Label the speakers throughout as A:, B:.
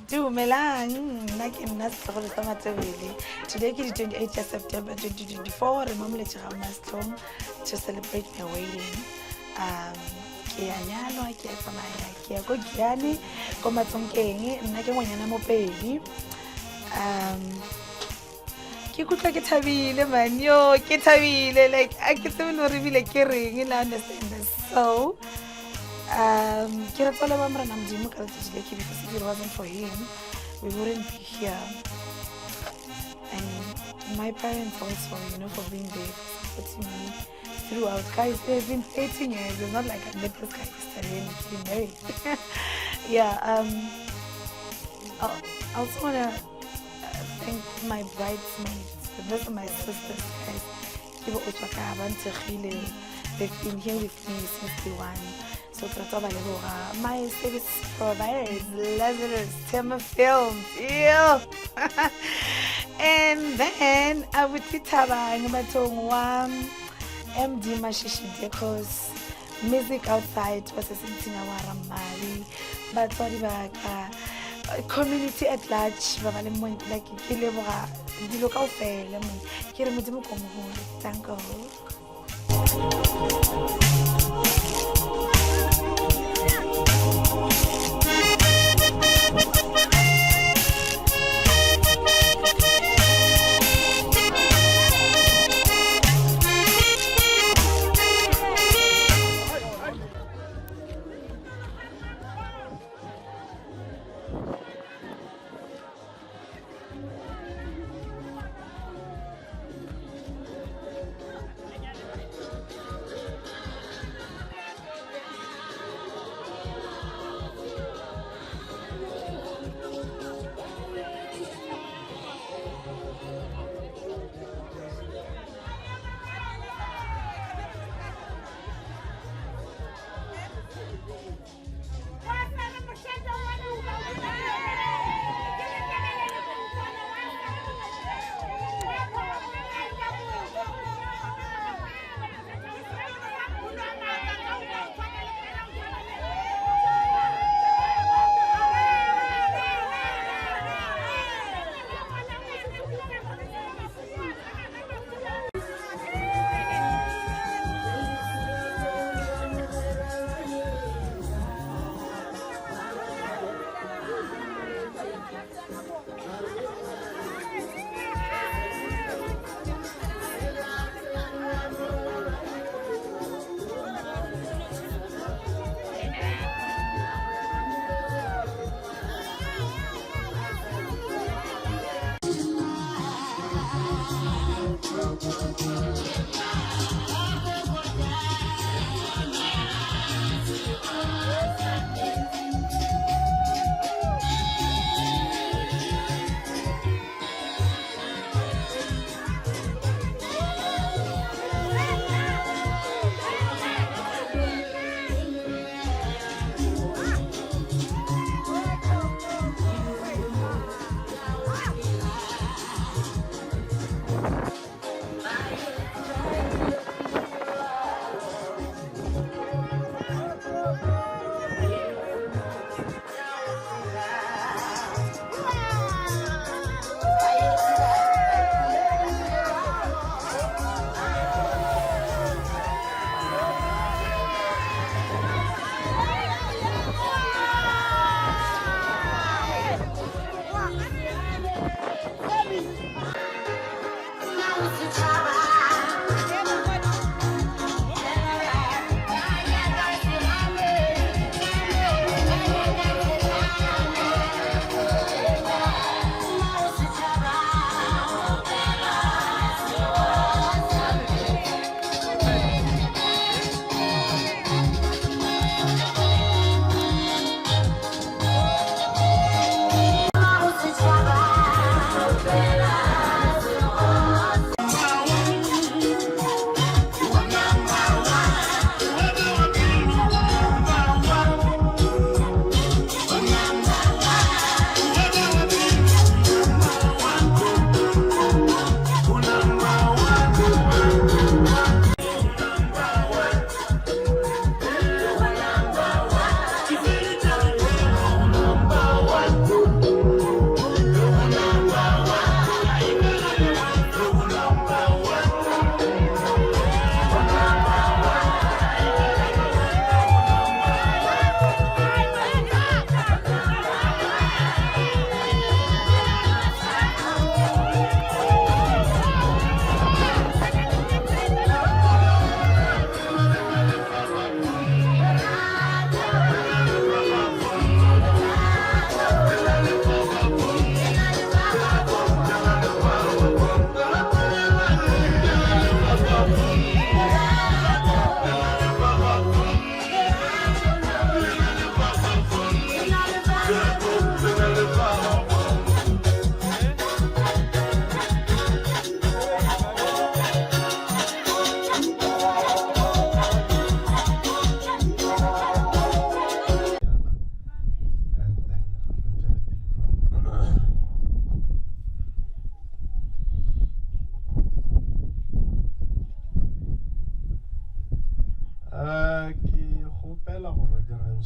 A: Dumelang, nna ke nna setlogolo sa Matebele. Today ke di-28 ya September 2024, re mo moletše ga Maslong to celebrate my wedding. Um, ke ya nyalwa, ke ya tsamaya, ke ya ko Giyani, ko Matsonkeng, nna ke ngwanyana Mopedi. Um, ke kutlwa ke thabile man yo ke thabile like a ke tsebe le gore ebile ke reng le understand this so um ke re tswale ba morena modimo ka letsatsi le ke because if it wasn't for him we wouldn't be here and my parents also you know for being there for supporting me throughout guys they've been 13 years it's not like i met this guy yesterday and became married yeah um I also want to thank my bridesmaids those are my sisters guys ke bo otswa ka ba nthekgile they've been here with me since day one so ke rata ba leboga my service providers Lazarus Tema Films ew. and then abuti Thabang bathong wa MD Mashishi Decos music outside wa se sentsina wa ramadi batswadi ba ka community at large ba ba leng mo like ke leboga dilo ka ofela mo ke re modimo ko mogolo danko.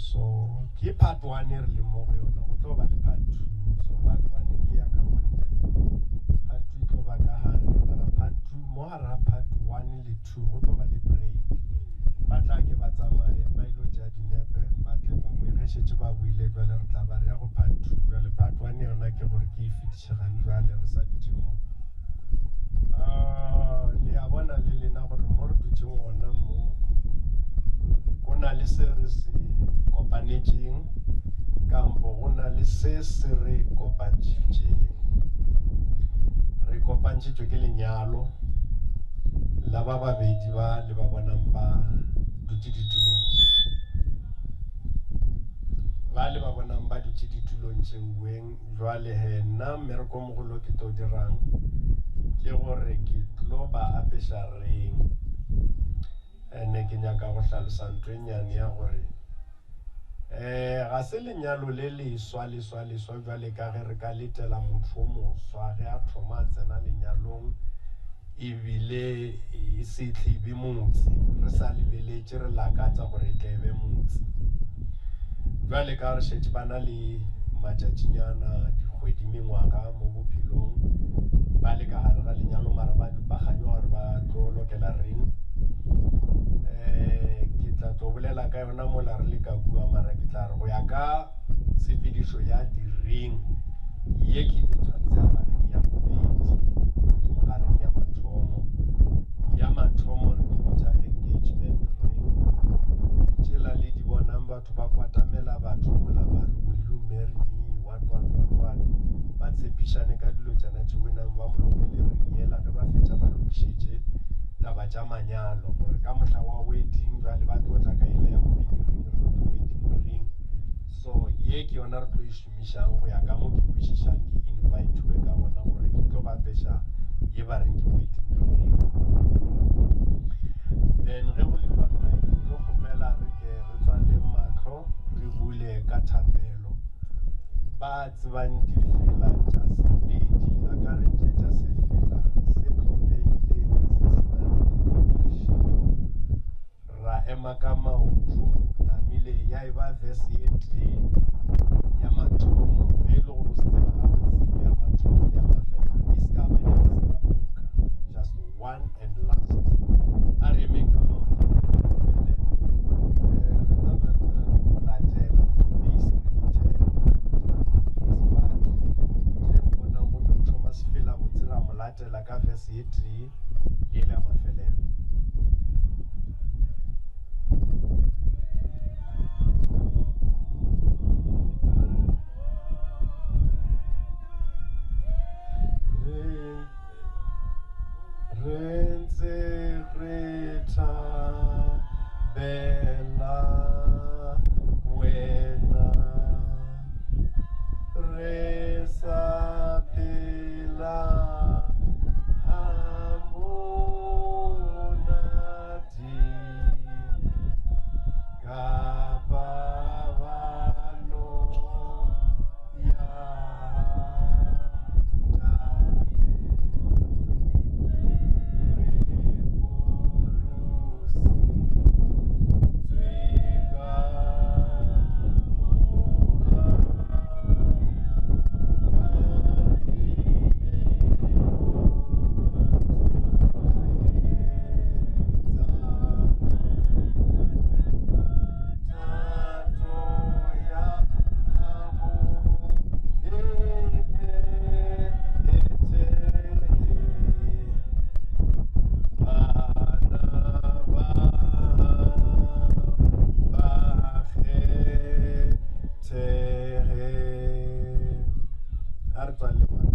B: So ke part 1 e re leng mo go yona, go tlo ba le part 2. So part 1 ke ya ka montle, part 2 e tlo ba ka gare, mara part 2 mo gare ga part 1 le 2 go tlo ba le break. Ba tla ke ba tsamaye ba ilo tšea dinepe, ba tle ba boe. Ge šetše ba boile jwale re tla ba re ya go part 2. Jwale part 1 yona ke gore ke e fetiše gane jwale re sa dutše mo. Ah, le a bona le lena gore mo re dutšeng gona mo go na le se re se kopanetšeng kampo go na le se se re kopantšhitšeng. Re kopantšhitšwe ke lenyalo la ba babedi ba le ba bonang ba dutše ditulong tše. Ba le ba bonang ba dutše ditulong tšeuweng jwale he nna mmereko o mogolo ke tlo dirang ke gore ke tlo ba apeša reng. Ene ke nyaka go hlalosa ntho e nnyane ya gore um ga se lenyalo le leswa leswa leswa bjale ka ge re ka letela motho o moswa ge a thoma a tsena lenyalong ebile e se tle e be motse re sa lebeletše re lakatsa gore e tle e be motse. Bjale ka re šetše ba na le matšatšinyana dikgwedi mengwaga mo bophelong ba le ka gare ga lenyalo mara ba ba kganyoga gore ba tlo lokela reng. Um ke tla tlo bolela ka yona mola re le ka kua mara ke tla re go ya ka tshepedišo ya di-ring ye ke be tshwanetse ya ba ring ya bobedi godimo ga ring ya mathomo. Ya mathomo re di bitša engagement ring, ke tšela le di bonang batho ba kwatamela batho mola ba re will you marry me what what what what, ba tshepišane ka dilo tšana tšeo nang ba mo lokele ring yela ge ba fetša ba lokišetše taba tša manyalo gore ka mohla wa wedding bjale ba tlo tla ka yela ya bobedi ring re ke wedding ring. So ye ke yona re tlo e šomišang go ya ka mo ke kwešišang ke invitiwe ka gona gore ke tlo ba apeša ye ba reng ke wedding ring. Then ge go le jwalo ge ke tlo kgopela re ke re tswaleng mahlo re bule ka thapelo. Ba tsebang difela tša Sepedi a ka re tšetša sefela se hlomphehileng se se nang le lešito ra ema ka maoto namile ya e ba verse ye tee ya mathomo ge e le gore o se tseba gabotse e be ya mathomo le ya mafelelo e se ka ba di-verse ka moka just one and last. A re emeng ka maoto re rapele. Eh, rena banna re tlo latela re di-base re di-ten first part tše re bonang go no thoma sefela botse ra mo latela ka verse ye tee le yela ya mafelelo. Re re ntse re thabela wena re sa phela ha monate ka paballo ya Tate re pholositswe ka A re tswalele mahlo.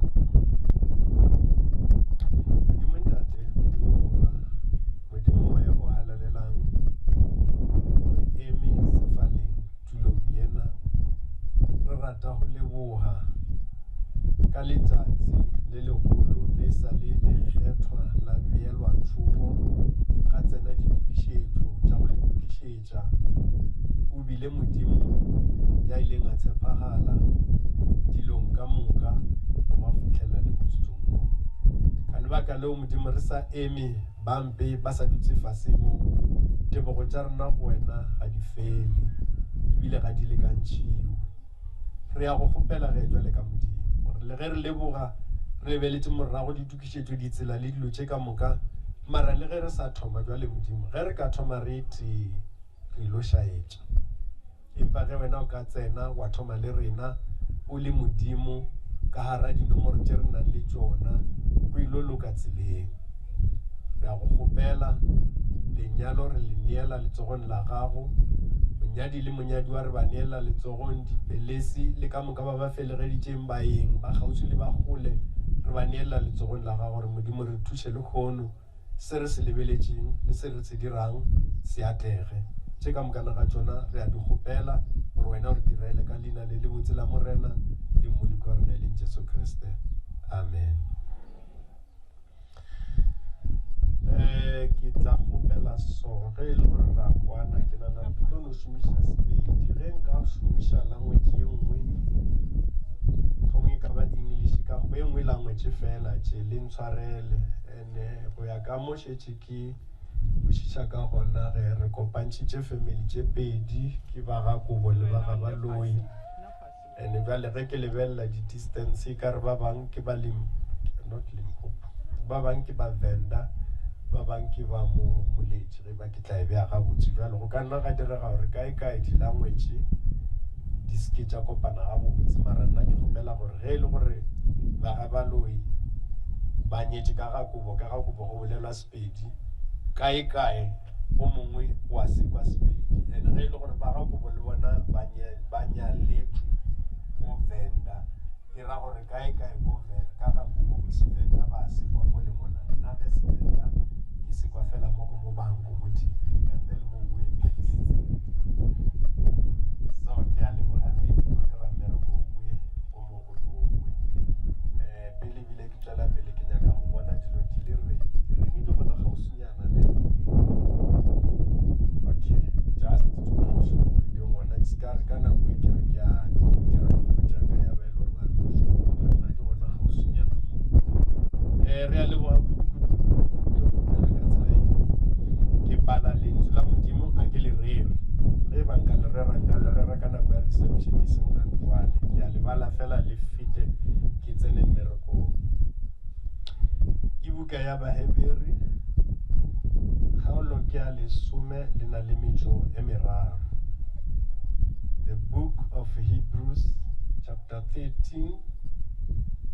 B: Modimo Ntate, Modimo Morwa, Modimo Moya o Halalelang, re eme sefaleng tulong yena re rata go leboga ka letsatsi le legolo le sa le lekgethwa la beelwa thoko ga tsena ditokišetšo tša go le lokišetša. O bile Modimo ya ileng a tshepagala dilong ka moka go ba fihlela le motsotsong wo. Ka lebaka leo, Modimo, re sa eme ba mpe ba sa dutse fase mo, tebogo tša rena go wena ga di fele. Ebile ga di lekantšhiwe. Re ya go kgopela ge bjale ka Modimo, gore le ge re leboga, re lebeletše morago ditokišetšo, ditsela le dilo tše ka moka, mara le ge re sa thoma bjale, Modimo, ge re ka thoma re e tee, re ilo šaetša. Empa ge Wena o ka tsena wa thoma le rena, o le Modimo, ka gara dinomoro tše re nang le tšona, go ilo loka tseleng. Re a Go kgopela, lenyalo re le neela letsogong la Gago, monyadi le monyadiwa re ba neela letsogong, dipelesi le ka moka ba ba felegeditšeng baeng, ba kgauswi le ba kgole, re ba neela letsogong la Gago, gore Modimo re thuše lehono, se re se lebeletšeng le se re se dirang se atlege. Tše ka mokana ga tšona re a di kgopela gore Wena o re direle ka Leina le lebotse la Morena le Mmoloki wa rena e leng Jesu Kriste. Amen. Um ke tla kgopela so ge e le gore ra kwana ke nana ke tlo no šomiša Sepedi ge nka šomiša language ye nngwe hlomong e ka ba English kampo e nngwe language fela tše le ntshwarele and-e go ya ka mo šetše ke kwešiša ka gona ge re kopantšhitše family tše pedi ke ba ga Kobo le ba ga Baloyi And bjale ge ke lebelela di distance e ka re ba bang ke ba Lim not Limpopo ba bang ke ba Venda ba bang ke ba mo Moletši ge ba ke tla e bea gabotse bjale go ka nna ga direga gore kae kae di language di se ke tša kopana gabotse mara nna ke kgopela gore ge e le gore ba ga Baloi ba nyetše ka ga Kobo ka ga Kobo go bolelwa Sepedi kae kae o mongwe wa se kwa Sepedi and ge e le gore ba ga Kobo le bona ba ba nyaletšwe ko Venda e ra gore kae kae ko ka ga Kobo Sevenda ba se kwa mo le mola nna ge Sevenda ke se kwa fela mo go mo banko mo TV ka ntle le mo we so ke a leboga ge ke tlo dira mmereko owe o mogolo owe um pele ebile ke tswela pele ke nyaka go bona dilo di le ready di-ring di gona kgauswinyana ne okay just to make sure gore di gona ke ska re ka nako e ke re ke a dira dilo tša ka ya ba e le gore ba tlo šoma di gona kgauswinyana mo um re a leboga kudu-kudu ke tlo kgopela ka tsela ye ke bala lentšu la modimo a ke le rere ge e ba nka le rera nka le rera ka nako ya reception e seng gane jwale ke a le bala fela le fete ke tsene mmerekong ke buka ya Bahebere kgaolo ke ya lesome le na le metšo e meraro the book of Hebrews chapter 13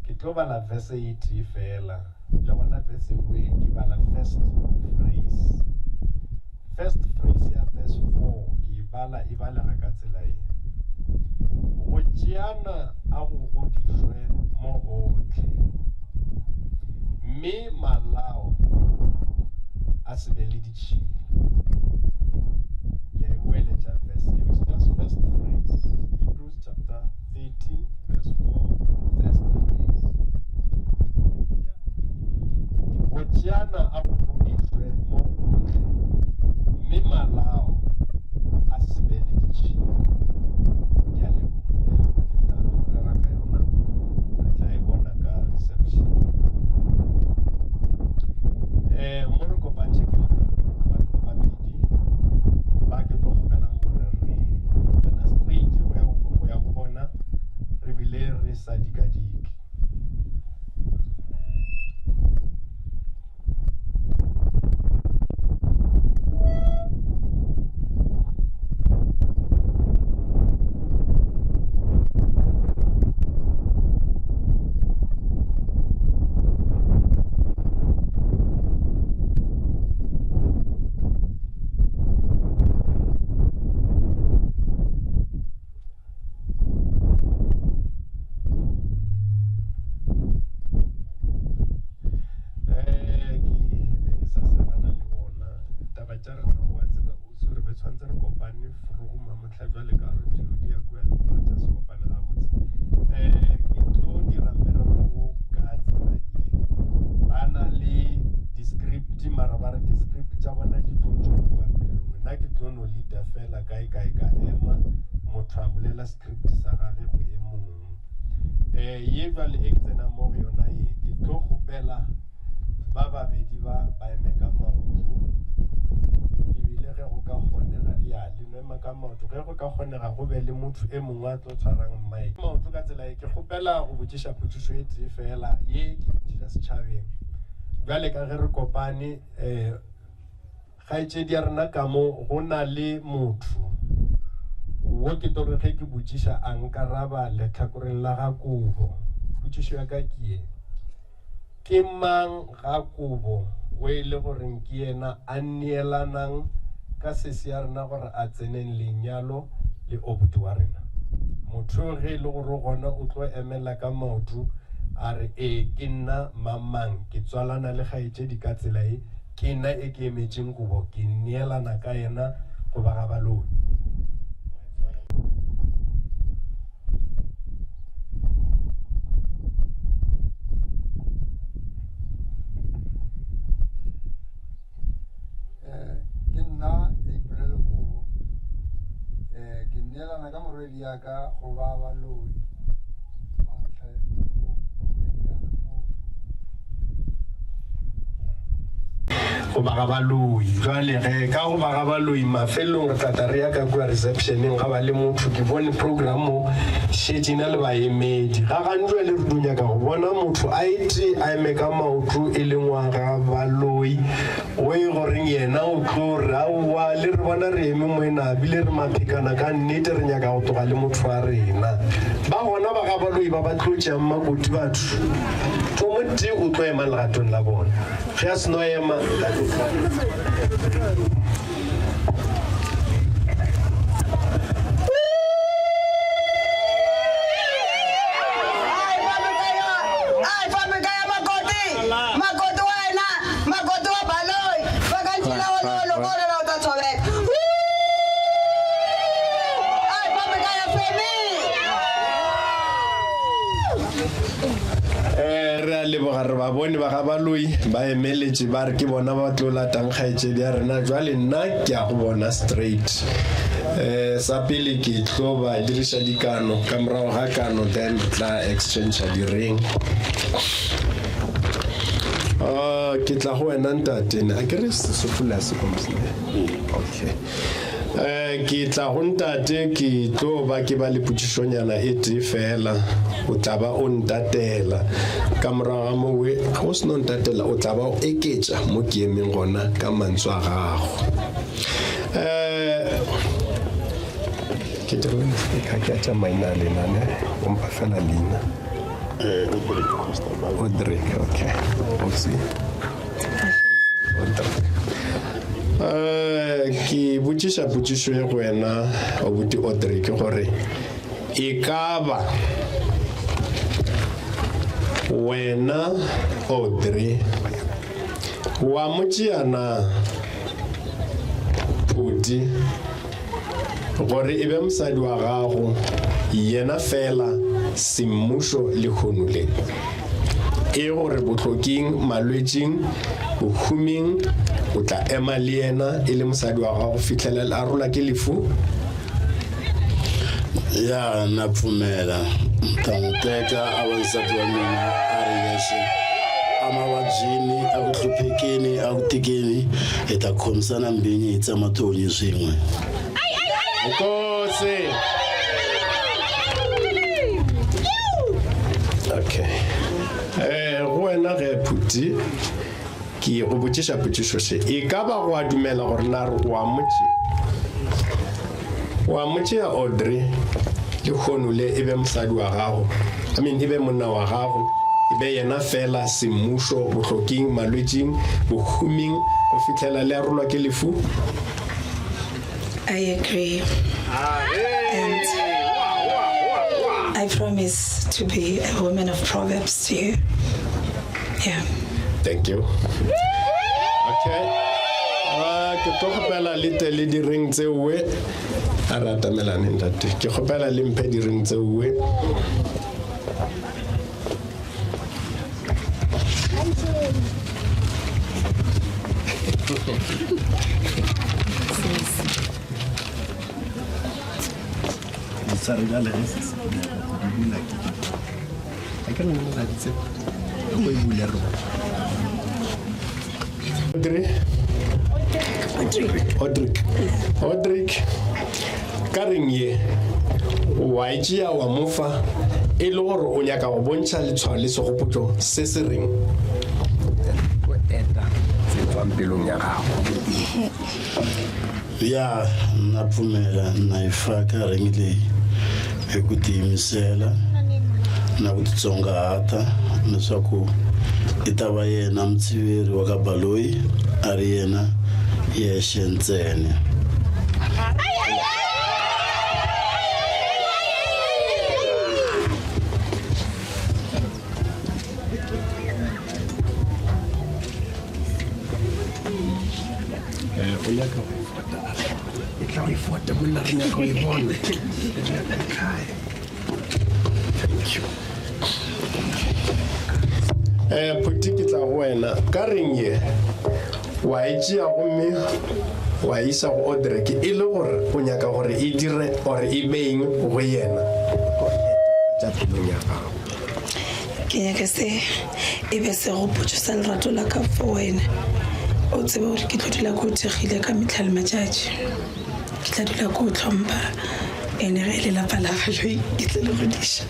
B: ke tlo bala verse e tee fela le gona verse e ke bala first phrase first phrase ya verse 4 ke e bala e balega ka tsela ye go tšeana a go godišwe mo gohle mme malao a se be le ditšhila ke a e boeletša verse it was just first phrase Hebrews chapter 13 verse 4 first phrase go tšeana a go godišwe mo gohle mme malao a se be le ditšhila ke a leboga ge e le gore ke tla tlo rera ka yona re tla e bona ka reception um mo re kopantšhe ke le batho ba babedi ba ke tlo kgopelang gore re tsena straight go ya go ya go bona re bile re sa dikadike Eh, ke be ke sa sebana le bona taba tša rena wa tseba o se re be tshwanetse re kopane forogo mamohla jwale ka gore dilo di ya kua le kua tša se kopane gabotse um ke tlo dira mmereko wo ka tsela ye ba na le di-script mara ba re di-script tša bona di tlo tšwa kua pelong nna ke tlo no leader fela kae kae ka ema motho a bolela script sa gage go e mongwe um ye jwale e ke tsenang mo go yona ye ke tlo kgopela ba babedi ba ba eme ka maoto ebile ge go ka kgonega, ya, le no ema ka maoto, ge go ka kgonega go be le motho e mongwe a tlo tshwarang mic. Maoto ka tsela ye, ke kgopela go botšiša potšišo e tee feela, ye ke botšiša setšhabeng. Bjale ka ge re kopane, um kgaetšedi ya rena ka mo, go na le motho wo ke tlo re ge ke botšiša a nkaraba lehlakoreng la ga Kobo. Potšišo ya ka ke ye. Ke mang ga Kobo o e le goreng ke yena a neelanang ka sesi ya rena gore a tseneng lenyalo le obuti wa rena? Motho yo ge e le gore o gona o tlo emela ka maoto a re, Ee, ke nna mang-mang, ke tswalana le kgaetšedi ka tsela ye, ke nna e ke emetšeng Kobo, ke neelana ka yena go ba ga baloi.
C: Eh, ke nna April Kobo eh, ke neelana ka morwedi ya ka go ba baloi ba mohla
B: Go ba ga baloi. Bjale ge, ka go ba ga baloi, mafelelong re tla tla re ya ka kua receptioneng, ga ba le motho. Ke bone program mo, šetše e na le baemedi. Ga gane bjale re dio nyaka go bona motho a etee a eme ka maoto e le ngwa ga baloi, o e goreng yena o tlo re, Aowa, le re bona re eme mo ena, bile re maphekana ka nnete, re nyaka go tloga le motho wa rena. Ba gona ba ga baloi ba ba tlo tšeang makoti batho. Thomo tee o tlo ema legatong la bona. Ge a seno ema, ntate o tla. Re a leboga, re ba bone ba ga Baloi ba emeletše ba re ke bona ba tlo latang kgaetšedi ya rena. Jwale nna ke ya go bona straight. Um sa pele ke tlo ba diriša dikano, ka morago ga kano then re tla exchange di-ring. Uh, ke tla go wena ntate ne a ke re Sesotho le a se okay. Um ke tla go ntate ke tlo ba ke ba le potšišonyana e tee fela o tla ba o ntatela ka morago ga mowe o se no ntatela o tla ba o eketša mo ke emeng gona ka mantswe a gago um ke dirile mistake ga ke a tša maina a lena ne o mpa fela leina Odrick okay Oxy Eh, ke botšiša potšišo ye go wena obuti Audrey ke gore e ka ba wena Audrey wa mo tšea na Phuti gore e be mosadi wa gago yena fela semmušo lehono le E gore bohloking, malwetšing, bohuming, o tla ema le yena e le mosadi wa gago go fihlela le arolwa ke lefu?
D: Ya, na pfumela. Ni ta n'wi teka a va nsati wa mina a ri yexe. Emavabyini, eku hluphekeni, eku tikeni, hi ta khomisana mbinyi hi tsema tihunyi swin'we.
B: Nkosi. Okay. Eh, go wena ge Phuti ke go botšiša potšišo še e ka ba go a dumela gore na re wa motše wa motšea Audrey le kgono le e be mosadi wa gago I mean e be monna wa gago e be yena fela semmušo bohloking malwetšing bohuming go fihlela le arolwa ke lefu
A: I agree. And I promise to be a woman of proverbs to you. Yeah.
B: Thank you. Okay. Ah, ke tlo kgopela le tle le direng tseowe a re atamelane ntate ke kgopela le mphe direng tseowe Ditshware bjale ge se se bulega go di bula ke a ke re lena la di tseba go e bule re bona. Odrick. Odrick ka reng ye wa e tšea wa mo fa e le gore o nyaka go bontšha letshwao le segopotšo se se reng
E: o eta se tswang pelong ya gago
D: Ya, na pfumela na yi faka ring leyi hi ku tiyimisela na ku titsongahata leswaku i ta va yena mutshiveri wa ka Baloyi a ri yena yexe ntsena.
B: Eh, o nyaka go e fota e tla go e fota monna re nyaka go e bona thank you um phuti ke tla go wena ka reng ye wa e tšea gomme wa isa go odrek e le gore o nyaka gore e dire or e beng go yena tša pelong ya gago
A: Ke nyaka se e be segopotšo sa lerato la ka for wena. O tsebe gore ke tlo dula ke o thekgile ka mehla le matšatši. Ke tla dula ke o hlompha ene ge e le lapa la Baloyi ke tlo le godiša.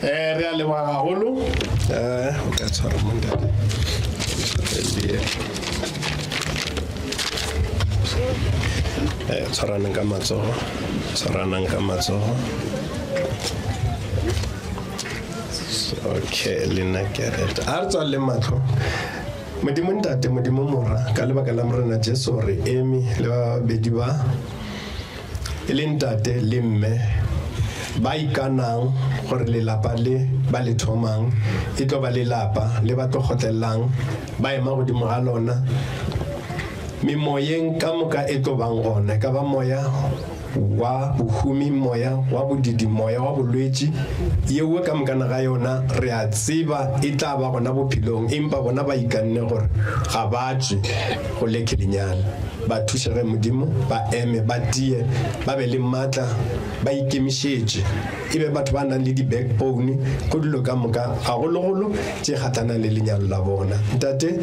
B: Eh, re a leboga gagolo eh, o ka tshwara mo ntate eh, tshwaranang ka matsogo tshwaranang ka matsogo okay le nna ke reta a re tswalele matlho modimo ntate modimo mora ka lebaka la morena jesu re eme le ba babedi ba e le ntate le mme ba ikanang gore lelapa le ba le thomang e tlo ba lelapa le ba tlo kgotlelelang ba ema godimo ga lona memoyeng ka moka e tlo bang gona e ka ba moya wa bohumi moya wa bodidi moya wa bolwetši yeo ka mokana ga yona re a tseba e tla ba gona bophelong empa bona ba ikanne gore ga ba tswe go lekhe lenyalo Ba thuše ge Modimo, ba eme ba tie, ba be le maatla, ba ikemišetše, e be batho ba nang le di-backbone go dilo ka moka, gagologolo tše kgatlanang le lenyalo la bona. Ntate,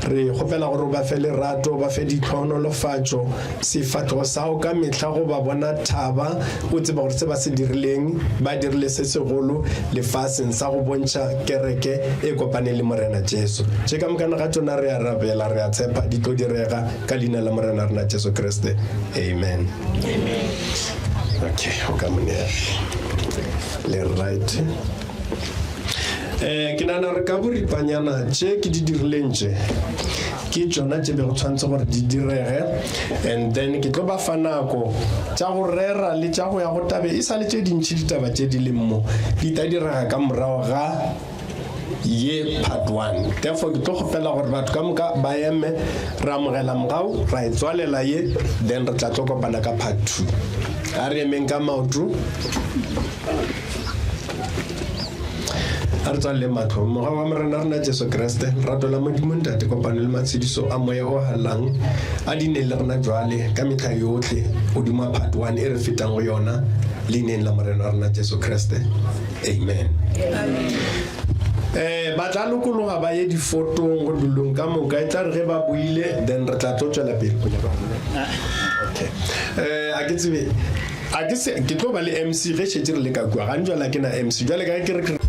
B: re kgopela gore o ba fe lerato, o ba fe ditlhohonolofatšo, sefahlogo sa gago ka mehla go ba bona thaba, o tseba gore se ba se dirileng, ba dirile se segolo lefaseng sa go bontšha kereke e kopaneng le Morena Jesu. Tše ka mokana ga tšona re a rapela, re a tshepa di tlo direga. Ka leina la Morena rena Jesu Kriste. Amen. Okay, o ka mo nea. Le right. Eh, ke nagana re ka boripanyana tše ke di dirileng tše ke tšona tše bego tshwanetse gore di direge and then ke tlo ba fa nako tša go rera le tša go ya go tabe e sa le tše dintšhi ditaba tše di leng mo di tla direga ka morago ga ye part 1 therefore ke tlo kgopela gore batho ka moka ba eme re amogela mogau ra e tswalela ye then re tla tlo kopana ka part 2 a re emeng ka maoto a re tswaleleng matlho moga wa morena rena jesu kriste lerato la modimo ntate kopano le matshediso a moya o galang a di ne le rena jwale ka metlha yotlhe godimo wa part 1 e re fetang go yona leineng la morena wa rena jesu kriste amen eh ba tla lokologa ba ye difotong go dulong ka moka e tla re ge ba buile then re tla tlo tswela pele okay eh a ke tsebe a ke se ke tlo ba le MC ge šetše re le ka kua ga njwala ke na MC jwale ka ke re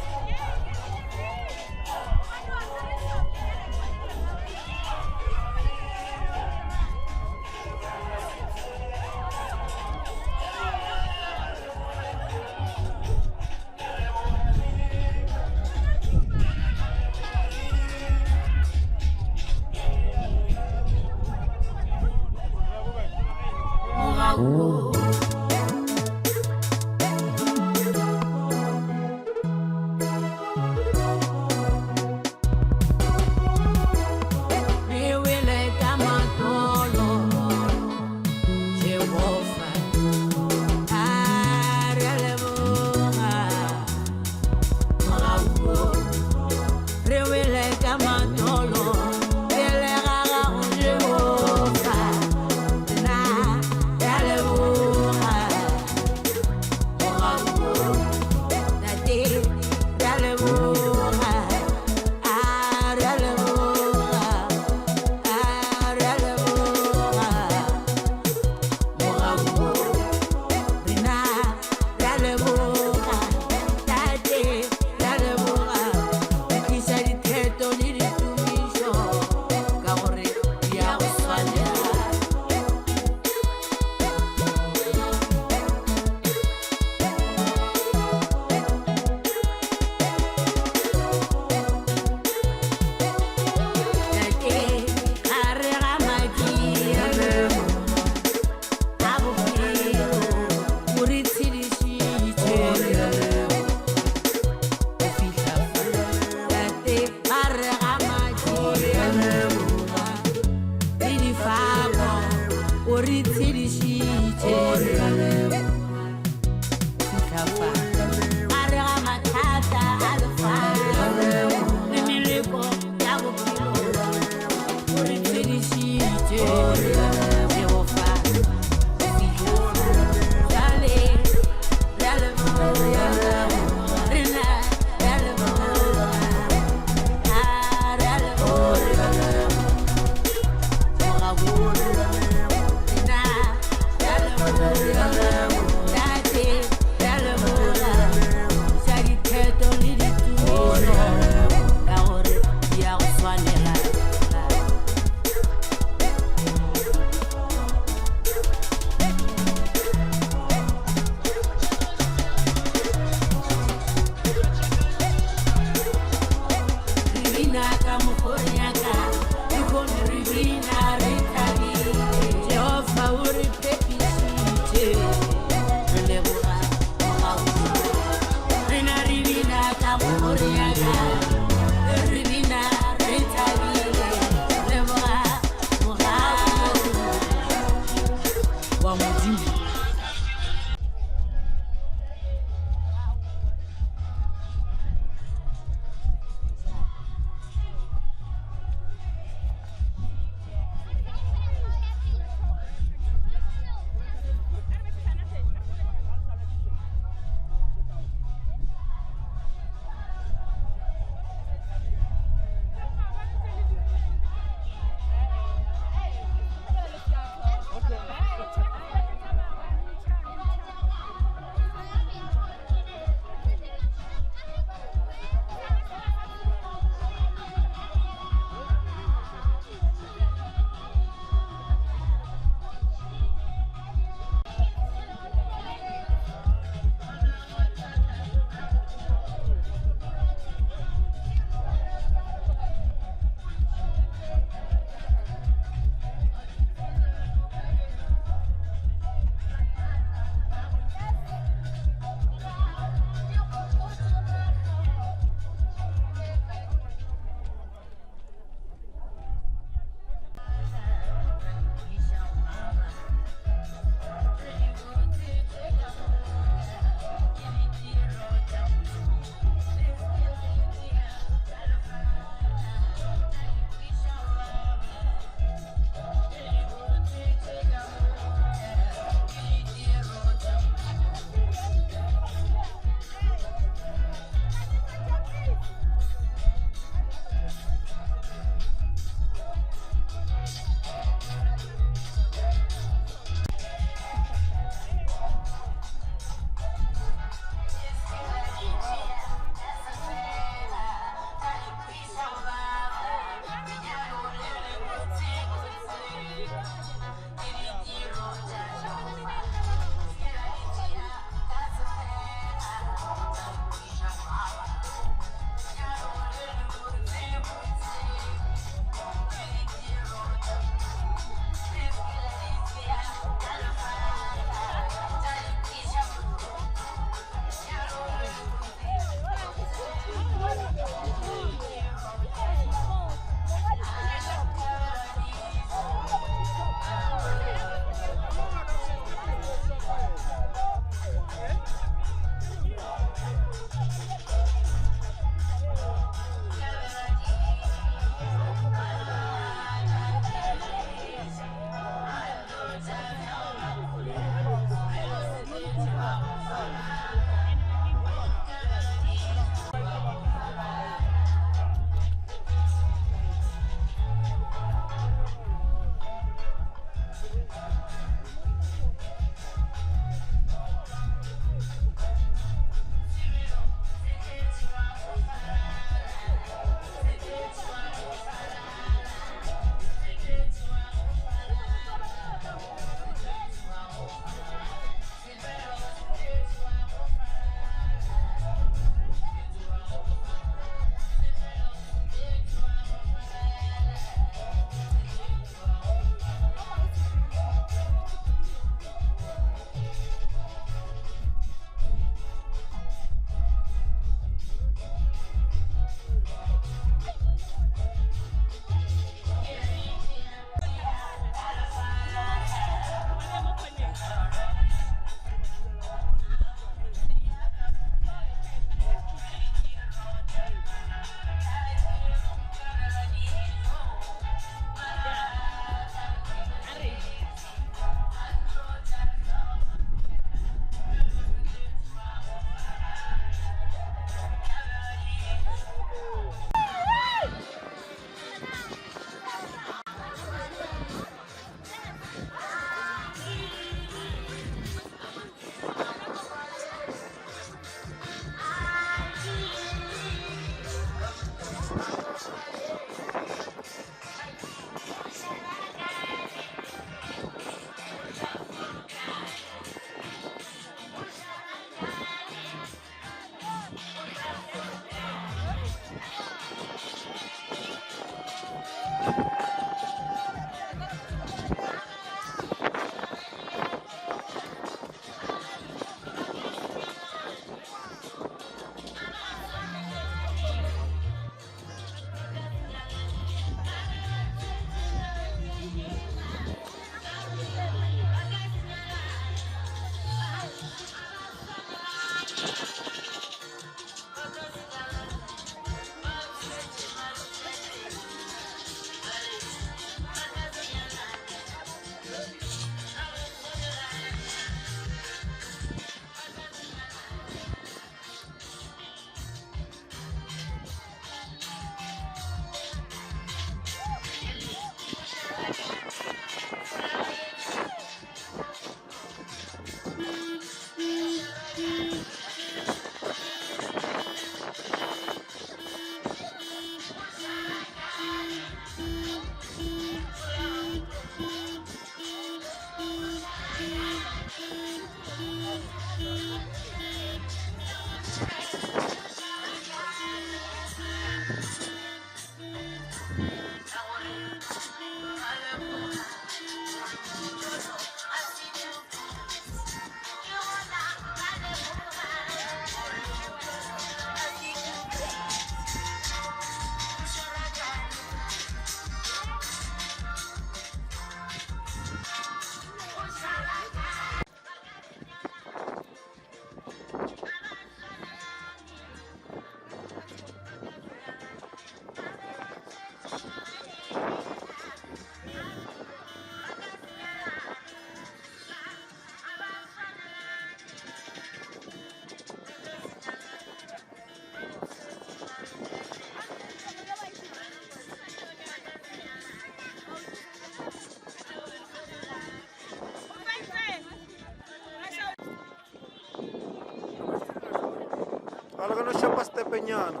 F: Ala ka no xapa stepe nyana.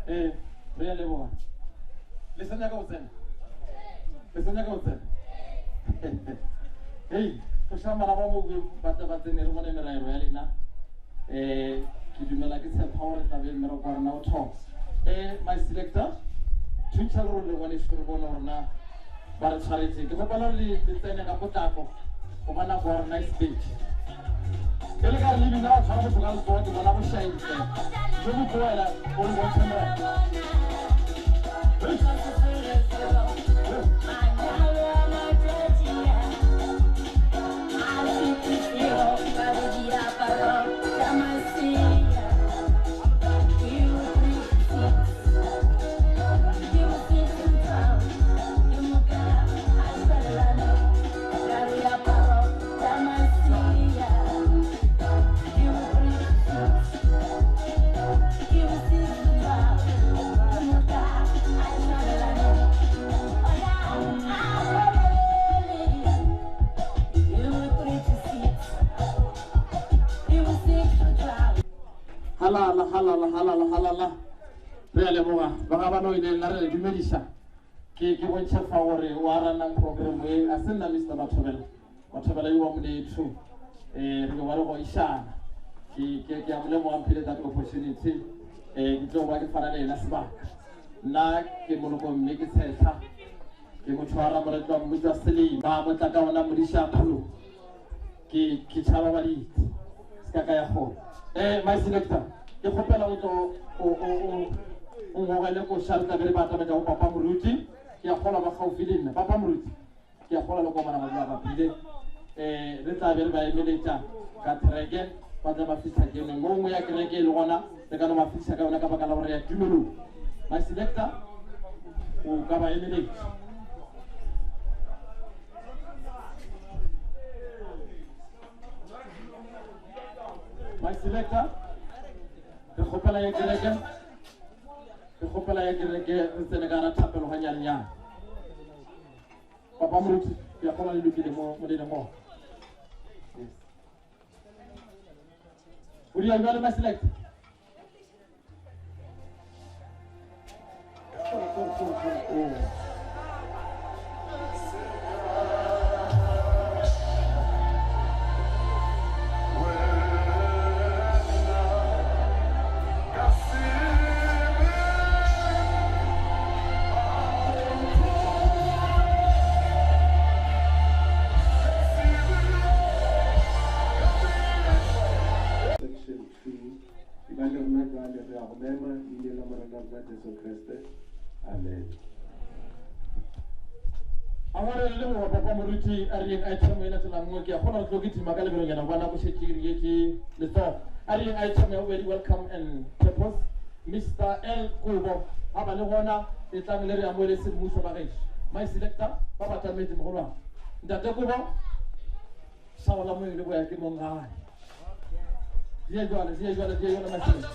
G: Ee, re a leboga. Le sa nyaka go tsena? Le sa nyaka go tsena? Hei, tlošang bana ba mo ba tle ba tsene re bone meraero ya lena. Um ke dumela ke tshepa gore tla be mmereko wa rena o thoma. My selector, thuntšha lerole ngwanešu re bone gore na ba re tshwaretše. Ke kgopela le le tsene ka potlako goba nako ya rena e sepetše. E le ka re le bina ba tshwara motho ka letsogo ke bona bošaentle jo bo tloela o re bontšhe morena. Halala, halala, halala, halala. Re a leboga. Ba ga ba no ile nna re le dumediša. Ke ke bontšhe fa gore wa ranang program e a se nna Mr. Mathobela. Mathobela yo wa monetho. Eh re ba re go išana. Ke ke ke a mo leboga mphile that opportunity. Eh ke tlo ba ke fana le yena sebaka. Nna ke moloko mme ke tshetlha. Ke motho wa ramoretlo wa mmutsa seleng. Ba motla ka ona modiša pholo. Ke ke tšhaba baditi. Se ka ka ya kgole. My selector, ke kgopela o tlo o o o o ngogele koša re tla be re ba atametša go Papa Moruti. Ke a kgolwa ba gaufi le nna. Papa Moruti, ke a kgolwa le komana ba dula bapile. Re tla be re ba emeletša ka thereke ba tla ba fihla kenong. Mo nngwe ya kereke e le gona re ka no ba fihla ka yona ka baka la gore ya tumelong. My selector, o ka ba emeletša. My selector, re kgopela ya kereke, re kgopela ya kereke re tsene ka thapelo ga nyannyane. Papa Moruti, ke a kgolwa le lokile mo mo le leng gona. Yes. O dia jwale my selector. Oh.
B: Leineng la Morena rena Jesu Kriste. Amen.
G: A wa re leboga papa moruti a re yeng item e latelang mo ke a kgona re tlo kitima ka lebelonyana gobane nako šetše e re yetše letsogo. A re yeng item ya bobedi welcome and purpose Mister L Kobo ga ba le gona etlang le re amoele semmušo ba gešo. My selector ba batametše mogolwane Ntate Kobo Šaola moeng le boya ke mong gae. Di jwale, di jwale, di jwale my selector.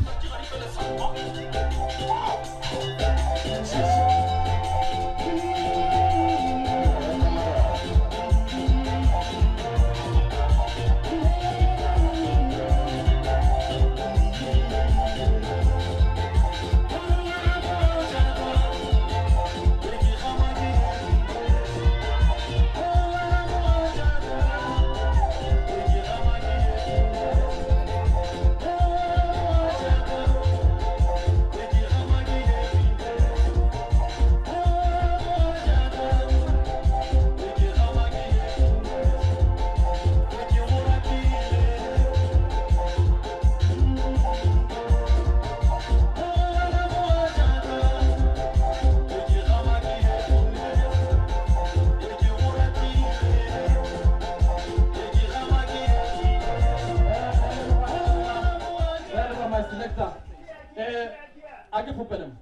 G: A ke kgopele mo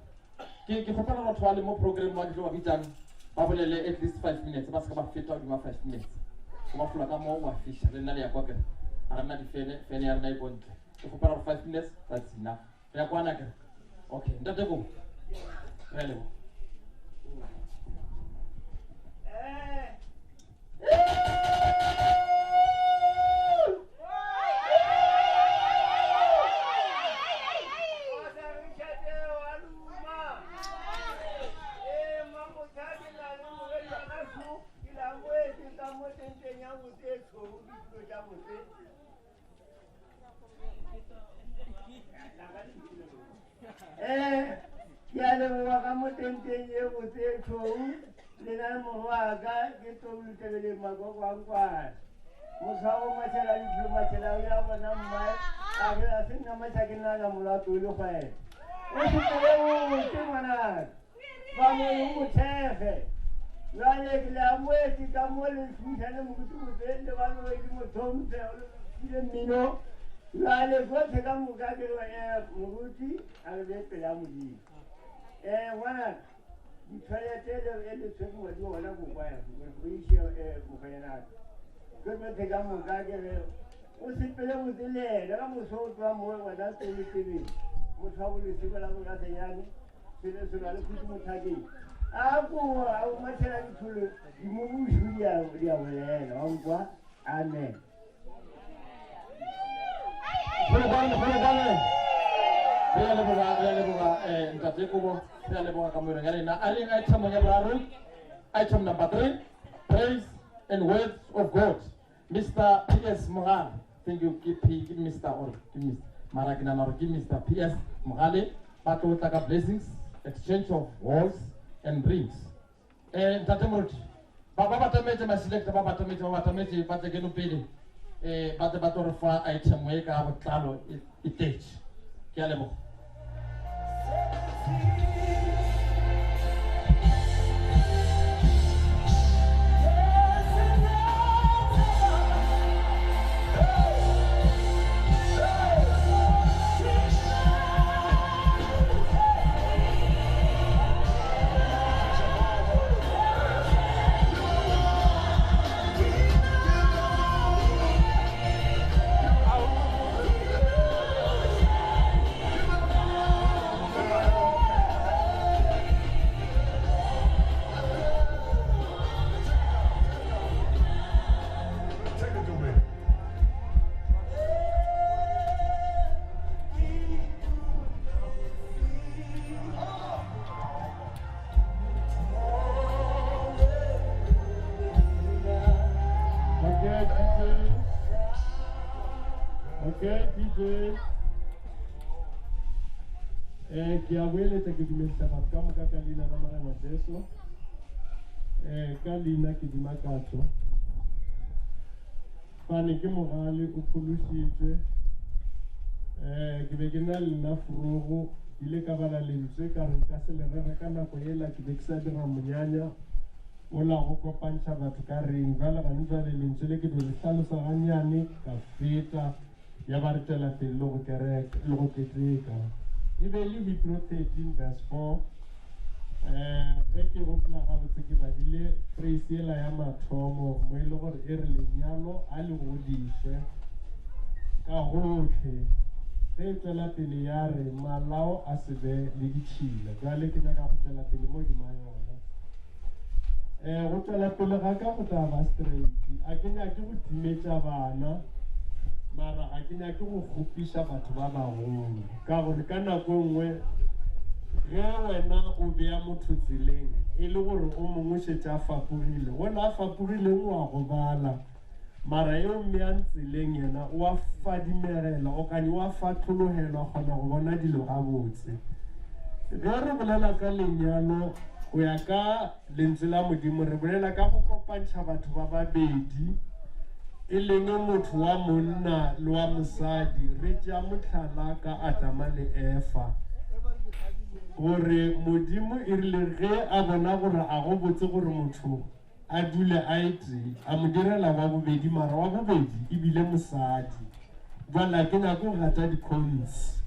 G: ke ke kgopela batho ba le mo program ba ke tlo ba bitsang ba bolele at least 5 minutes ba se ka ba feta godimo 5 minutes go ba fola ka mo wa fiša le nna le ya kwa kere a re nna difene fene ya rena e kontle ke kgopela gore 5 minutes that's enough Re a kwana akere? Okay, ntate ko. Re a leboga.
H: Eh, ke a leboga ka mo tenteng ye botse e tšhou le na le morwaka ke tolutebeleng makokwankwane motho wa go matšhela diphelo matšhela o ya bona mmae a re a se nna matšha ke nna na molato o le kgwele o sepele botse ngwanaka bangwe o mothekge jale ke le amoetse ka mo le šomišane moruti botse le baloi mothompe o le file mmino jale tsotlhe ka moka ke re um moruti a re bee pele a modimo um ngwanaka ditšhelete e le tshwere madi gona kokwaya o iše um mokgwenyanaka ke tsotlhe ka moka ke re o sepele botse le ena ka moso o tloa mo wena tolotebeng motho wa bolesimo la borasenyane selo selo le khuti mothakeng a ko a o mathela ditholo dimobušu di a di a bolela wa nkwa amen
G: Kgolokwane, kgolokwane. Re a leboga, re a leboga eh ntate Kobo, re a leboga ka moelong ya lena. A re yeng item ya boraro. Item number 3, praise and words of God. Mister PS Mogale, thank you ke P ke Mister or ke Mister mara ke nana gore ke Mister PS Mogale ba tlo tla ka blessings exchange of walls and rings. Eh ntate Moruti ba ba batametse ma selector ba batametse ba batametse ba tle keno pele eh ba tle ba tlo re fa item e ka botlalo e e tletše. Ke a leboga.
B: Okay, DJ. Okay, DJ. Eh, ke a boeletsa ke dumedisa batho ka moka ka leina la Morena Jesu. Eh, ka leina ke Dimakatso. Fane ke mogale o phološitšwe. Eh, ke be ke na le nna forogo. Ke ile ka bala lentswe ka re nka se le rere ka nako yela ke be ke sa dira monyanya ola go kopantšha batho ka reng. Bjale gane bjale lentswe le ke dio le hlalosa gannyane ka feta ya ba re tšwela pele le go kereke le go keteka. E be e le Hebrew 13 verse 4. Eh, ge ke gopola gabotse ke badile phrase yela ya mathomo mo e le gore e re lenyalo a le godišwe ka gohle. Ge e tšwela pele ya re malao a se be le ditšhila. Bjale ke nyaka go tšwela pele mo godima yona. Eh, go tšwela pele ga ka go tla ba straight. A ke nyake go timetša bana, mara ga ke nyake go kgopiša batho ba bagolo. Ka gore ka nako e nngwe ge wena o bea motho tseleng e le gore o mongwe šetše a fapogile, gola a fapogileng o a gobala, mara yo o mmeang tseleng yena o a fadimegela okane o a fatlhologelwa, a kgona go bona dilo gabotse. Ge re bolela ka lenyalo go ya ka Lentswe la Modimo, re bolela ka go kopantšha batho ba babedi, e leng motho wa monna le wa mosadi. Re tšea mohlala ka Adama le Efa, gore Modimo e rile ge a bona gore a go botse gore motho a dule a e tee, a mo direla wa bobedi, mara wa bobedi e bile mosadi. Bjale a ke nyake go gata di-cons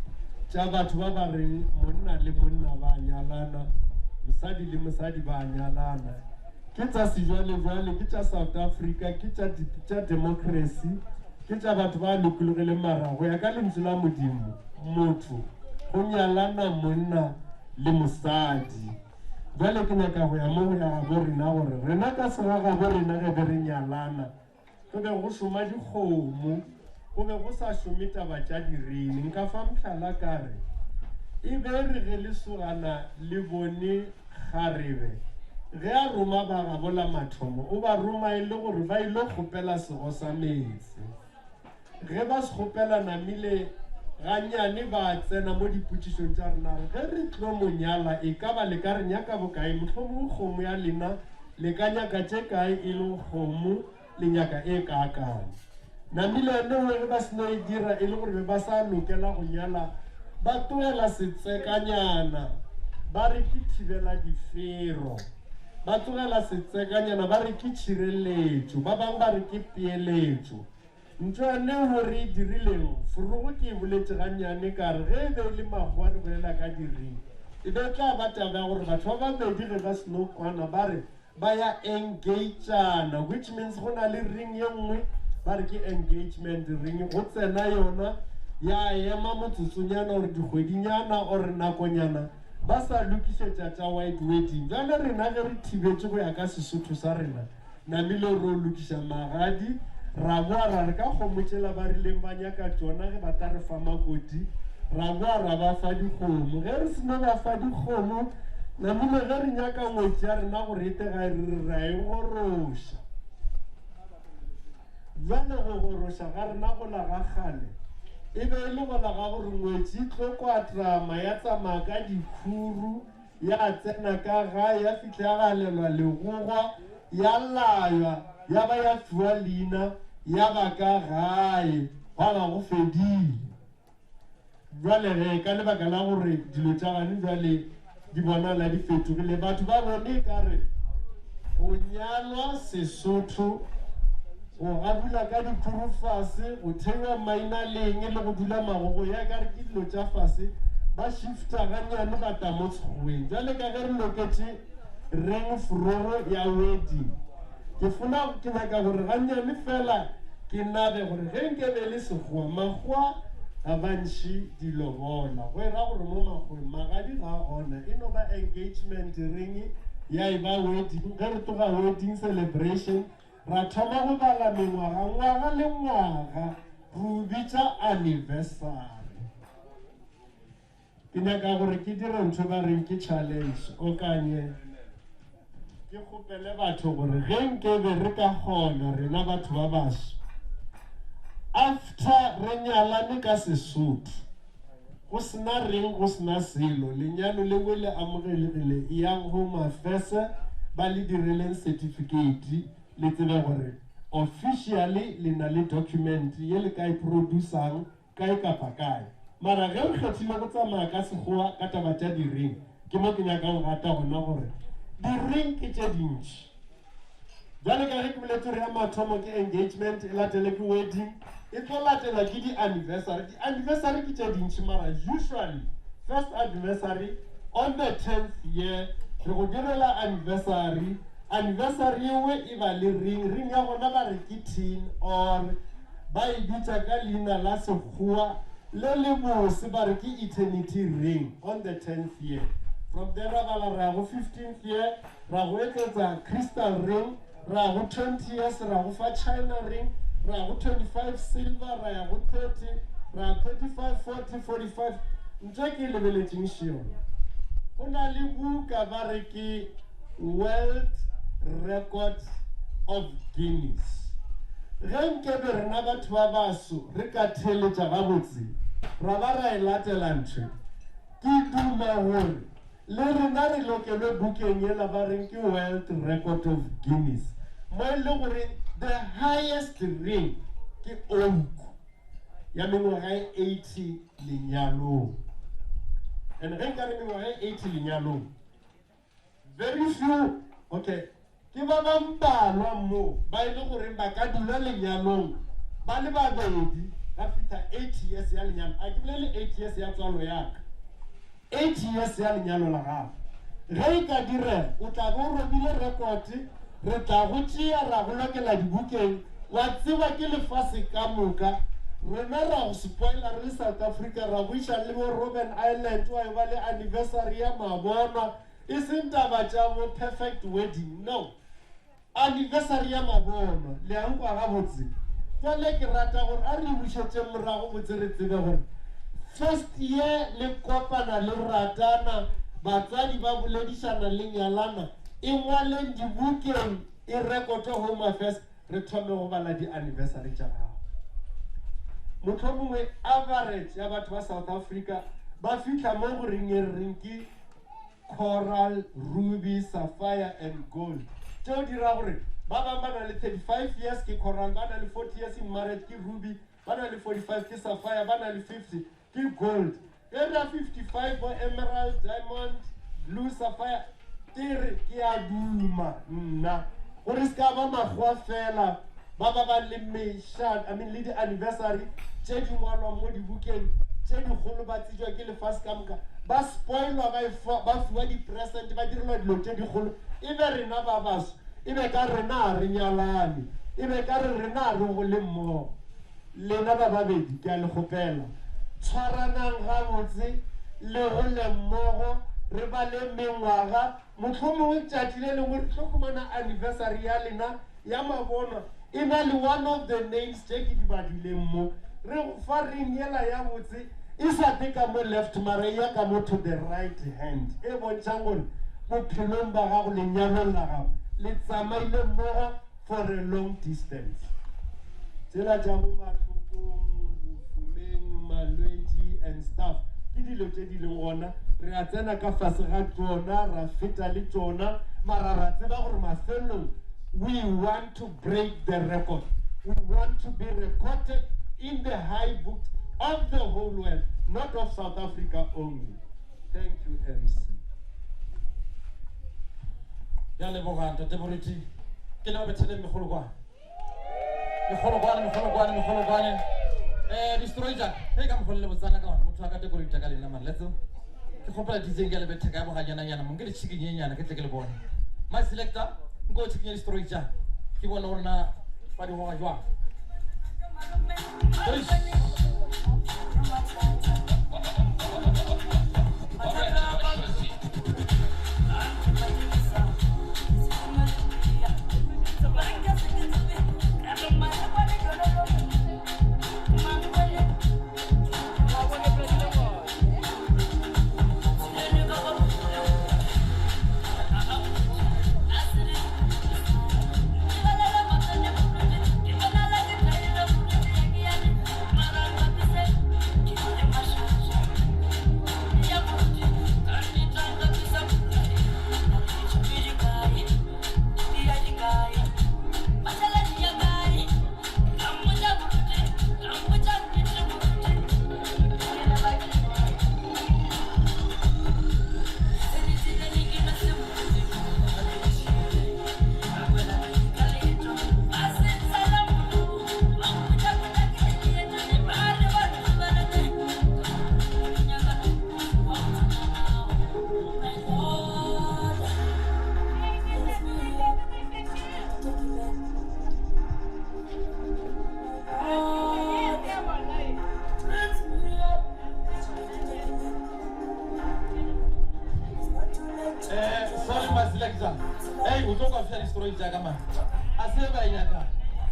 B: tša batho ba ba reng monna le monna ba nyalana, mosadi le mosadi ba nyalana. Ke tša sejwalejwale, ke tša South Africa, ke tša, tša democracy, ke tša batho ba lokologileng, mara go ya ka Lentšu la Modimo, motho go nyalana monna le mosadi. Bjale ke nyaka go ya mo go ya gabo rena gore rena ka segagabo rena ge be re nyalana, Go be go šoma dikgomo, go be go sa šome taba tša direne. Nka fa mohlala ka re, e be re ge lesogana le bone kgarebe, ge a roma ba gabo la mathomo, o ba roma e le gore ba ilo kgopela sego sa meetse. Ge ba se kgopela namile gannyane ba tsena mo dipotšišong tša rena re ge re tlo mo nyala e ka ba le ka re nyaka bokae, mohlomongwe kgomo ya lena le ka nyaka tše kae e lego kgomo le nyaka e kaakang. Namile yone nngwe ge ba se no e dira e le gore be ba sa lokela go nyala ba tlohela setsekanyana ba re ke thibela difero, ba tlogela setsekanyana ba re ke tšhireletšo, ba bangwe ba re ke peeletšo. Ntho ya neo re e dirilego, forogo ke e boletše gannyane ka re ge e be e le makgowa re bolela ka di-ring, e be e tla ba taba ya gore batho ba babedi ge ba seno kwana ba re ba ya engage-ana, which means go na le ring ye nngwe ba re ke engagement ring, go tsena yona ya ema motsotsonyana or dikgwedinyana or nakonyana ba sa lokišetša tša white wedding. Bjale rena ge re thibetše go ya ka Sesotho sa rena, Namile ro lokiša magadi, ra boa ra re ka kgomo tšela ba rileng ba nyaka tšona ge ba tla re fa makoti, ra boa ra ba fa dikgomo. Ge re seno ba fa dikgomo, namile ge re nyaka ngwetši ya rena gore e tle gae re re ra e goroša. Bjale go goroša ga rena gola ga kgale e be e le gola ga gore ngwetši e tlo kwatrama ya tsamaya ka dikhuru, Ya tsena ka gae, ya fihla ya galelwa legogwa, ya laywa, ya ba ya fiwa leina, ya ba ka gae, gwa ba go fedile. Bjale ge, ka lebaka la gore dilo tša gane bjale di bonala di fetogile, batho ba bone e ka re go nyalwa Sesotho, go gabula ka dikhuru fase, go theiwa maina leng le go dula magogo, ya e ka re ke dilo tša fase, ba shifta gannyane ba tla mo Sekgoweng. Bjale ka ge re loketše reng forogo ya wedding, ke fona ke nyaka gore gannyane fela ke nabe gore ge nke be e le Sekgowa, Makgowa ga ba ntšhe dilobola. Go e ra gore mo Makgoweng magadi ga a gona, e no ba engagement ring ya e ba wedding. Ge re tloga wedding celebration, Ra thoma go bala mengwaga ngwaga le ngwaga, re o bitša anniversary. Ke nyaka gore ke dire ntho ba reng ke challenge, okanye ke kgopele batho gore ge nkebe re ka kgona rena batho ba baso, after re nyalane ka Sesotho, Go sena reng go sena selo, lenyalo lengwe le amogelegile, eyang Home Affairs ba le direleng certificate, le tsebe gore officially le na le document ye le ka e producang kae kapa kae. Mara ge o kgethile go tsamaya ka Sekgowa ka taba tša di-ring, ke mo ke nyakang go gata gona gore di-ring ke tše dintši. Bjale ka ge ke boletše gore ya mathomo ke engagement, e latele ke wedding, e tlo latelwa ke di-anniversary. Di-anniversary ke tše dintši mara usually first anniversary on the tenth year re go direla anniversary. Anniversary yeo e ba le ring, ring ya gona ba re ke tin or ba e bitša ka leina la Sekgowa le le bose ba re ke eternity ring on the tenth year. From there ra bala ra ya go fifteenth year ra go etsetsa crystal ring, ra ya go 20 years ra go fa china ring, ra ya go 25 silver, ra ya go 30, ra ya 35, 40, 45. Ntho e ke e lebeletšeng še yona. Go na le buka ba re ke World Records of Guinness. Ge nkebe rena batho ba baso re ka theeletša gabotse ra ba ra e latela ntho e, ke duma gore Le rena re lokelwe bukeng yela ba reng ke World Record of Guinness, mo e le gore the highest ring ke oak ya mengwaga e 80 lenyalong. And ge nka re mengwaga e 80 lenyalong, very few, okay, Ke ba ba mmalwa mo ba e le goreng ba ka dula lenyalong ba le babedi ba fihla 80 years ya lenyalo. A ke bolele 80 years ya tswalo ya ka, 80 years ya lenyalo la gago. Ge e ka direga, o tla be o robile rekote, re tla go tšea ra go lokela dibukeng, wa tseba ke lefase ka moka. Rena ra go spoiler re le South Africa, ra go iša le bo Robben Island wa yo ba le anniversary ya mabonwa. E seng taba tša bo perfect wedding, no. Anniversary ya mabonwa, le a nkwa gabotse? Bjale ke rata gore a re e bušetšeng morago botse re tsebe gore first year le kopana le ratana, batswadi ba boledišana le nyalana, e ngwaleng dibukeng, e rekotwe Home Affairs, re thome go bala di-anniversary tša gago. Mohlomongwe average ya batho ba South Africa ba fihla mo go reng e re reng ke coral, ruby, sapphire and gold. Tšeo di ra gore ba bang ba na le 35 years ke coral, ba na le 40 years in marriage ke ruby, ba na le 45 ke sapphire, ba na le 50 ke gold. Ge re ya 55 bo emerald, diamond, blue, sapphire, ke re ke a duma nna gore se ka ba makgowa fela ba ba ba le mesha, I mean le di-anniversary tše di ngwalwang mo dibukeng tše dikgolo ba tsejwa ke lefase ka moka, ba spoilwa ba efa, ba fiwa di-present, ba direlwa dilo tše dikgolo, e be rena ba baso, e be ka rena ga re nyalane, e be ka re rena ga re gole mmogo. Lena ba babedi ke a le kgopela, tshwaranang gabotse, le gole mmogo, re baleng mengwaga, Mohlomongwe letšatši le lengwe re tlo humana anniversary ya lena ya mabonwa e na le one of the names tše ke di badileng mo. Re go fa ring yela ya botse e sa tle ka mo left mara e ya ka mo to the right hand e bontšhang gore bophelong ba gago, lenyalong la gago le tsamaile mmogo for a long distance. Tsela tša bo mahlokong, bofumeng, malwetši and stuff ke dilo tše di leng gona, re a tsena ka fase ga tšona, ra feta le tšona, mara ra tseba gore mafelelong we want to break the record, we want to be recorded in the high books of the whole world, not of South Africa only. Thank you MC.
G: Ke a leboga Ntate Moruti. Ke le ba betheleng megolokwane. Megolokwane, megolokwane, megolokwane. Eh, destroy tša. Ge ka mogolo le botsana ka gona motho a ka decorate ka lena man. Let's go. Ke kgopela DJ nka le bethe ka boganyana nyana mo nke le chikinye nyana ke tle ke le bone. My selector, nko chikinye destroy tša. Ke bone gore na ba di goga jwang. Eish. selector ei o tlo kwa fša distroi tša ka mane a se ba e nyakang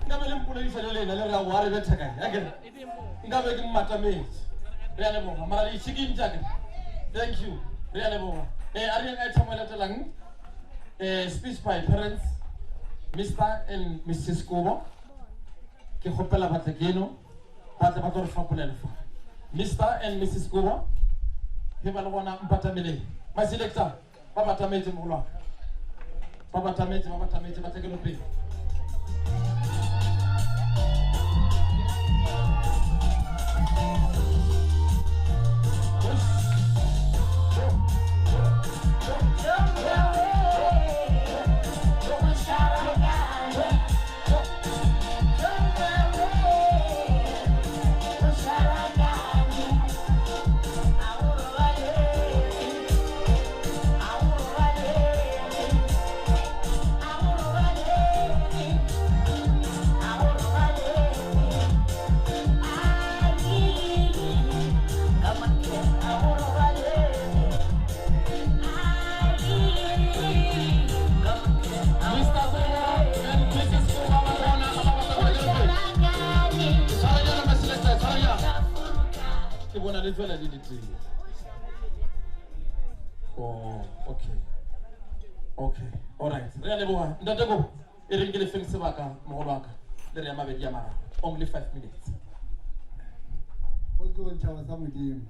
G: nka be le mpolediša le lena le re aowa re betha kae akere nka be ke mmatametše re a leboga mara le itšhikintša akere thank you re a leboga um a re yeng item e latelang um speech by parents Mr and Mrs Kobo ke kgopela ba tle keno ba tle ba tlo re fa polelo fa Mr and Mrs Kobo ge ba le gona mpatameleng my selector ba batametše mogolo wa ka ba batametše ba batametše ba tle keno pele. Ke bona le tswela le ditee. Oh, okay. Okay. All right. Re a leboga. Ntate Kobo, e reng ke le feng sebaka mogolo wa ka. Le re ya mabedi a mararo. Only 5 minutes.
C: Go tlo ntšhaba sa Modimo.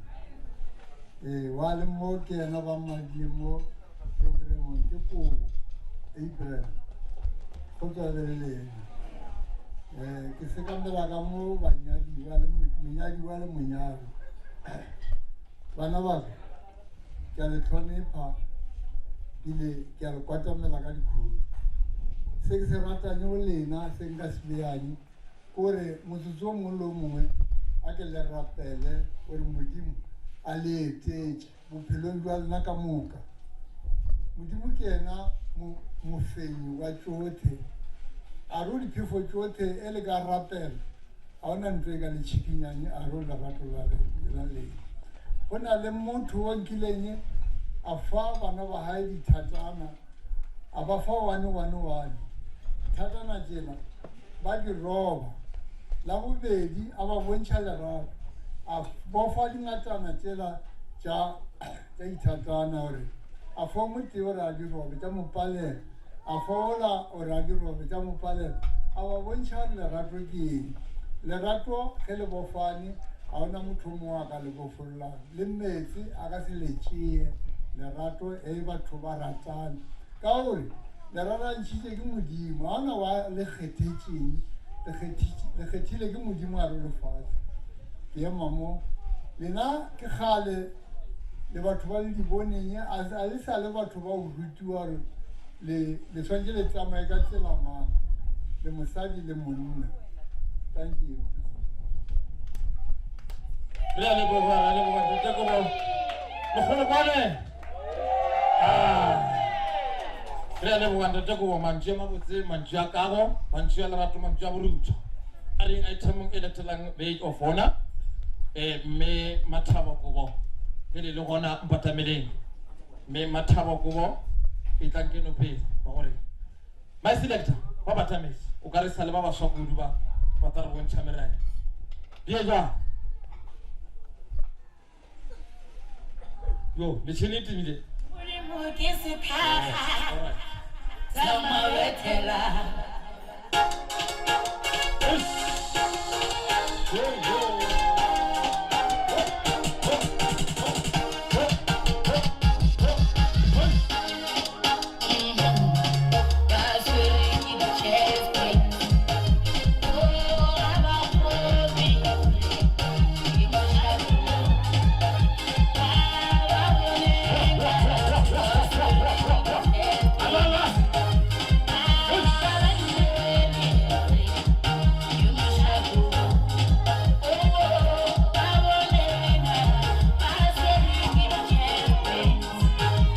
C: Ee, wa le mo ke yena ba mmadile mo programong ke Kobo April. Go tswa le lena. Eh, ke sekamela ka mo banyadiwa le monyadiwa le monyadi. Bana ba ka, ke a le hlonepha bile ke a le kwatamela ka dikhudu. Se ke se ratang go lena, se nka se beyang, ke gore motsotso o mongwe le o mongwe a ke le rapele gore Modimo a le etetše bophelong jwa lena ka moka. Modimo ke yena mofenyi wa tšohle. A re o diphefo tšohle e le ka rapela Ga go na ntho e ka le tšhikinyang a re o lerato la la lena. Go na le motho o nkileng a fa bana ba gae dithatana, a ba fa one one one. Thatana tšela ba di roba. La bobedi a ba bontšha lerato, a bofa dingatana tšela tša tša dithatana gore a fa motee gore a di robe tša mo palela. A fola o ra dirobe tša mopalelo, a ba bontšha gore lerato ke eng. Lerato ge le bofane, ga ona motho o mongwe a ka le bofollang. Le meetse a ka se le tšee. Lerato e batho ba ratana. Ka gore le rarantšhitše ke Modimo, ga ona wa le kgethetšeng, le kgethile ke Modimo a re lefatshe. Ke ema mo. Lena ke kgale le batho ba le di boneng, a le sa le batho ba go rutiwa gore le le swanetše le tsamaye ka tsela mang le mosadi le monna. Thank you.
G: Re a leboga, re a leboga Ntate Kobo. Mogolokwane. Ah. Re a leboga Ntate Kobo, mantšu a mabotse, mantšu a kago, mantšu a lerato, mantšu a borutho. A reng itemong e latelang Maid of Honor, eh, mme Mathabo Kobo, ge le le gona mpatameleng. Mme Mathabo Kobo, e tlang ke no pele, ba gore my selector ba batametse, o ka re sa le ba baswa kudu ba ba tla re bontšha meraya. Di ye jwang? Yo, metšhini e timile.
I: Modimo ke sethakga sa mabethela. Ba swere ke di-chest pains. Oh, ga ba kgolwe ke mošate. Ba ba boneng ba swere ke di-chest pains. Ga ba dumele gore ke mošate. Oh, ba boneng ba swere ke di-chest pains.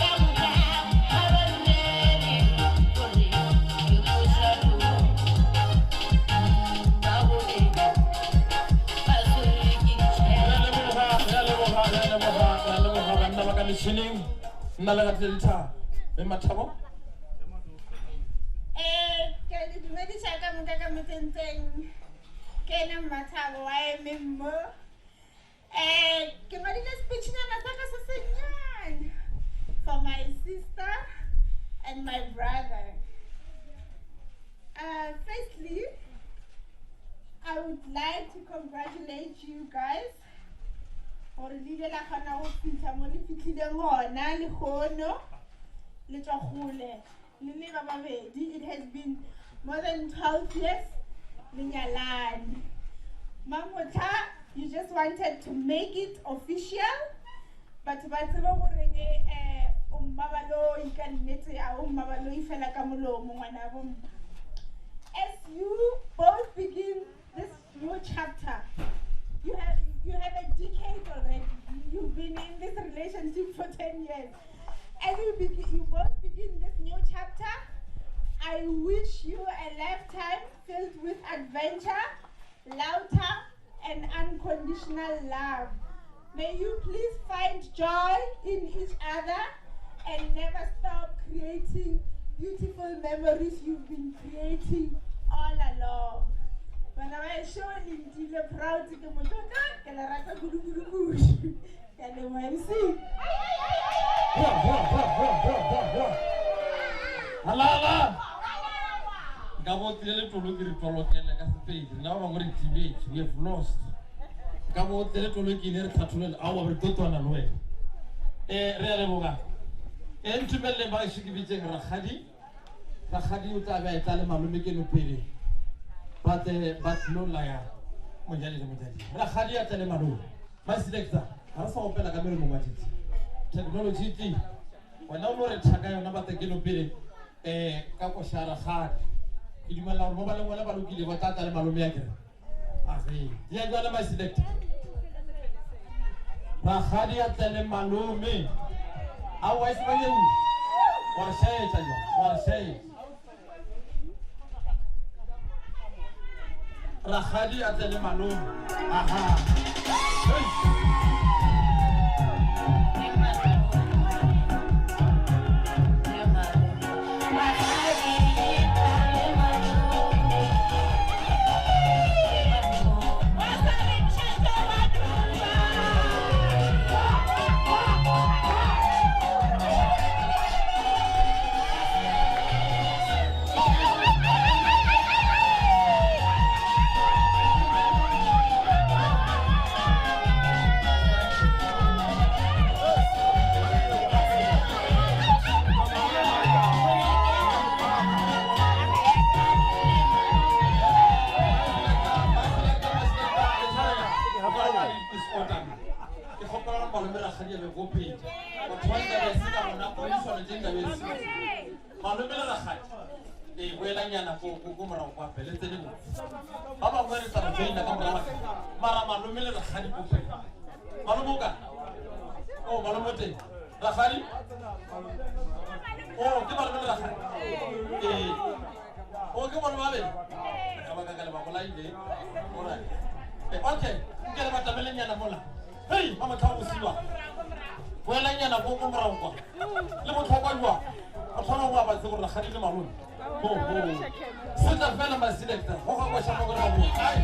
I: Ka moka ga ba dumele gore ke mošate. Ba boneng ba swere ke
G: Re a
I: di-chest
G: leboga, re a leboga, re a leboga, re a leboga banna ba ka metšhineng. Nna le gatile dithaba. Mme Mathabo.
J: dumediša ka moka ka motsentseng ke ena mmathabo wa emeng mo um ke ngwadile speechnyana sa ka se sennyane for my sister and my brother uh, firstly i would like to congratulate you guys gore le ile la kgona go fitlha mo le fitlhileng gona lehono le tswa kgole le le ba babedi it has been more than 12 years le nyalane mamotlha you just wanted to make it official batho ba tsebe goreng um o mmabaloi ka nnete a o mmabaloi fela ka molomo ngwana bomma as you both begin this new chapter you have you have a decade already you've been in this relationship for 10 years as you begin you both begin this new chapter i wish you a lifetime filled with adventure laughter and unconditional love may you please find joy in each other and never stop creating beautiful memories you've been creating all along. Bana ba ešo le ntile proud ke motlotlo ke le rata kudu-kudu-kudu. Ke a leboha MC.
G: Halala! Nka bo tlile le tolo ke re tolokele ka Sepedi. Rena ba bangwe re timetše, we have lost. Nka bo tlile tolo ke ile re tlhatholele aowa re tlo twana le wena. Eh re a leboga. Eh ntumeleleng ba gešo ke bitseng rakgadi. Rakgadi o tla be a etla le malome keno pele ba tle ba tlilo laya monyadi le monyadi. Rakgadi a tle le malome. My selector, ga re sa opela ka melomo matšatši. Technology e tlile. Wena o no re thaka yona ba tle keno pele eh ka koša ya rakgadi. Ke dumela gore mo ba leng gona ba lokile ba tla tla le malome a kere. Age, ya jwale my selector. Rakgadi a tle le malome. Aowa e se ba yeo. Wa re šaetša jwale, wa re šaetša. Rakgadi a tle le malome. Aha. Hey. Ke kgopela gore malome rakgadi a be ko pele. Batho ba nkabe se ka bona poledišano tše nkabe se. Malome le rakgadi ee boelanyana ko ko ko morago kwa pele tsene mo. Ba bangwe re tla re joina ka morago mara malome le rakgadi ko pele. Malome o kae? Oh malome o teng. Rakgadi? Oh ke malome le rakgadi. Ee. Oh ke bona ba babedi. Ka baka ka le ba bolaile. Alright. Okay, nke le batamelenyana mola. Hei, ba motlha go siwa. Boelanyana ko ko morago kwa. Le botlhokwa jwa. Go tshwana go abatse gore rakgadi le malome. Ho ho. Se tla fela my selector. Go ga kwa shapa gore ba boa. Ai.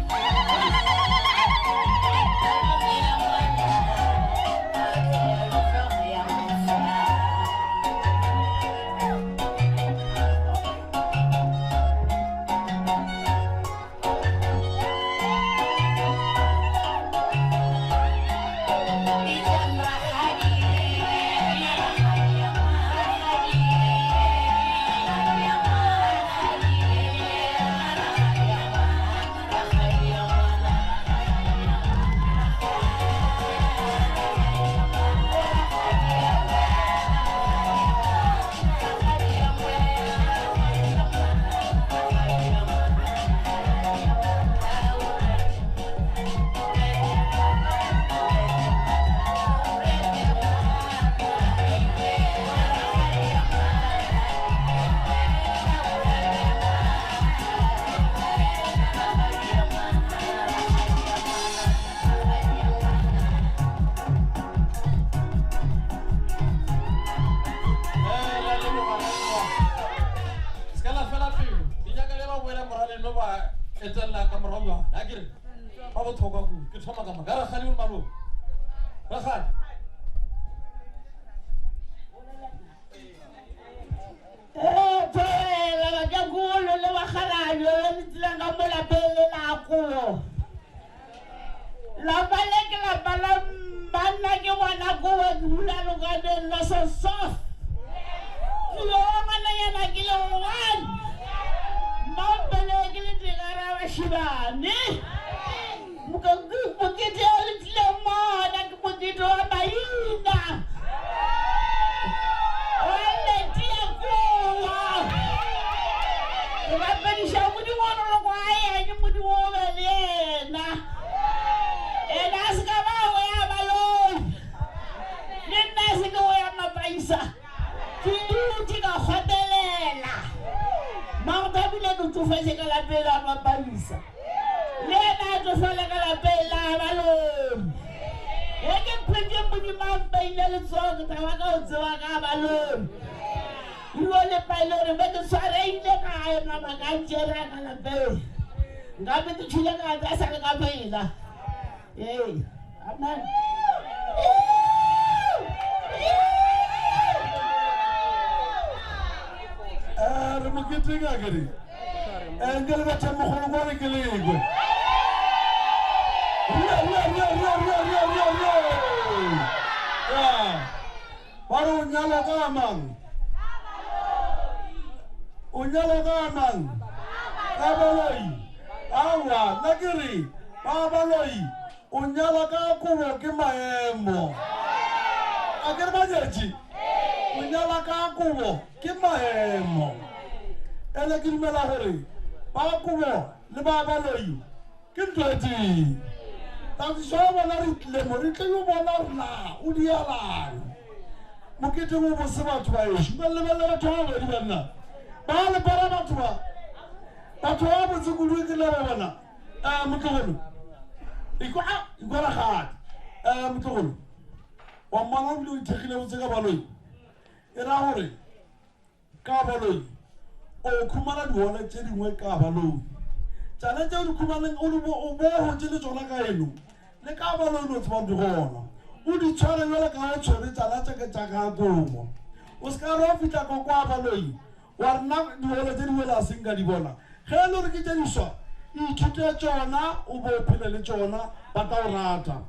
G: ba etelela ka morago bjale a kere ba botlhokwa kudu ke thoma ka moka rakgadi le malome rakgadi
K: Thobela bakekolo le bakgalabje ba le tselang ka mo lapeng le la kobo. Lapa le ke lapa la mma ke ngwana kobo ke dula lokaneng la sosof. Ke yo ngwananyana ke le one. Mmampele ke le tegara bašemane. Mokete o le tlileng mona ke mokete wa maina. Wa letia kowa. Re rapediša Modimo gore le kwa eng Modimo o be le yena. Ena a se ka ba go ya baloi. Le nna se ke go ya mapaisa. Ke dutše ka kgotelela. Mangthabile ke tsofetše ka lapeng la mapaisa. Le yena a tšofala ka lapeng la baloi. Ge ke phwetše Modimo a mpeile letsogo ke tla ba ka o tseba ka baloi. Ruo le paile gore be ke tshwareile ka gae mabaka a ntšere a ka lapeng. Nkabe ke tšhile ka tla sa le ka pela. Ee. Amen.
L: Eh, re moketeng a kere eh, nke le bethe mogolo kwa re ke lekwe ria ria ria ria ria ria ria ria ya ba re o nyalwa ka mang o nyalwa ka mang ka baloi awa nna ke re ba baloi O nyala ka kobo ke maemo. A ke re banyetši? O nyala ka kobo ke maemo. Ene ke dumela gore ba kobo le ba baloi ke ntho e tee. Tatišo ya bona re tlile mo re tle yo bona gore na o dialang. Moketeng o bose batho ba ešo. Ba lebelele batho ba babedi banna. Ba lepara batho ba. Batho ba botse kudu ke le ba bona. Eh, motlogolo ikwa ikwa ragadi um motlogolo wa mmona o bile o ithekgile botse ka baloi e ra gore ka baloi o khumana dihole tše dingwe ka baloi tšane tše o di khumaneng o di bo- o bohotše le tšona ka eno le ka baloi no tsebang di gona o di tshware jale ka o tshwere tšana tše ke tša ka kobo o se ka re o fihla ko kwa baloi Wa re, Nna digole tše dingwe la se nka di bona. Ge e le gore ke tše diswa, ithute tšona o be o phele le tšona, ba tla o rata.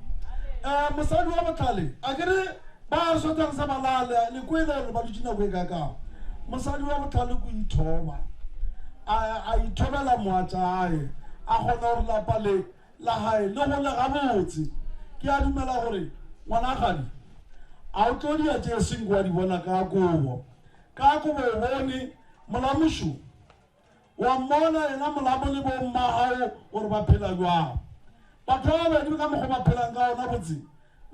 L: Um mosadi wa bohlale, a ke re ba re sotha re sa ba lale, le kwele gore ba dutše nako e kakang. Mosadi wa bohlale ko ithoba, a, a ithobela moatšae, a kgona gore lapa le la gae le gole gabotse. Ke a dumela gore ngwanagadi a o tlo dia tše seng wa di bona ka kobo. Ka ko bo bone molamušo, wa mmona yena molamo le bo mmagao gore ba phela jwang. Batho ba babedi ka mokgwa ba phelang ka ona botse,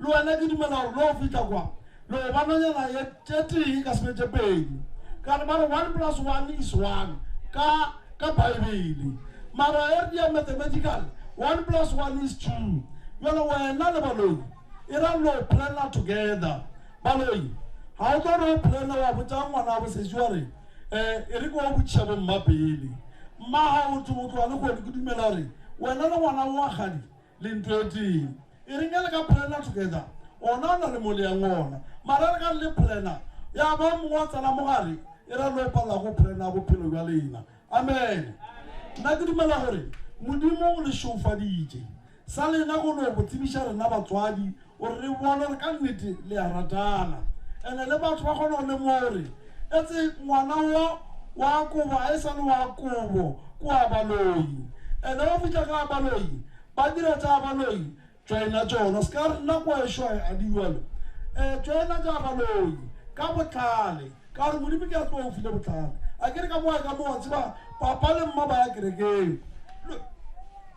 L: le wena ke dumela gore le go fihla kwa le go ba nonyana ye tše tee ka sebe tše pedi. Ka re ba re one plus one is one ka ka Bible. Mara e re dia mathematical one plus one is two. Jwale wena le baloi e ra lo planner together. Baloi, ga o tlo re o plana wa botša ngwana wa bosesi wa re, um e re ke wa botšiša bomma pele. Mma ga o tlo tloga le kgone ke dumela gore wena le ngwana wa gadi le ntho e tee. E reng le ka plana together, ona o na le mo le yang ona. Mara re ka le plana ya ba mongwe wa tsena mogare e ra le o palela go plana bophelo bja lena. Amen. Nna ke dumela gore Modimo o le šeofaditše. Sa lena go no go tsebiša rena batswadi gore re bone gore ka nnete le a ratana. Ene le batho ba kgona go lemoga gore etse ngwana wa wa kobo a e sa le wa kobo ke wa baloi. Ene o fihla ka baloi ba dira tša baloi joina tšona se ka re nna kwa ešo a di jalo. Um joina tša baloi ka bohlale ka gore Modimo ke a tseba o file bohlale. A ke re ka moa ka moa tseba papa le mma ba ya kerekeng.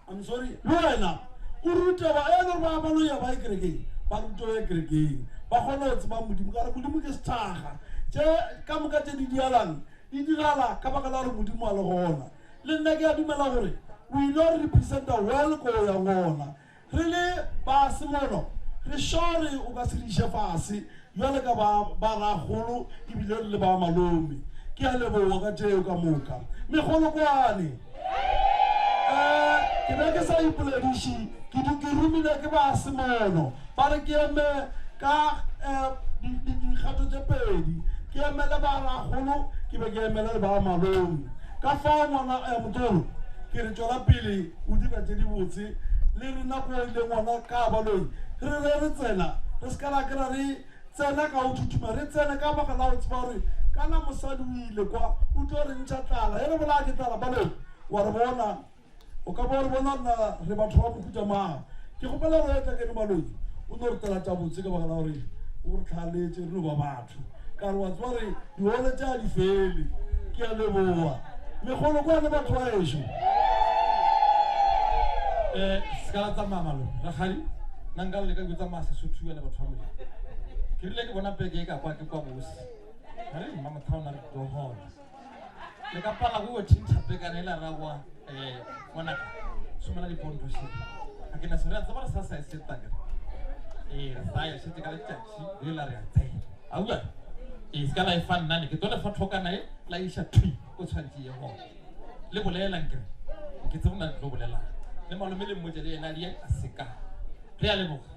L: I'm sorry le wena o rute ba e le gore ba ba loya ba ye kerekeng ba rute ba ye kerekeng ba kgone go tseba modimo ka gore modimo ke sethaga tše ka moka tše di dialang di dirala ka baka la gore modimo a le gona le nna ke a dumela gore o ile gore representa well ko o yang gona re le ba semono re sure o ka se re iše fase bjale ka ba ba ragolo ebile re le ba malome ke a leboga ka tšeo ka moka megolokwane. Ke be ke sa ipolediše, ke du ke romile ke ba semono, ba re ke eme ka um dikgato tše pedi, ke emele ba rakgolo, ke be ke emele le ba malome. Ka fao ngwana um motlolo, ke re tšwela pele o dira tše dibotse le rena ko ileng gona ka baloi, re re re tsena, re se ka ra kry-a re Tsena ka go thuthuma, re tsene ka baka la go tseba gore kana mosadi o ile kwa, o tlo re ntšha tlala. Ge re bolaya ke tlala, baloi, wa re bona. O ka ba wa re bona rena re batho ba mohuta mang. Ke kgopela gore etla keno baloi, o no re tela tša botse ka baka la gore o re tlhaletše, re no ba batho. Ka re wa tseba gore dihole tša di fele. Ke a leboga. Megolo kwa le batho ba ešo.
G: Eh, se ka la tsamaya malome. Rakgadi, nna nka leka ke tsamaya Sesotho le batho ba Modimo. Ke rile ke bona peke e ka kwa ke kwa bose. Ga re mma motho ona re tlo gola. Le ka pala go tšhintšha pekana e la ra kwa eh ngwanaka. Somela diponto še. A ke na se re a tseba re sa sa e seta ke. Eh, re sa ya šetse ka letšatši le la re a tsena. A utlwa? Ee, se ka la e fa nna ne ke tlo le fa thokana e la iša thwi o tshwanetse ye gona. Le bolela nkere ke tsebe na le tlo bolelang. Le malome le mmotse le yena le a seka. Re a leboga.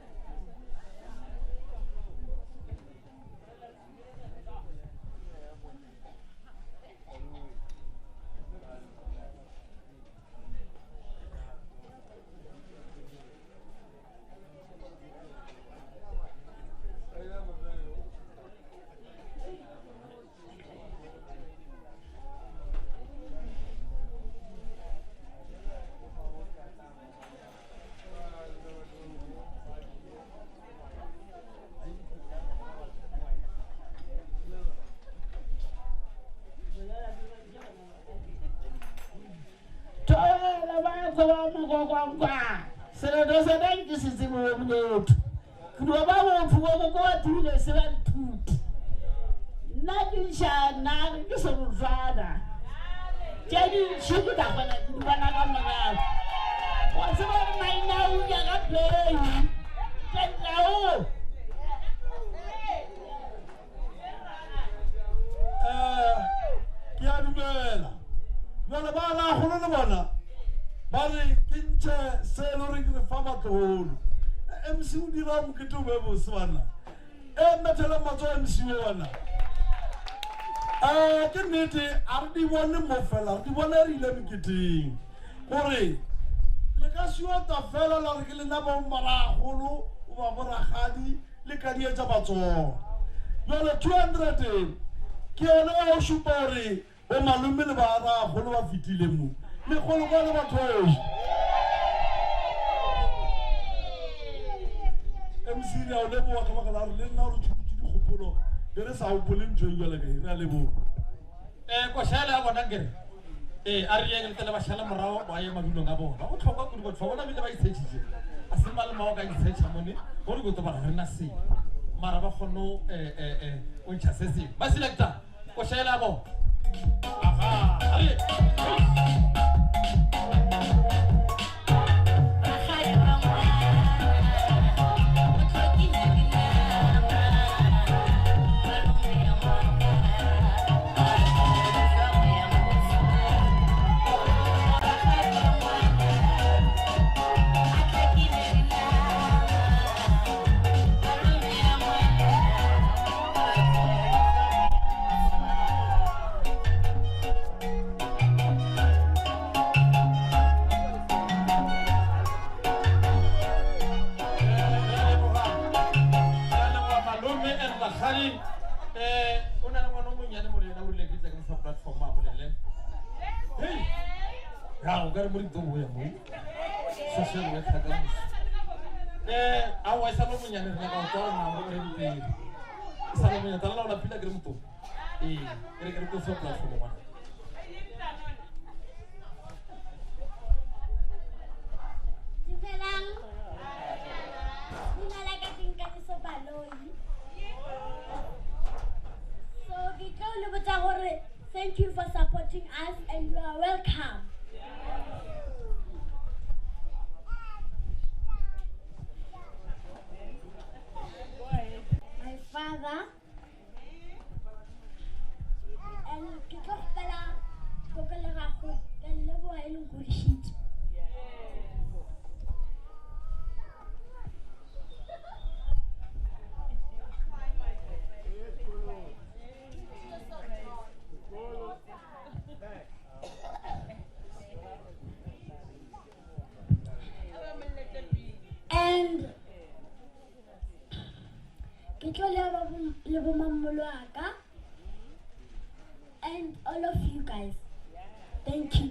K: Thobela ba tseba mokokwankwa sereto sa teng ke se tsebe wo motho ke dio ba motho wo koko wa thule se ba nthuti nna ke iša nna ke serutwana tše dintši ke tla kgona ke di bona ka morago wa tseba gore maina o nyaka play ke nna o
L: Eh, ke a dumela bjale ba lagolo le bona ba re ke ntšhe se e le gore ke re fa batlogolo mc o dira mokete o be bose banna e methele matso mc o bana um ke nnete a re di bone mo fela re di bone re ile moketeng gore le ka siota fela la re ke lena bommaragolo goba boragadi le kadietša matsogo. Bjale 200 ke yona ya go šupa gore bo malome le ba ragolo ba fetile mo. Megolo kwa le batho ešo. MC re a o leboga ka baka la gore le nna o re tšhubutše dikgopolo be re sa gopole ntho e bjale ka e. Re a leboga.
G: Eh, košela ya bona nkere ee a re yeng le tlele ba šala morago ba ye madulong a bona go tlhokwa kudu batho ba bona bile ba itshetšhitše a se mang le mang o ka itshetšha mone gore ko tobana re na seng mara ba kgone o eh, eh, ntšha se sengwe ba selecta košela ya bona aga a re Malome and Rakgadi o na le ngwana o monnyane mo le yena o rile ke tle ke mo fa platform a bolele. Hey! Ya o ka re mo di tlo ya mo. Social worker ka moso. Eh, a wa sa lo monyane re nyaka go kwa gore na o re pele. Sa lo monyane tala la pila ke re motho. Ee, re ke re tlo fa platform ngwana.
M: Dumelang. Leina la ka ke Nkanyiso Baloyi. So ke tlo le botsa gore thank you for supporting us and you are welcome. My father And ke tlo kgopela koko le gago ke leboga e leng godišitše. all of you guys. Thank you.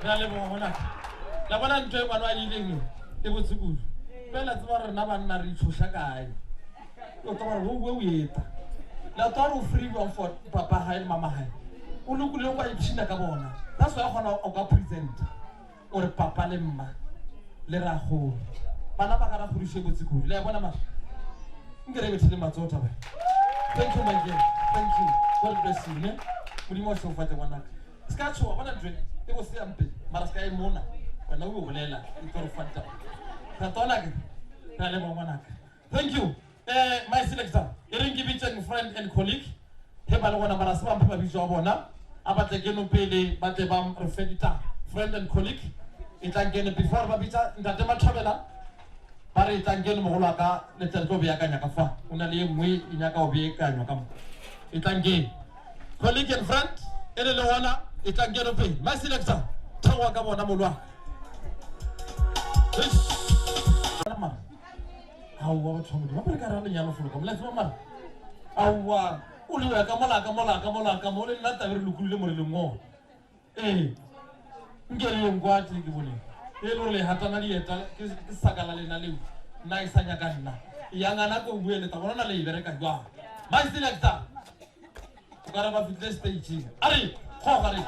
G: Re a leboga ngwanaka. La bona ntho e ngwana a ileng yo e botse kudu. Fela tseba gore rena banna re itshoša kae. O tlo gore o bue o eta. La tlo gore o free bjang for papa gae le mama gae. O lokile o ka ipshina ka bona. That's why kgona o ka present. O re papa le mma le rakgolo. Bana ba ka ra kgodišo e botse kudu. Le a bona mara? Nke re bethele matsogo taba. Thank you my girl. Thank you. God bless you. Ne? Modimo a šegofatše ngwanaka. Se ka tshoga bona ntwe e bose ya mpe mara se ka e mona. Wena o bolela e tlo re fa ditaba. Ratona ke. Re a leboga ngwanaka. Thank you. Eh, my selector, e reng ke bitseng friend and colleague, ge ba le gona mara se ba mphe mabitso a bona, a ba tle keno pele ba tle ba re fe ditaba. Friend and colleague, e tlang keno before ba bitsa ntate Mathobela, ba re e tlang keno mogolo wa ka le tle re tlo beakanya ka fa. O na le ye nngwe e nyaka go beakanywa ka mo. E tlang keno. Colleague and friend, e le le gona, e tlang keno pele. My selector, theoga ka bona molwa. Eish. Aowa batho ba Modimo, gape re ka ra lenyalo folo ka mo, le a tseba mara. Aowa, o le ya ka mola ka mola ka mola ka mo, le nna tabe re lokolile mo re leng gona. Ee, nke re yeng kwa tse ke boneng. E le gore le hatana dieta, ke ke saka la lena leo, nna e sa nyaka nna. Yang ana ko bue le tla bona na le e bereka jwang. My selector, o ka re ba fitlile stageng. A re, goga re.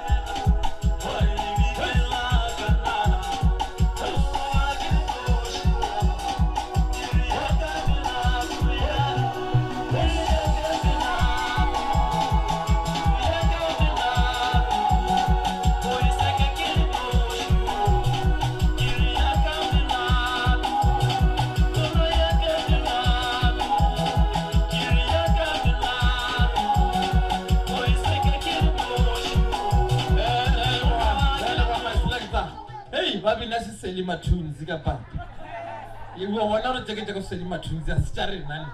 G: Hei, ba bina seseli mathunzi ka papa. Wa bona gore tšeke tšeke seseli mathunzi a se tša rena ne.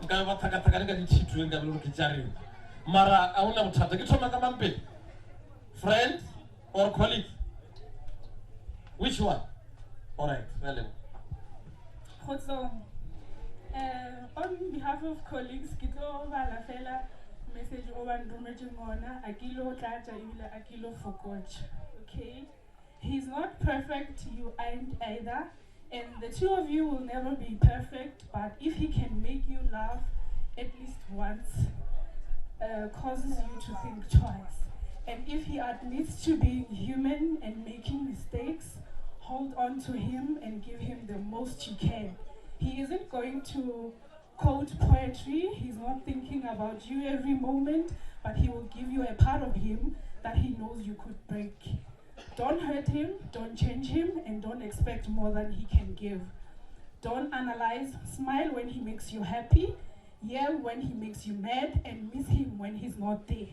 G: Nka ba tlhakatlhakane ka ditšhitwe nka be le gore ke tša rena. Mara a ona bothata ke thoma ka mampele. Friend or colleague? Which one? All right, re a leboga.
N: Kgotsong. On behalf of colleagues, ke tlo bala fela message o ba nrometšeng ona, a ke lo tlatša ebile a ke lo fokotša. Okay? He's not perfect, you aren't either, and the two of you will never be perfect, but if he can make you laugh at least once, causes you to think twice. And if he admits to being human and making mistakes, hold on to him and give him the most you can. He isn't going to quote poetry, he's not thinking about you every moment, but he will give you a part of him that he knows you could break. Don't hurt him, don't change him, and don't expect more than he can give. Don't analyze, smile when he makes you happy, yell when he makes you mad, and miss him when he's not there.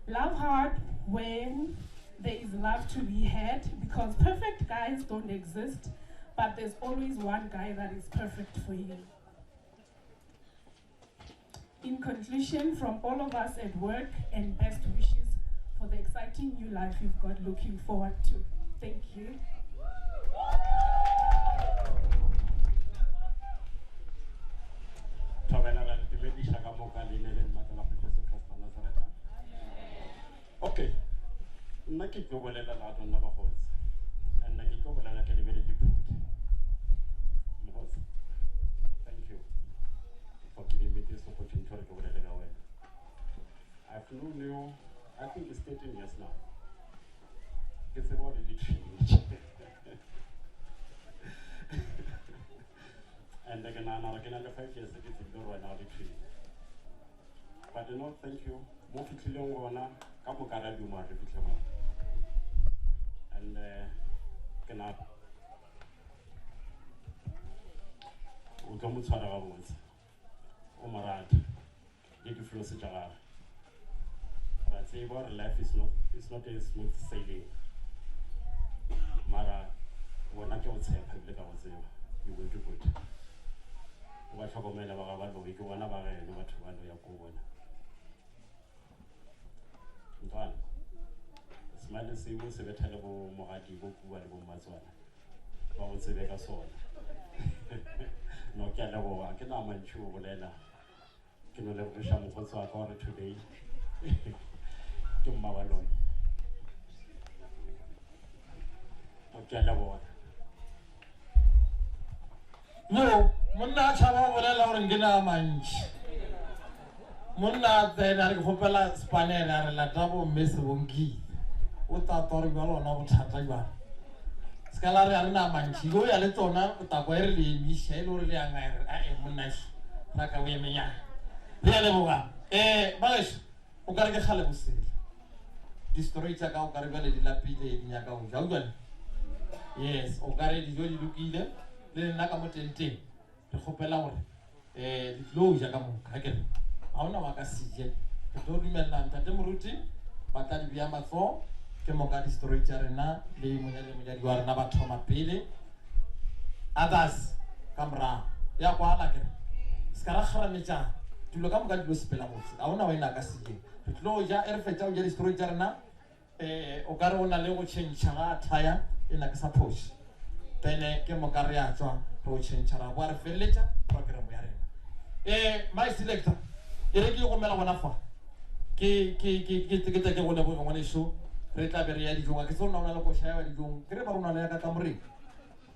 N: Love hard when there is love to be had, because perfect guys don't exist, but there's always one guy that is perfect for you. In conclusion, from all of us at work, and best wishes for the exciting new life you've got looking forward to. Thank you.
O: Thobela ra le dumediša ka moka leina le maatla la Jesu Kriste wa Nazareta. Okay, nna ke tlo bolela lerato nna bakgotsi, and ke tlo bolela ke lebeletše phuti. Mokgotsi, thank you for giving me this opportunity gore ke bolele ka wena. I've known you, I think it's 13 years now. Ke tseba gore le teenage. And ke nagana gore ke na le 5 years ke tsebile gore wena o le twin. But you know, thank you. Mo fihlileng gona, ka moka ra duma re fihle mo. And ke na o tlo mo tshwara gabotse, o mo rate le di-flows tša gagwe. Ra tseba gore life is not, it's not a smooth sailing. Mara wena ke go tshepa ebile ka go tseba, you will do good. O ba hlokomele ba ga baloi, ke bona ba geno batho ba loya ko bona. Ntwana, smile seo se betha le bo mogadi bo kua le bo mmatswana, ba go tsebe ka sona. No, ke a leboga, ke na mantši go bolela. Ke no lebogiša mokgotsi wa ka gore today ke mmabaloi. Ke a leboga.
G: Yo, monna a tšhaba go bolela gore nke na mantši. Monna a tsena a re ke kgopela spanere a re lata bomme sebonkile. O tata gore bjalo ona bothata bjang. Se ka la re a re na mantši. Yo ya le tsona o tla kwa e re le emiša e le gore le ya ngae re ae monna šo ra ka o emenyana. Re a leboga. Eh bagešo o ka re ke kgale bosele. Distroi tša ka o ka re bjale di lapile di nyaka go ja. Utlwane? Yes, o ka re dijo di lokile le nna ka mo tenteng re kgopela gore um le tlilo ja ka moka a kere ga ona wa ka seje re tlo dumelela ntate moruti ba tla di bea matsogo ke moka distroi tša rena le monyadi le monyadi wa rena ba thoma pele others ka morago ya kwala kere se ka ra kgarametšana dilo ka moka di lo sepela botse ga ona wa ena ka sejeng re tlo ja e re fetša go ja distroi tša rena um o ka re o na le go tšhentšha ga attire e na ke sa phoše then ke moka re a tšwa re o tšhentšha ra boa re feleletša program ya rena um my selector e re ke gomela gona fa ke ke ke ke ke tle ke go leboge ngwaneso re tla be re ya dijong a ke tsebe gore na o na le koša ya dijong ke re ba re o na le ya ka kamoreng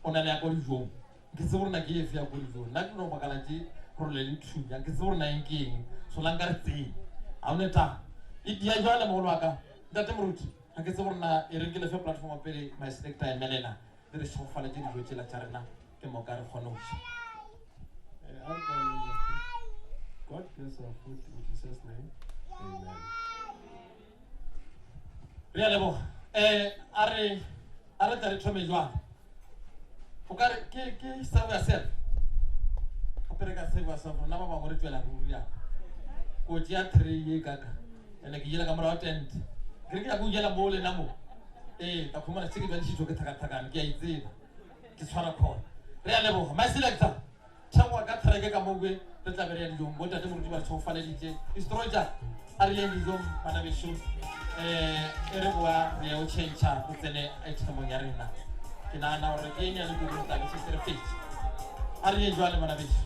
G: o na le ya ko dijong Ke tsebe gore na ke efe ya ko dijong. Nna ke no makala tše role le thunya. Ke tsebe gore na eng ke eng. Sola nka re tsee. Ga o ne taba. E dia jwale mogolo wa ka. Ntate Moruti, ga ke tsebe gore na e reng ke lefe platform pele my selector a emelela le re šegofaletše dijo tšela tša rena ke moka re kgone go ja.
B: Eh, God bless our food in Jesus' name. Amen.
G: Re a leboga. Eh, a re a re tle re thome jwale. O ka re ke ke serve yourself. Gape re ka serve yourself rona ba bangwe re tšwela ruri yana. Ko tšea tray ye kaka. Ene ke jela ka morago tent. Ke re ke ya go jela mo lena mo. Ee, ka khumana se ke jwadišitšwe ke tlhakatlhakane ke a itseba. Ke tshwara khona. Re a leboga. My selector. Theoga ka thereke ka mowe, re tla be re ya dijong. Botate moruti ba re tšhogofaleditše. Istroja, a re yeng dijong, bana bešo. Um e re boa re ye go tšhentšha re tsene itemong ya rena. Ke nagana gore ke e nyane kudu re tla be šetse re fetše. A re yeng jwale bana bešo.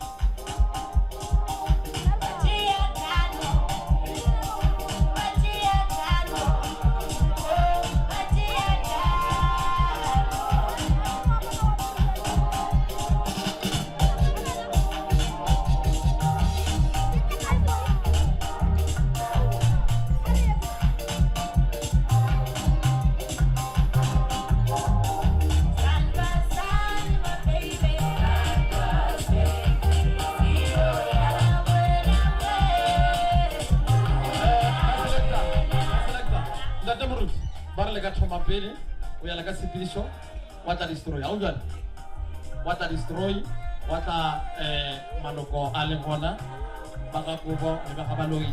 G: Ntate Moruti, ba re le ka thoma pele o ya le ka tshepedišo wa tla destroy ga o jale wa tla destroy wa tla um maloko a leng gona ba ga kobo le ba ga baloi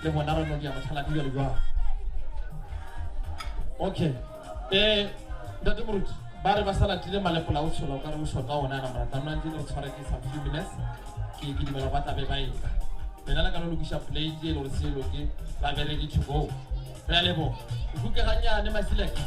G: le bona re no dia mothaladi jalo jwang okay um ntate moruti ba re ba sa latile malepola o tshola o ka re o shota ona yana morata nna ntse re tshware ke some few minutes ke ke dumela ba tlabe ba etla lena le ka no lokiša plate e le gore se loke ba be ready to go Re a leboga. O kuke gannyane Masileke.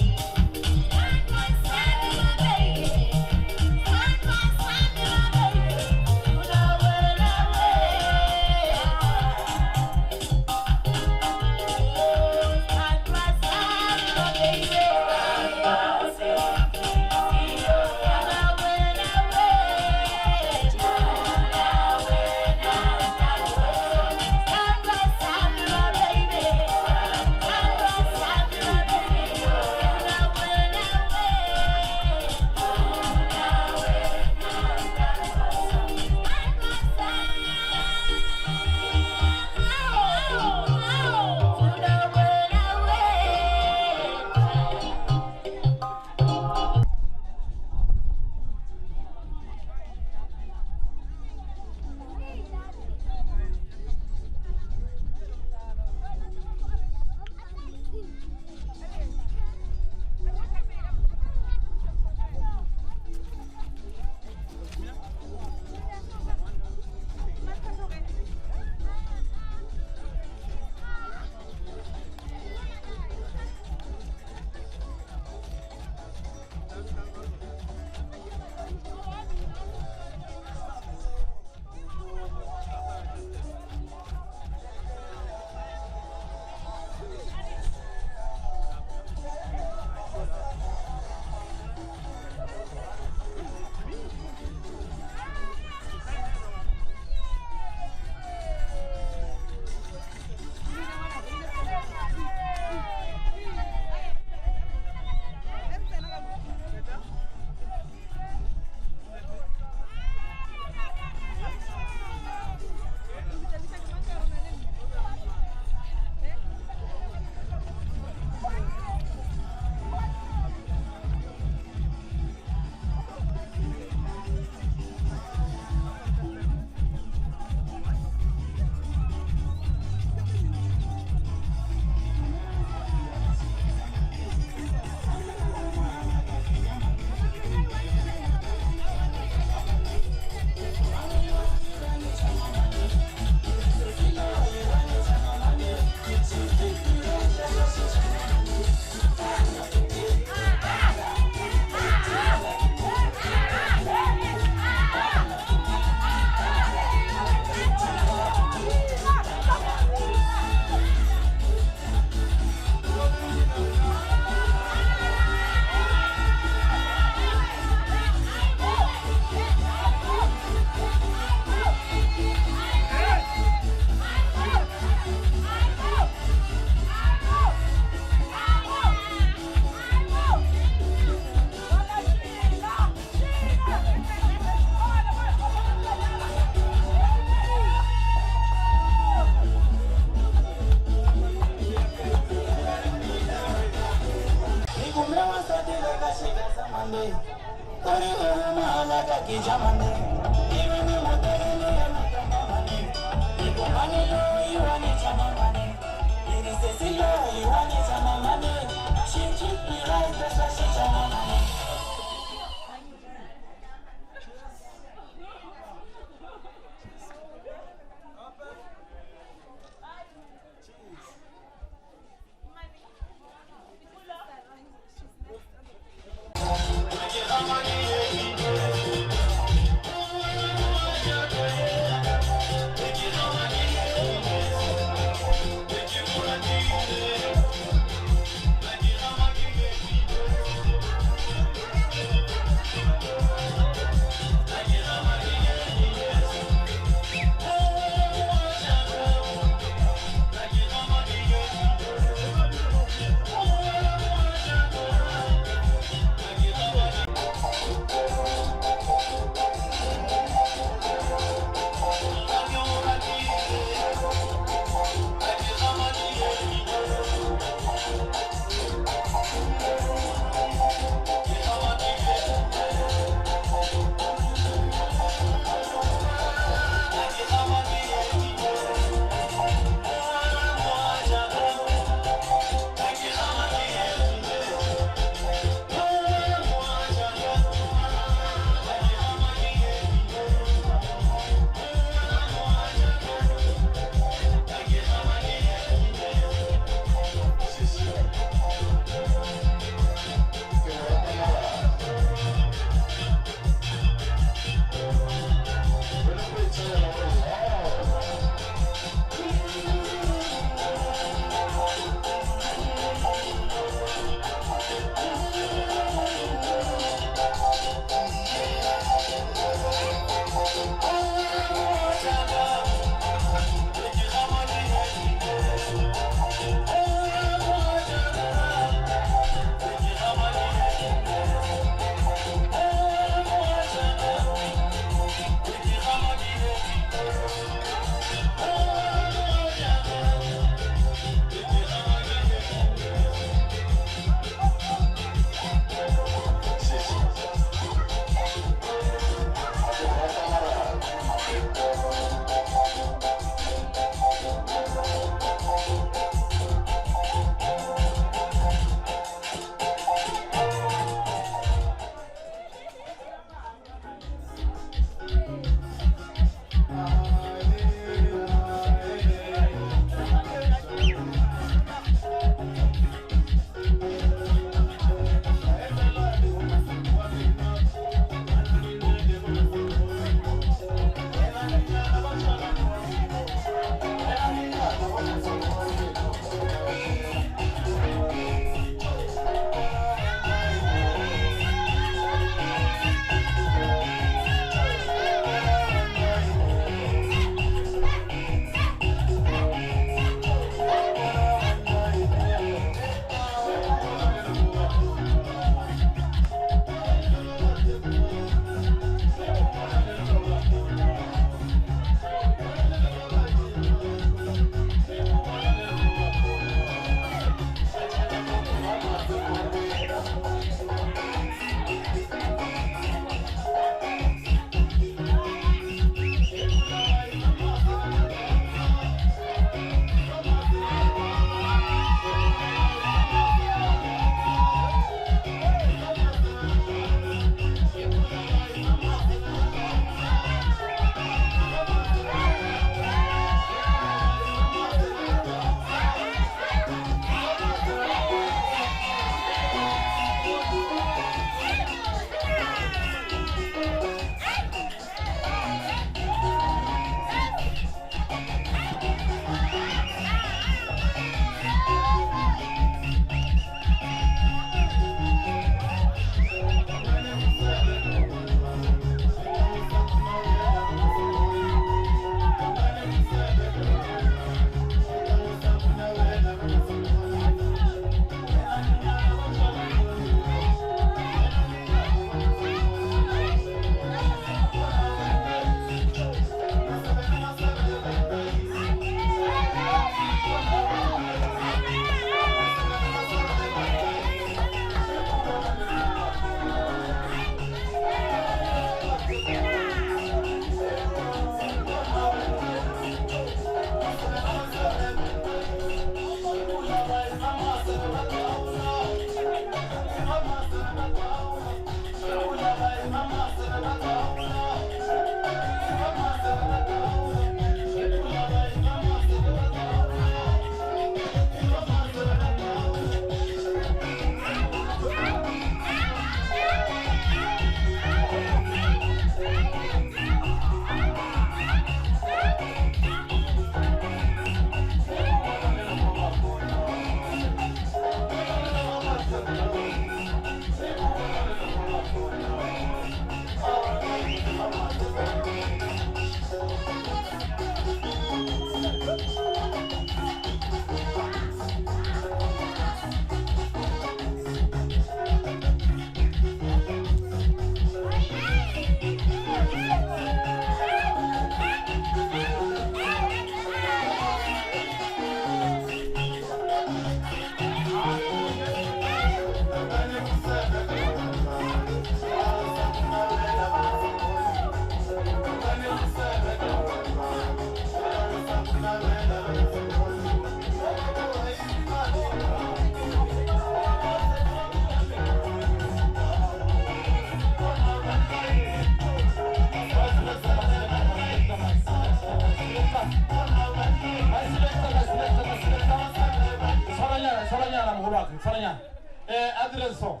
G: fatshe tshwaranyana um a dire so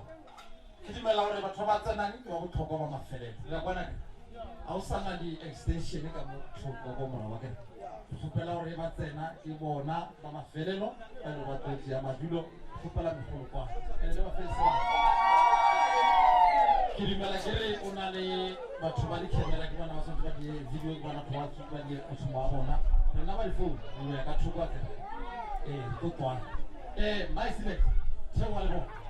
G: ke dumela gore batho ba tsenang ke ba botlhokwa ba mafelelo le ya kwana ke ga o sa na di-extension ka mo thoko ko morago ke kgopela gore ba tsena ke bona ba mafelelo ba le ba tlo tšea madulo kgopela megolo kwa ene le ba fetse ke dumela ke re o na le batho ba di-camera ke bona ba tshwanetse ba die video ke bona batho ba die mošomo wa bona rena ba difounu re ya ka thoko akere ee re tlo tswana ee my select theoga le bona.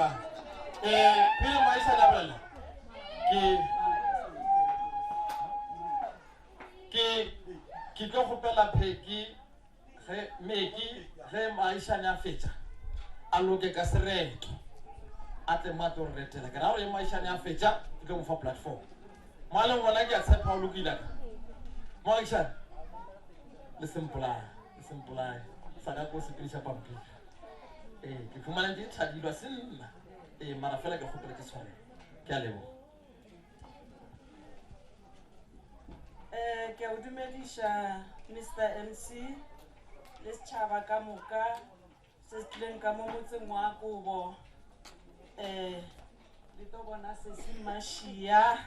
G: leboga. Um pele moaisane a bolela ke ke ke tlo kgopela pheki ge meki ge moaisane a fetša a loke ka sereto a tle mo a tlo re retela ke ra gore moaisane a fetša ke tlo mo fa platform mo a leng gona ke a tshepa o lokile ka moaisane le sempolae le sempolae sa ka ko sepediša pampiri ee ke fumane ke tshadilwa se nna ee mara fela ke kgopela ke tshwarelo ke a leboga
P: Eh, ke a o dumediša Mr MC le setšhaba ka moka se se tlileng ka mo motseng wa Kobo. Eh, le tlo bona sesi Mashia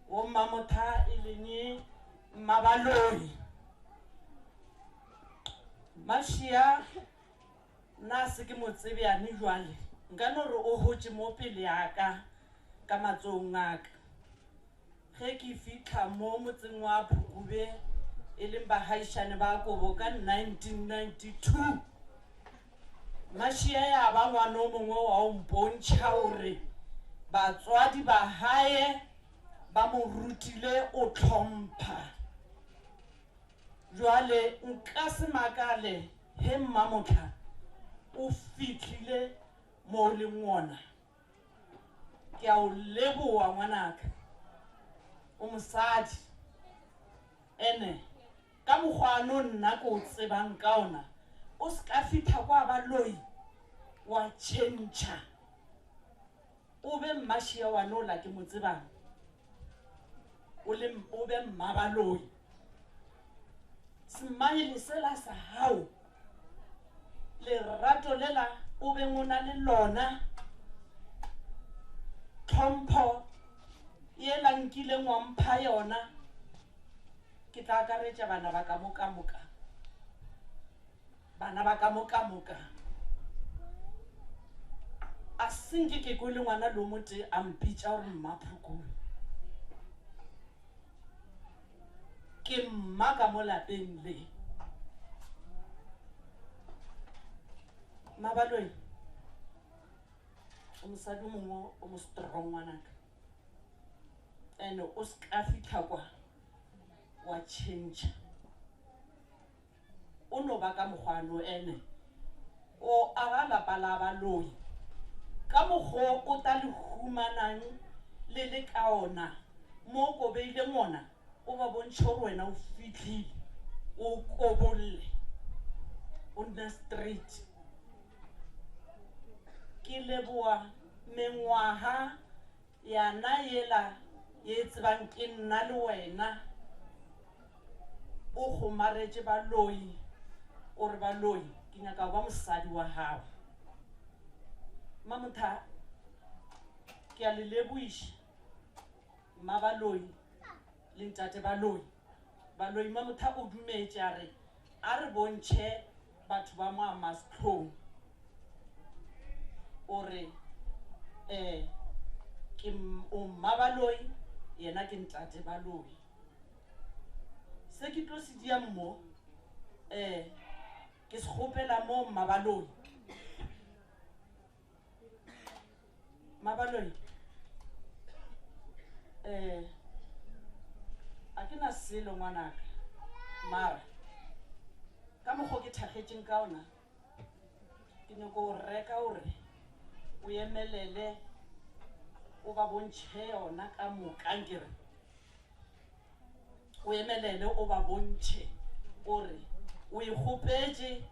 P: wo Mmamotha e leng Mmabaloi. Mashia nna se ke mo tsebe yane jwale nka no re o hotše mo pele ya ka ka matsogong a ka. Ge ke fihla mo motseng wa Phukube e leng bahaišane ba Kobo ka 1992, Mashia ya ba ngwana o mongwe wa o mpontšha gore batswadi ba hae ba mo rutile o hlompha. Jwale nka se makale he Mmamohla o fihlile mo o leng wona. Ke a o leboa ngwanaka. O mosadi. Ene ka mokgwa no nna ke o tsebang ka ona, o se ka fihla kwa baloi wa tšhentšha. O be Mmašia wa nola ke mo tsebang. O le o be Mmabaloi. Semaele sela sa gago, lerato lela o beng o na le lona, tlhompho yela nkileng wa mpha yona, ke tla akaretša bana ba ka mo ka moka. Bana ba ka mo ka moka. A se nke ke kwele ngwana le o motee a mpitša gore Mmaphukube. Ke mma ka mo lapeng le. Mmabaloi, o mosadi o mongwe o mo strong ngwanaka. And o se ka fihla kwa wa tšhentšha. O no ba ka mokgwa no ene o aga lapa la baloi ka mokgo o ta le humanang le le ka ona mo o kobeileng ona o ba bontšhe gore wena o fihlile o kobolle o nne straight. Ke leboa mengwaga yana yela ye tsebang ke nna le wena o kgomaretše baloi o re baloi ke nyaka go ba mosadi wa gago. Mmamotha ke a le leboiša mmabaloi le ntate baloi. Baloi Mmamotha o dumetše a re a re bontšhe batho ba mo Amasetlhong o re um ke o mmabaloi yena ke ntate baloi. Se ke tlo se diang mo um ke se kgopela mo mmabaloi. Mmabaloi um a ke na selo ngwanaka mara ka mokgwa ke thakgetšeng ka ona ke nyako o reka gore o emelele o ba bontšhe yona ka moka nkere o emelele o ba bontšhe o re o e kgopetše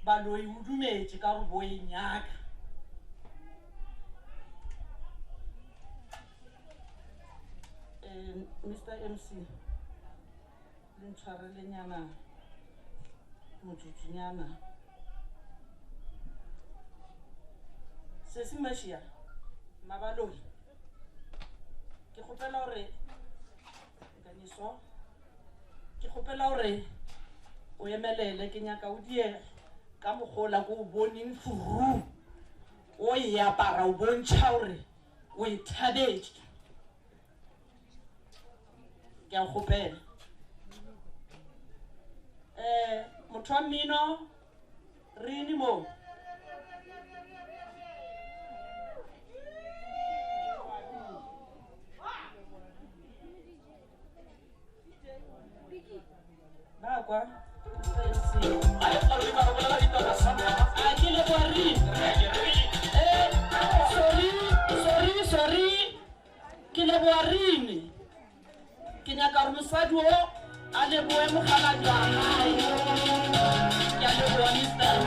P: baloi o dumetše ka gore bo e nyaka. Mr MC le ntshwarelenyana motsotsonyana. Sesi Mashia Mmabaloi ke kgopela gore nkanyiso ke kgopela gore o emelele ke nyaka o die ka mokgola ko o boneng furu o e apara o bontšha gore o e thabetše. Ke a kgopela. Motho wa mmino re ene mo. Ba kwa. A ke leboga re. Eh, sorry, sorry, sorry. Ke leboga rene. Ke nyaka gore mosadi o a leboe mokgaladi wa gae. Ke a leboga Mr.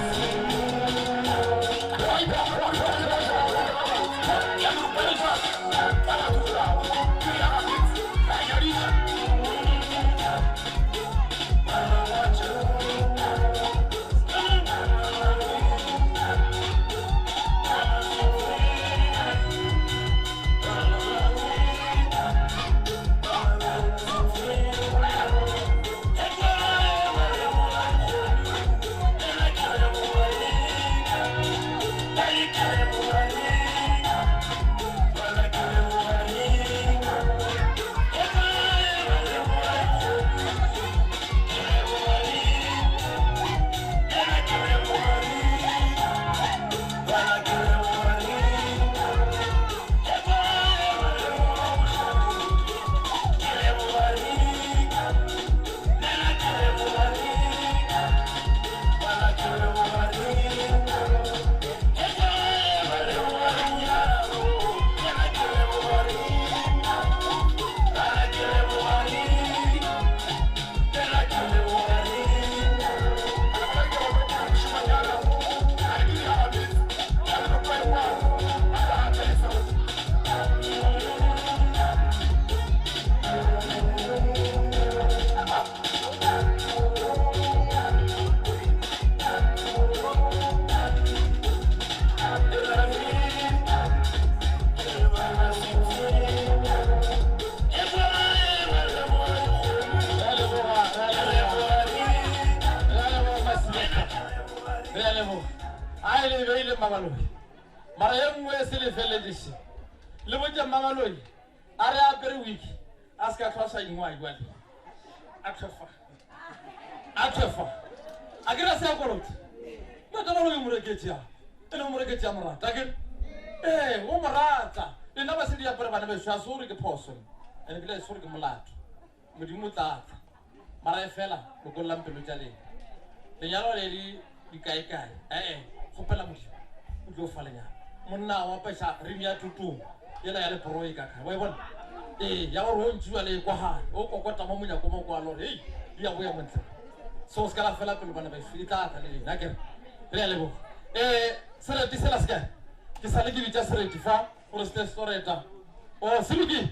G: Re a leboga. A e le beile Mmabaloi. Mara ye nngwe e se le felediše. Le botše Mmabaloi a re apere wiki a se ka tlhwa sa ingwa jwale. A tlhwe fa. A tlhwe fa. A ke ra se ya kolote. Ntate Baloi o mo reketše ya. E le o mo reketše ya morata ke. Ee, o mo rata. Lena basadi apere bana bešo a se gore ke phoso. Ene bile se gore ke molato. Modimo o tla tla. Mara e fela lokollang pelo tša lena. Lenyalo le le dikaekae. Ee, kgopela Modimo o tlo fa lenyalo. Monna wa apeša rim ya thotong yela ya leporo e ka kae. Wa e bona? Ee, ya gore o ntšiwa le e kwagale. O kokota mo monyako mo kwalo gore hei, di ya boya montle. So se ka la fela pelo bana bešo, e tla tla le lena akere. Re a leboga. Sereti sela se kae? Ke sa le ke bitša sereti fa gore se tle se tlo reta. Oh, se lokile.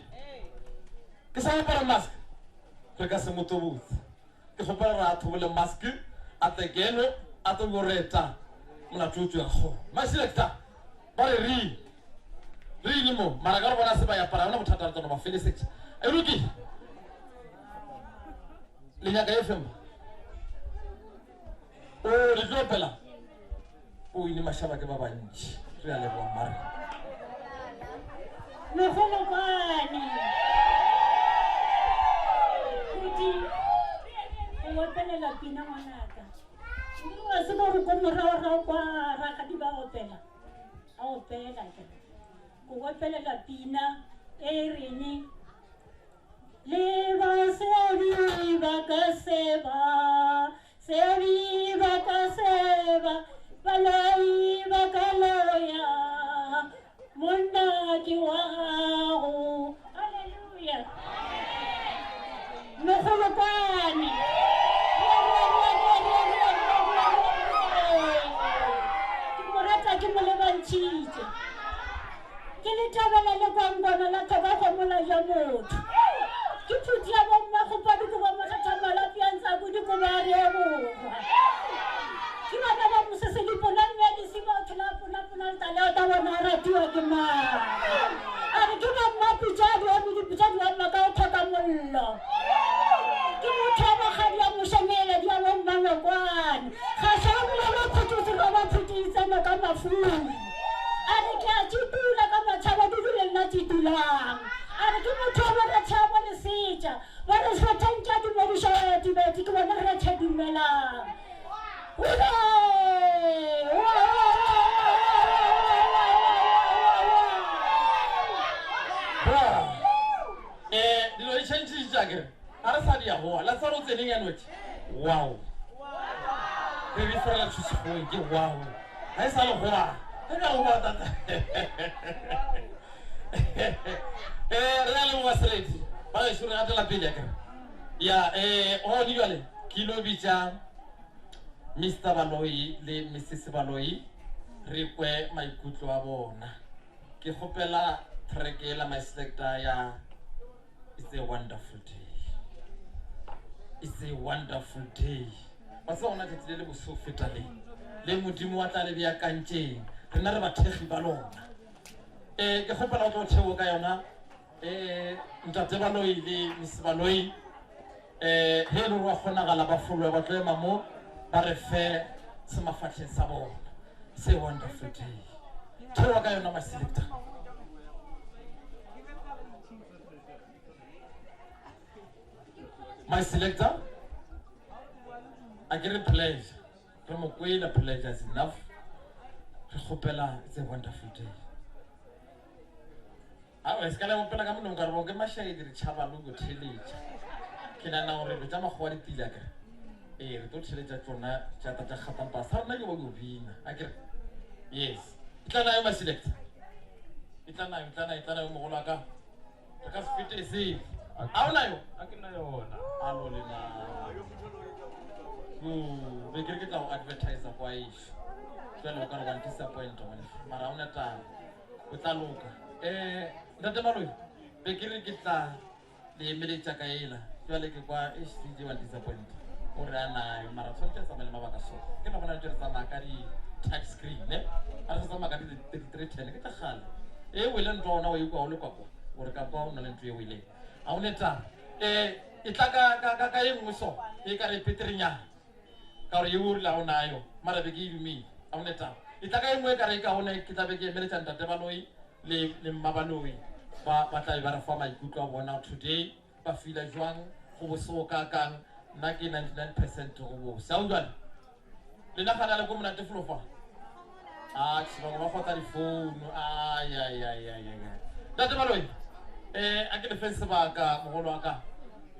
G: Ke sa apara mask. Re ka se mo tobotse. Ke kgopela gore a thobole mask a tle keno a tlo yo reta molato o tsweng go. My selector ba re re re ile mo mara ka re bona se ba yapara yona bothata re tsona ba felesetša. E lokile. Le nyaka e feng? O le tlo opela? O ile mašaba ke ba bantši. Re a leboga mare.
M: Mogolokwane. Pudi, o opelela pina ngwanaka. Wa tseba gore ko moragorago kwa rakgadi ba opela. A opela ke. Ko opelela pina e reng le basadi ba ka seba, sebi ba ka seba, baloi ba ka loya, monna ke wa gago. Hallelujah. Mogolokwane. Ke mo rata ke mo lebantšhitše. Ke lethabela le kwangwana la thoba gomola ja motho. Ke phuti ya bommakgopadi ko ba mothathamala piantsa kodi ko ba reboga. Ke bana ba mosese dipona mme disima o thola pona pona letaleo ta bona a ratiwa ke mang. A re ke ba mmapitša di eme dipitša di ema ka o tlhoka mollo. Ke motho wa magadi a mošemele di a bommangwekwane. Ga sa bolela phututse ba ba phutitsene ka mafung. A re ke a tšitula ka matšhaba di dule nna tšitulang. A re ke motho wa boratšhabo lesetša. Ba re setheng ke a dumediša baeti ke bona re tšhe dumelang.
G: Dilo di tšhentšhitše akere. A re sa di ya goa. La tsaro tseneng ya notše. Wow. Re di ferela tšho Sekgoweng ke wow. Ga e sa le goa. E ka go tata. Eh re a leboga Seleti. Ba gešo re gatela pele akere. Ya eh gone jwale ke ilo bitša Mr Baloyi le Mrs Baloyi re kwe maikutlo a bona. Ke kgopela track yela my selector ya It's a wonderful day. It's a wonderful day. Wa tseba gona tšatši le le bose go feta le. Le Modimo wa tla le beakantšeng. Rena re bathekgi ba lona. Eh ke kgopela o tlo theo ka yona. Eh ntate Baloyi le Miss Baloyi eh he e le gore wa kgonagala ba foloe ba tlo ema mo ba re fe semafahleng sa bona. It's a wonderful day. Theoa ka yona my selector. My selector, a ke re pleasure. Re mo kwele pleasure is enough. Re kgopela it's a wonderful day. Aowa, se ka la opela ka molomo ka re bo ke mašaedi re tšhaba le go theletša. Ke nagana gore dilo tša makgowa di tile akere. Ee, re tlo theletša tšona tša ta tša kgatampa sa rena ke bo yo bina akere. Yes. E tla nayo my selector. E tla nayo, e tla nayo, e tla nayo mogolo wa ka. Re ka se fete e sele. A o nayo?
Q: A ke na yona.
G: A lo le na. Be ke re ke tla go advertiser kwa ešo. Jwale o ka re wa disappoint ngwaneso. Mara ha o na taba. O tla loka. Um Ntate Maloi, be ke re ke tla le emeletša ka ela. Jwale ke kwa eish DJ wa disappoint. O re a nayo mara tshwanetse a tsamaye le mabaka so. Ke nagona ntse re tsamaya ka di touch screen ne. A re sa tsamaya ka di 3310 ke tša kgale. E wele ntwa ona o e kwa o le kwa kwa. O re ka kwa o na le ntlo e weleng. A o ne taba. Eh e tla ka ka ka ka e nngwe so e ka re peterenyana. Ka gore yeo o rile ga o nayo, mara be ke e dumile. Ga go ne taba. E tla ka e nngwe e ka re e kaone, ke tla be ke emeletša Ntate Baloyi le, le Mma Baloyi. Ba, ba tla be ba re fa maikutlo a bona today, ba feela jwang, go bose go kaakang. Nna ke 99 percent go bose. Ao jwale, le nagana le ko monate felo fa? Atjhe, bangwe ba kgotla difounu. Ai, ai, ai, ai, ai, ai. Ntate Baloyi, eh, a ke le feng sebaka, mogolo wa ka.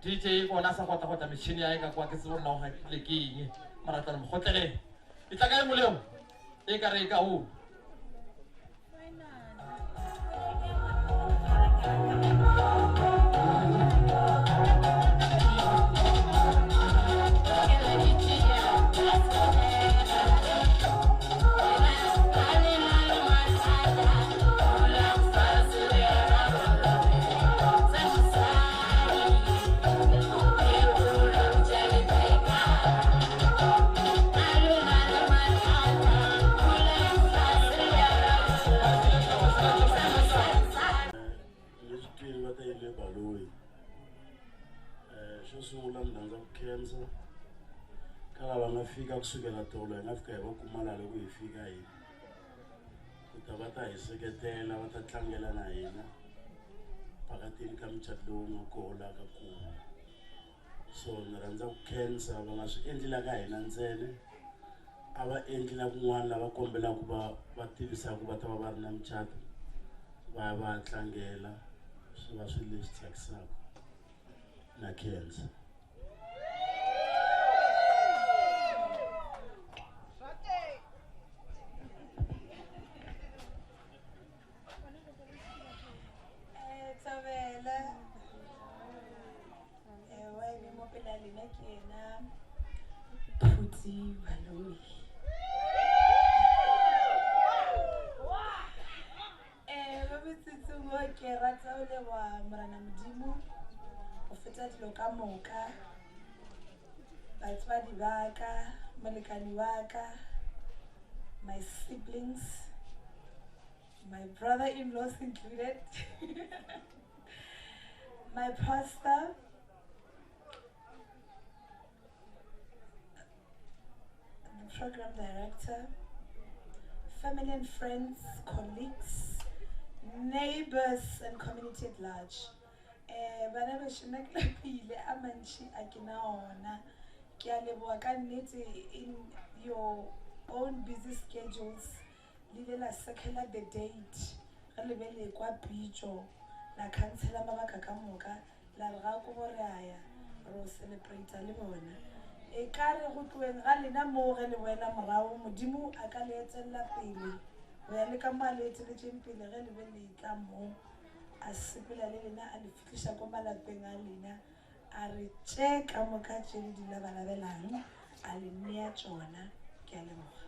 G: DJ ona a sa gotla-gotla metšhini ya e ka kwa ke tsebo nna go gakile ke eng mara tla mo gotleleng e tla kae moleo e ka re e ka o
D: Leswi va ta yile baloyi um xo sungula ni rhandza ku khensa ka lava nga fika kusukela tolo hi nga fika hi va kuma laha loko hi fika hina ku ta va ta hi seketela va ta tlangela na hina phakatini ka mucato lowu nga koho laha ka kulu so ni rhandza ku khensa va nga swi endli la ka hina ntsena a va endli na kun'wana lava kombelaka va va tivisaka va ta va va ri na mucato va ya va ya tlangela swi va swi leswi tsakisaka na khensa.
A: Eh, Thobela. Eh, wa eme mo pela lena ke ena Phuti Baloyi. Eh, mo metsotsong wo ke rata go leboga Morena Modimo go feta dilo ka moka. Batswadi ba ka, molekane wa ka, my siblings, my brother-in-laws included, my pastor, the program director, family and friends, colleagues, neighbors, and community at large. Eh, bana bešo nna ke lapile a mantši a ke na ona. Ke a leboga ka nnete in your own busy schedules le ile la circula the date ge le be le kwa pitšo la khansela mabaka ka moka la re ga kobo re a ya ro celebrata le bona. E ka re go tloeng ga lena moo ge le boela morago, Modimo a ka le etelela pele go ya le ka mo a le eteletšeng pele ge le be le etla mo, a sepela le lena a le fihliša ko malapeng a lena, a re tše ka moka tše le di labalabelang a le nea tšona. Ke a leboga.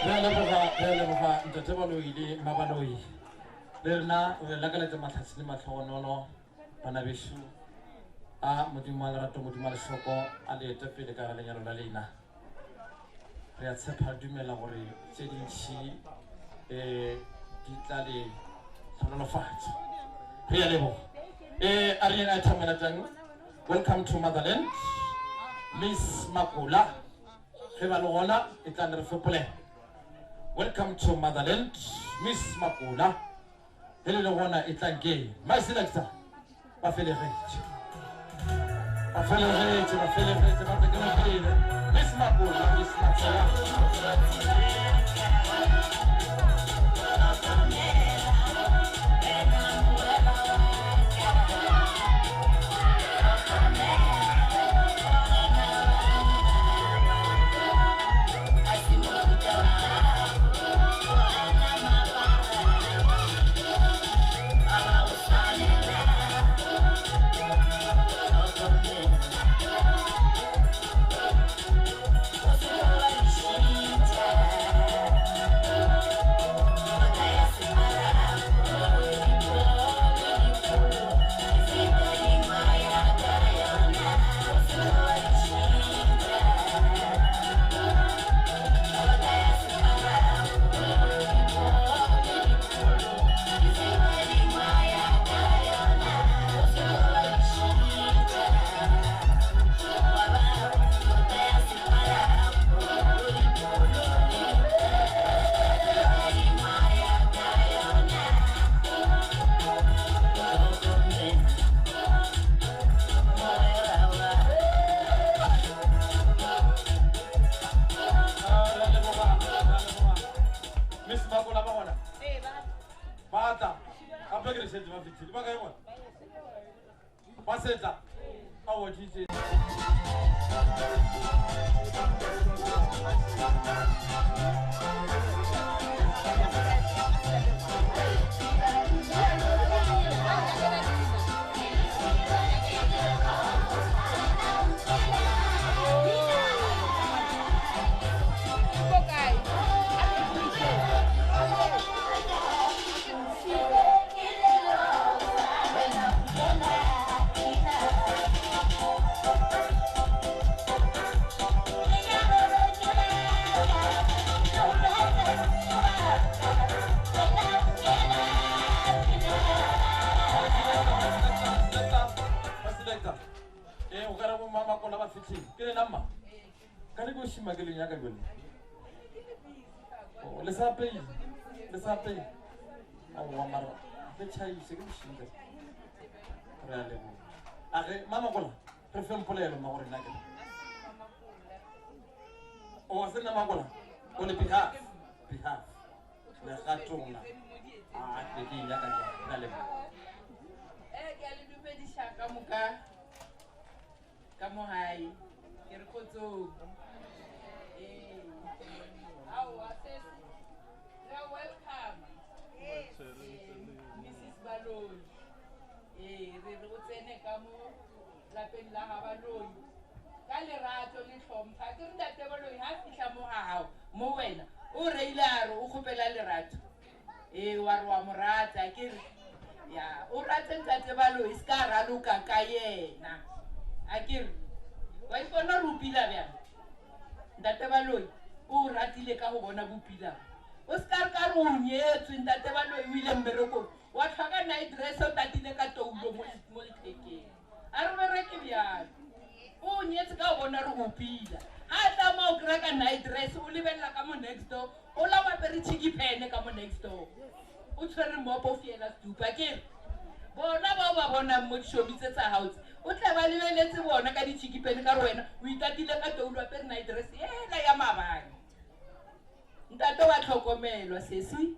G: Re a leboga, re a leboga Ntate Baloi le Mma Baloi. Le rena re lakaletša mahlatse le mahlogonolo bana bešo. A Modimo wa lerato, Modimo wa lešoko a le ete pele ka ga lenyalo la lena. Re a tshepa re dumela gore tše dintši um di tla le hlonolofatša. Re a leboga. Um a re yeng item e latang. Welcome to motherland. Miss Makola. Ge ba le gona e tla ne re fe polelo. Welcome to motherland. Miss Makola. Ge le le gona e tlang ke my selector. Ba felegetše. Ba felegetše, ba felegetše, ba tle ke pele. Miss Makola, Miss Makola. Miss Makola ba gona? Ba tla. Gape ke re šetše ba fihlile. Ba kae bona? Ba setla. Aowa DJ. Ee, o ka re bomma Makola ba fihlile. Ke lena mma? Ka re ke o šima ke le nyaka bjale. Oh, le sa apeile? Le sa apeile? Aowa mara le tšhaiše ke bošing ka. Re a leboga. A ge mma Makola re feng polelo mma gore nna ke. O se nna Makola? O le behalf. Behalf. Legatong la. A ke ke nyaka bjale. Re a leboga.
Q: Eh, ke a le dumediša ka moka ka mo gae ke re kgotsong ee aowa sesi re a welcome Mrs Baloi ee re re o tsene ka mo lapeng la ga Baloi ka lerato le tlhompha ke re ntate Baloi ga fitlha mo ga gago mo wena o reile a re o kgopela lerato Ee, wa re wa mo rata ke re ya o rate ntate Baloi se ka raloka ka yena a ke re wa ipona re o pila bjang ntate Baloi o ratile ka go bona bopila o se ka re ka re o nyetswe ntate Baloi o ile mmerekong wa tlhoka night dress o tatile ka toulo mo lethekeng a re bereke bjalo o nyetse ka go bona re o pila ga a tla ma o kry-a ka night dress o lebelela ka mo next door o la o apere chicky pene ka mo next door o tshwere mopo o fiela setupa ke re bona bao ba bonang mo dishomi tse tsa gago tse o tla ba lebeletse bona ka di-chicky pene ka re wena o itatile ka toulo apere night dress ela ya maabane ntate wa tlhokomelwa sesi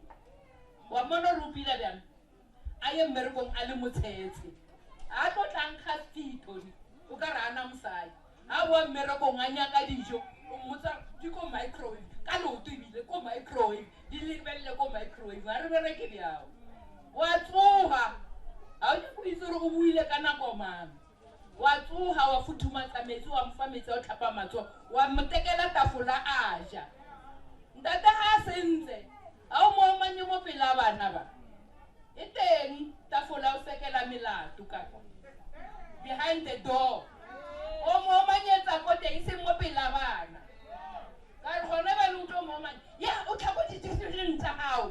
Q: wa mmona gore o pila bjang a ye mmerekong a le motshetshe. A tlo tla nkga sethito ni. O ka re a na mosadi. A boa mmerekong a nyaka dijo, o mmotsa di ko microwave, ka leoto ebile ko microwave, di lebelele ko microwave. A re bereke bjao. Wa tsoga, ga o nyake go itse gore o boile ka nako mang. Wa tsoga, wa futhumatsa metsi, wa mo fa metsi a go tlhapa matsogo, wa mo tekela tafola a ja. Ntate ga a sentse, ga o mo omanye mo pela bana ba. E teng tafola o sekela melato ka kwa. Behind the door. O mo omanyetsa ko teng, e seng mo pela bana. Ka re gona bjale o tlo mo omanya. Ya, o tlhakotse decision tsa gago.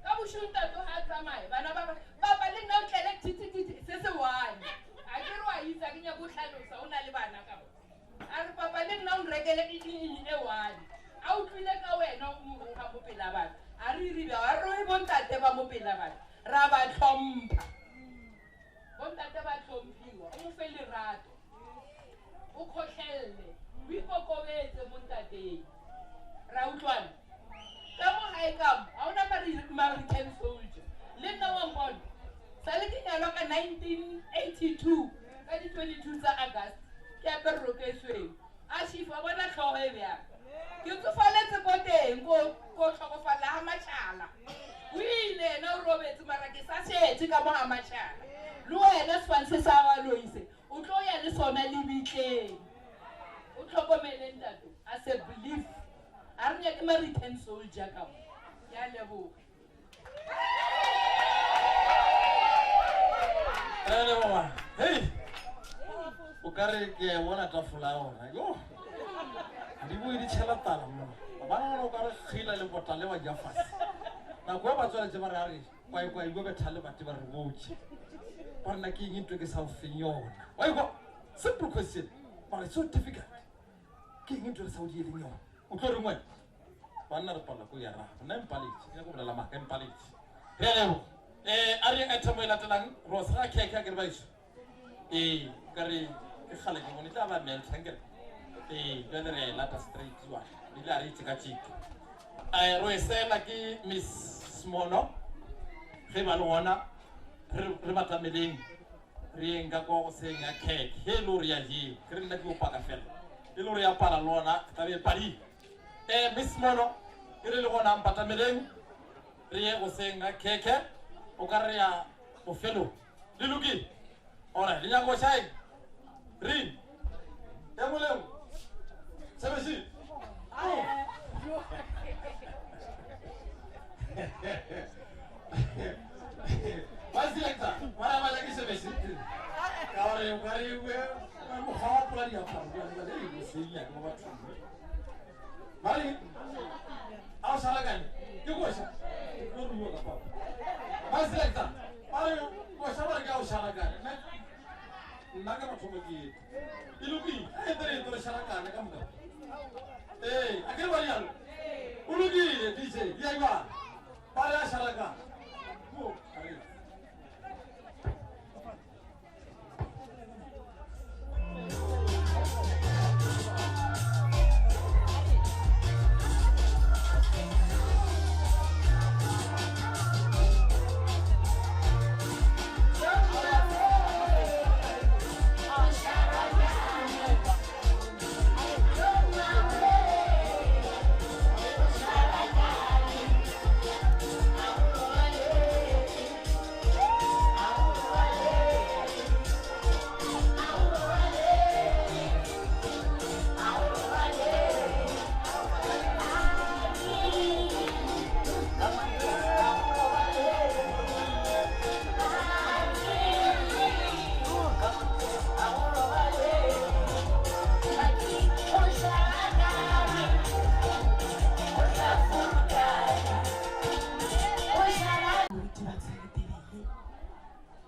Q: Ka bošego ntate ga a tsamaye, bana ba ba, papa le nna o tlele titititi, se se one. A ke re wa itse, a ke nyake go tlhalosa, o na le bana ka mo. A re papa le nna o nrekele e e one. A utlwile ka wena o mo roga mo pela bana. A re ire bjang, a re roge bontate ba mo pela bana. Ra ba hlompha. Bontate ba hlomphiwa, o mo fe lerato. O kgohlelle, o ikokobetse mo ntateng. Ra utlwana. Ka mo gae ka mo, ga ona ma-return soldier. Le nna wa mpona. Sale ke nyalwa ka 1982, ka di 22 tsa August, ke apere roko e sweu. A šifa, bona tlhogo e bjang. Ke tsofaletse ko teng, ko tlhokofalla ga matšhala. O ile ena o robetse, mara ke sa šetše ka mo ga matšhala. Le wena sefane sa wa loise, o tlo ya le sona lebitleng. O tlhokomele ntate, a se believe. A re nyake ma-return soldier ka mo. Ke a leboga.
G: Re a leboga. Hei! O ka re ke a e bona tafola ya gona. Yo! Di boe di tšhela tala mo. Bana bona o ka re kgila le bota le wa ja fase. Nako e ba tswaletse ba re a re kwae kwae ba betha le bate ba re botše. Ba re na ke eng ntho ke sa o feng yona. Wa ikwa? Simple question. Ba re so difficult. Ke eng ntho re sa o dieleng yona? O tlo reng wena? Banna re palela ko ya raba. Nna e mpaletše. Ke nyaka go bolela maaka e mpaletše. Re a leboga. A re item e latelang Rose ga khekhe a ke re baešo. Ee, ka re ke kgale ke bone tla ba melt ankere. Ee, bjale re a e lata straight jwale. Ebile a re itse ka tšeke. Ro e sela ke Miss Smono. Ge ba le gona re batameleng re yeng ka kwa go seng ya khekhe. Ge e le gore ya jewa, ke re nna ke o paka fela. E le gore ya pala le ona, ke tla be e padile. Miss Smono, e re le gona mpatameleng re ye go seng ga khekhe. O ka re ya bofelong. Le lokile? Alright, le nyaka go shine? Ring. E nngwe le nngwe. Sebesi. Ba selector, ba ra ba nyake sebesi. Ka gore o ka re mokgwa wa pola diaparo, jwale, jwale, e, o senya ke mo bathong. Ba re, a o šalakane, ke koša, ke tlo rua ka fao. Ba selector, ba re, koša ba re ke a o šalakane. Nna, nna ka mathomo ke ete. E lokile, e ete re ete re šalakane ka moka. Ee, a ke re ba rialo? O lokile, DJ, di a ibala. Ba re a šalakane. Mo, a re.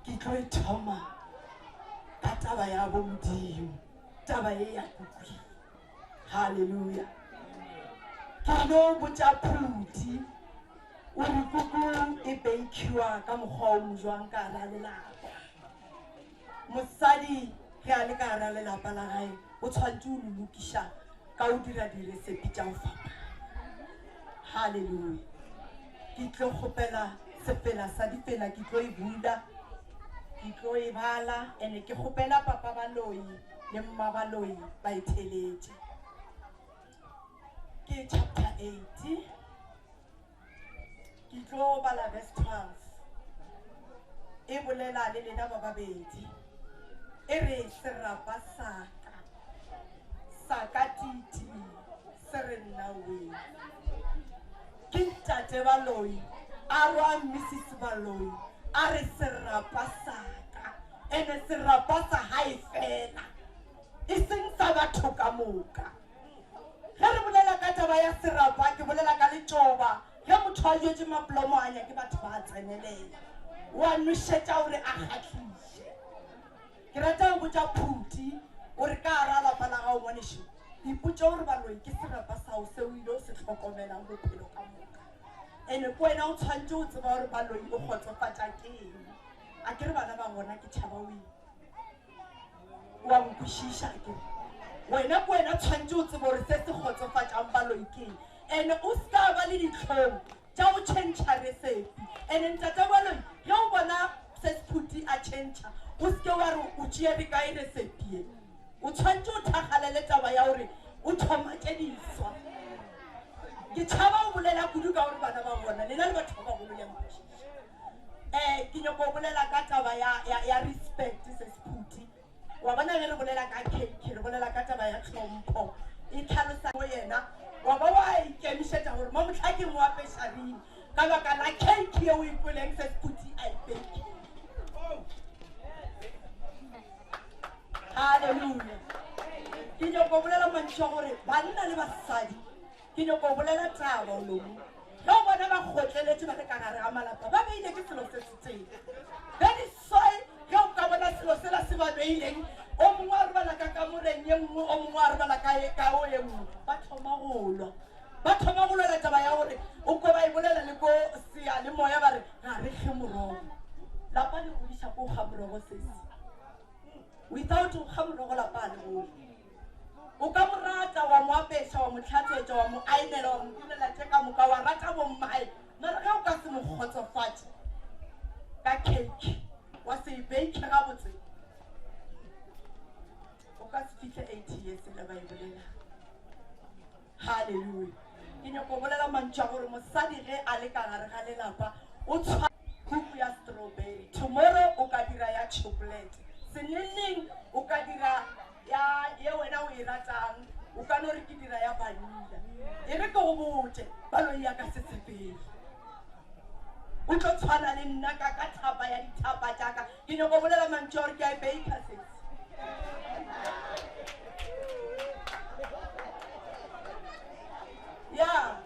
P: Ke tlo e thoma ka taba ya bomodimo, taba ye ya kukwi. Haleluya. Ke no botša phuti o re kuku e bakiwa ka mokgwa o mojwang ka hara lelapa. Mosadi ge a le ka hara lelapa la gae o tshwanetse o le lokiša ka o dira diresepi tša go fapana. Haleluya. Ke tlo kgopela sefela sa difela, ke tlo e bula.
R: Ke tlo e bala ene ke kgopela papa baloi le mma baloi ba e theletše. Ke chapter 8. Ke tlo bala verse 12. E bolela le lena ba babedi. E re serapa sa ka sa ka titi se re nna we. Ke ntate Baloi a rwa Mrs Baloi a re serapa sa ka ene serapa sa hae fela e seng sa batho ka moka. Ge re bolela ka taba ya serapa ke bolela ka letšoba. Ge motho a jetše maplomo a nyake batho ba tsenelela. O a nošetša gore a kgahliše. Ke rata go botša Phuti gore ka gara lapa la gago ngwanešu, ipotše gore baloi ke serapa sao se o ile o se hlokomelang bophelo ka moka. Ene ke wena o tshwanetše go tseba gore baloi o kgotsofatša ke eng. A ke re bana ba gona ke tšhaba o eng. O a nkwešiša ke re? Wena ke wena tshwanetše o tsebe gore se se kgotsofatšang baloi ke eng. Ene o se ka ba le dihlong tša go tšhentšha resepi. Ene ntate baloi ge o bona Sesiphuti a tšhentšha o se ke wa re o tšeere kae resepi ye. O tshwanetše o thakgalele taba ya gore o thoma tše diswa. Ke tšhaba go bolela kudu ka gore bana ba gona lena le batho ba bagolo le a nkwešiša. Eh, ke nyoko go bolela ka taba ya, ya, ya respect se sephuthi. Wa bona ge re bolela ka cake, re bolela ka taba ya tlhompho. E tlhalosa mo yena, wa ba wa ikemišetša gore mo mohla ke mo apeša ring ka baka la cake ye o e kweleng se sephuthi a e bake. Hallelujah. Ke nyoko bolela mantšu a gore banna le basadi Ke nyoko bolela taba lomu. Ge o bona ba kgotleletše ba le ka gare ga malapa, ba beile ke selo se setee. That is why ge o ka bona selo sela se ba beileng, o mongwe a robala ka kamoreng ye nngwe, o mongwe a robala ka ye ka o ye nngwe, ba thoma go lwa. Ba thoma go lwela taba ya gore o kwe ba e bolela le ko seyalemoya ba re ga re kge morogo. Lapa le godiša ko kga morogo sesi. Without go kga morogo lapa ga le gole. O ka mo rata, wa mo apeša, wa mo hlatswetša, wa mo aenela, wa mo direla tše ka moka, wa rata bommae, mara ge o ka se mo kgotsofatše ka cake, wa se e bake gabotse, o ka se fihle 80 years le ba e bolela. Haleluya. Ke nyako bolela mantšu a gore mosadi ge a le ka gare ga lelapa o tshwa kuku ya strawberry, tomorrow o ka dira ya chocolate, senengneng o ka dira ya ye wena o e ratang, o ka no re ke dira ya vanilla. E re ke go botše, baloi ya ka se sepele. O tlo tshwana le nna ka ka thapa ya dithapa tša ka. Ke nyako bolela mantšu a gore ke a e baker sesi. Ya,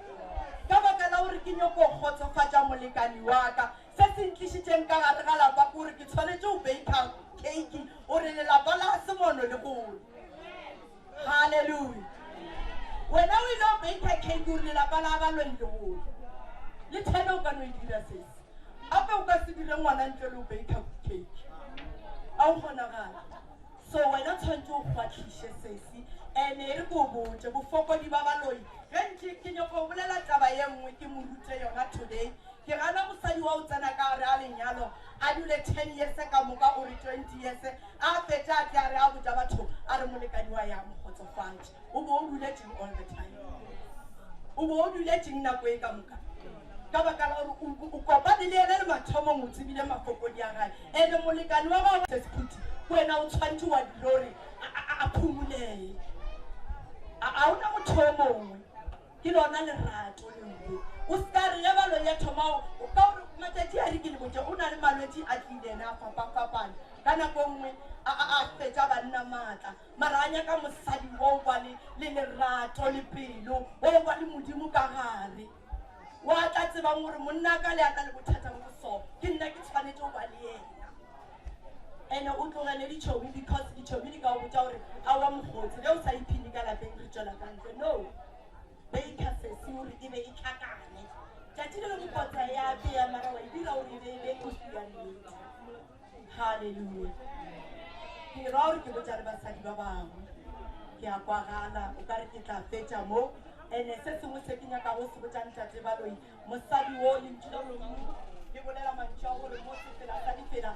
R: ka baka la gore ke nyoko kgotsofatša molekani wa ka. Se se ntlišitšeng ka gare ga lapa ke gore ke tshwanetše go baker cake gore lelapa la semono le gole. Haleluya! Wena o ile go baker cake gore lelapa la baloi le gole. Le thene o ka no e dira sesi. Gape o ka se dire ngwana ntle le go baker cake. A o kgonagale. So wena tshwantše o kgwahliše sesi. Ene e re ke o botše, bofokodi ba baloi, ge ntše ke nyoko go bolela taba ye nngwe ke mo rute yona today. Ke gana mosadi wa go tsena ka gare ga lenyalo a dule ten years ka moka o re 20 years a fetša a tle a re a botša batho a re molekani wa ya mo kgotsofatše. O bo o duletšeng all the time? O bo o duletšeng nako e ka moka? Ka baka la gore o kopane le yena le mathomong o tsebile mafokodi a gae. Ene molekane wa gago Sesiphuthi ke wena o tshwantše wa dira gore a phumulege. A o na motho o mongwe. Ke lona lerato leo. O se ka re ge baloi ya thoma go, ka gore matšatši a re ke le botše, o na le malwetši a tlile ena a fapafapana. Ka nako e nngwe a, a, a fetša banna maatla, mara a nyaka mosadi wa go ba le, le lerato le pelo, wa go ba le Modimo ka gare, wa tla tsebang gore monna ka le a na le bothata bo bo so, ke nna ke tshwanetše go ba le yena. Ene o tlogele ditšhomi because ditšhomi di ka go botša gore aowa mokgotsi ge o sa iphine ka lapeng re tšwela ka ntle. No. Baker sesi o re e be e tlhakane. Tšatši le lengwe kotsa e a bea mara wa e dira gore e be e be kofi ya nnete. Hallelujah. Ke ra gore ke botša le basadi ba bangwe. Ke a kwagala o ka re ke tla fetša mo. Ene se sengwe se ke nyakago se botša ntate Baloi, mosadi wo lentšu la Modimo le bolela mantšu a gore mo sefela sa difela.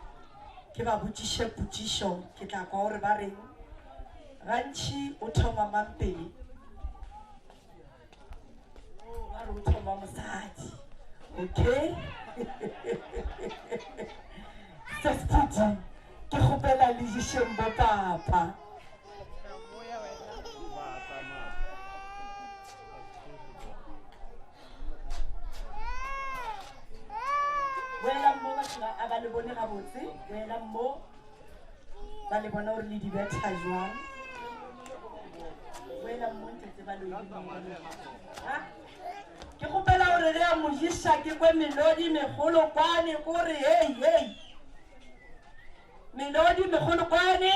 R: Ke ba botšiše potšišo, ke tla kwa gore ba reng. Gantši o thoma mang pele? Oh, ba re o thoma mosadi. Okay. Sesiphuti, ke kgopela le ješeng bo papa. Boelang mo batho ba a ba le bone gabotse. Boelang mo ba le bona gore le di betha jwang. Boelang mo ntate ba lo Ha? Ke kgopela gore ge a mo ješa ke kwe melodi megolokwane kore hei hei. Melodi megolokwane.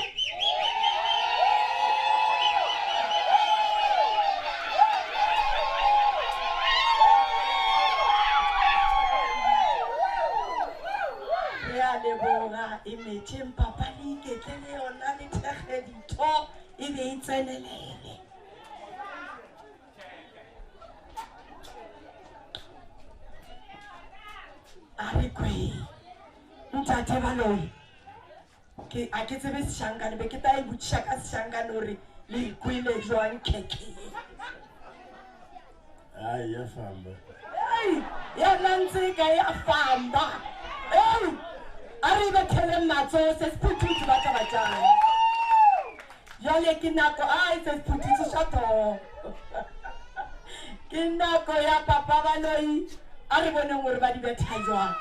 R: Re a leboga e metšeng papa le iketle le yona le thekge ditho e be e tsenelele. A re kweng. Ntate Baloi, ke a ke tsebe Seshankane, be ke tla e botšiša ka Seshankane gore le e kwele jwang khekhe ye.
D: Ai, ya famba.
R: Ei, ya nantseka ya famba. Ei, a re betheleng matsogo se sephuthutse ba tla ba tšang. Jwale ke nako, ai se sephuthutse xa tho. Ke nako ya Papa Baloi, a re boneng gore ba di betha jwang.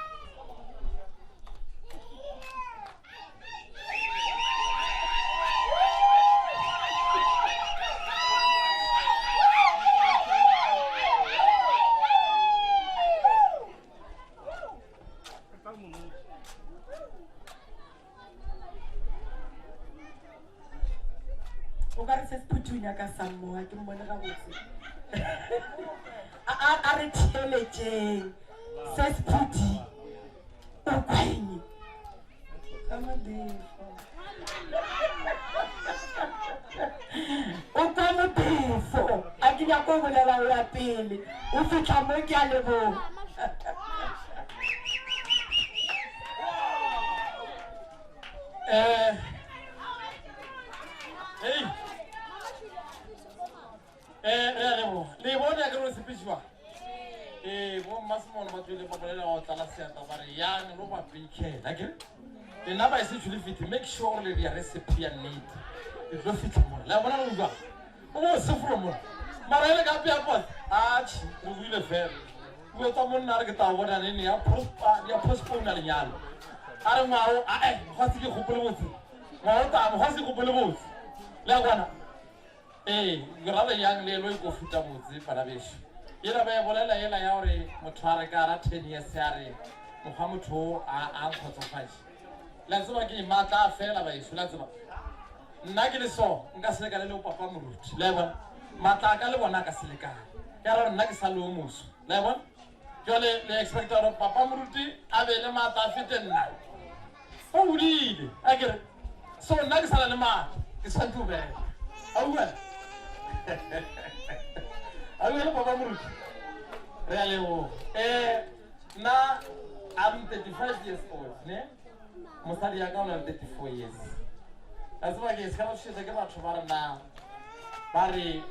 R: O ka re se se phuthunya ka sammoa ke mmone gabotse. A a re theeletšeng se se phuthi o kweng.
A: Ka mobefo.
R: O kwa mobefo. A ke nyako go bolela go ya pele. O fihla mo ke a leboga.
G: Eh. Hey. Eh, re a leboga. Le bone a ke re o sepedišwa. Ee, bo Mmasemone ba tswile ba bolela go tlala seatla ba re yang lo ba bakela ke lena ba e se tšhole fitlhe make sure gore le dia recipe ya nnete le tlo fitlha mola le a bona le utlwa o bo sefolo mola mara ele ka pea pone atšhe re buile fela Puo tsa monna a re ke tla o bona nene ya ya postpone lenyalo. A re ngwao a eh mokgwa se ke gopole botse. Ngwao ta mokgwa se gopole botse. Le a kwana? Ee, ke rather yang le lo ikofuta botse bana bešo. Yela ba e bolela yela ya gore motho a re ka ra 10 years ya re mokgwa motho o a a nkgotsofatše. La tseba ke matla a fela baešo la tseba. Nna ke le so nka se lekane le papa moruti. Le a bona? Matla a ka le bona a ka se lekane. Ka ra gore nna ke sa le o moso. Le a bona? Jwale le expecta gore papa moruti a be le matla a fete nna. O godile, a ke re. So nna ke sa na le matla, ke tshwanetse go bereka. A utlwa? A utlwa le papa moruti? Re a leboga. Eh, nna I'm 35 years old, ne? Mosadi ya ka o na le 34 years. A tseba ke se ka ba tšhošetša ke batho ba re na ba re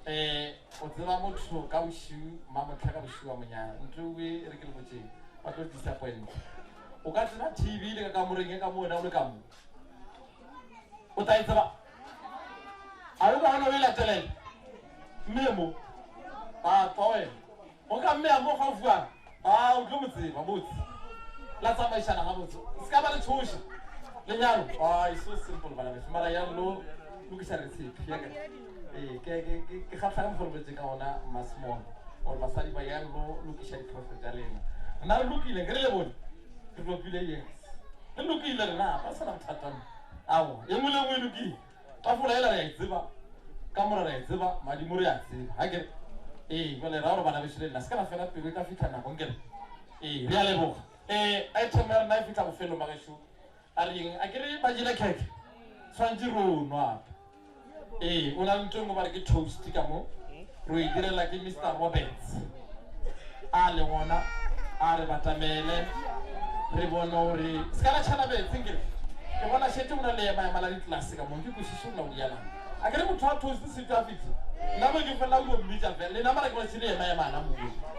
G: eh o tseba motho ka bošiu mmamotlha ka bošiu wa monyana ntlo e re ke le botšeng ba tlo disappoint. O ka tsena TV le ka kamoreng e ka mo wena o le ka mo. O tla e tseba. A o ka gona o e latelela. Mme mo. Papa wena. O ka mmea mo gaufi wa a o tlo mo tseba botse. La tsamaišana gabotse. Se ka ba le tšhoša. Lenyalo. Ah, it's so simple bana bešo. Mara ya lo lokiša recipe. Ya ka. Ee, ke ke ke ke kgatlha ka mokgwa o le boletseng ka gona Mmasmall. Gore basadi ba yang lo lokiša diphoso tša lena. Rena re lokile, ke re le bone. Re lokile yes. Re lokile rena, ga sa na bothata. Aowa, e nngwe le nngwe e lokile. Tafola yela re a e tseba, kamora re a e tseba, madimo re a tseba. Ga ke re? Ee, jwale ra gore bana bešo le nna se ka la fela pelo e tla fihla nako nkere. Ee, re a leboga. Ee, item ya rena e fihla bofelong bagešo. A re eng? A ke re ba jele khekhe? Tshwanetse ro nwa. Ee, o na le ntho e nngwe ba re ke toast ka mo. Ro e direla ke Mister Roberts. A le gona, a re batamele. Re bone gore se ka la tšhana betse nkere ke bona šetše go na le emaema la ditlelase ka mo ke kwešiše gore na o dialang. A ke re motho wa toast se tšwa fitlhe nna mo ke felela o mmitša fela le nna mara ke bona šele emaemana mo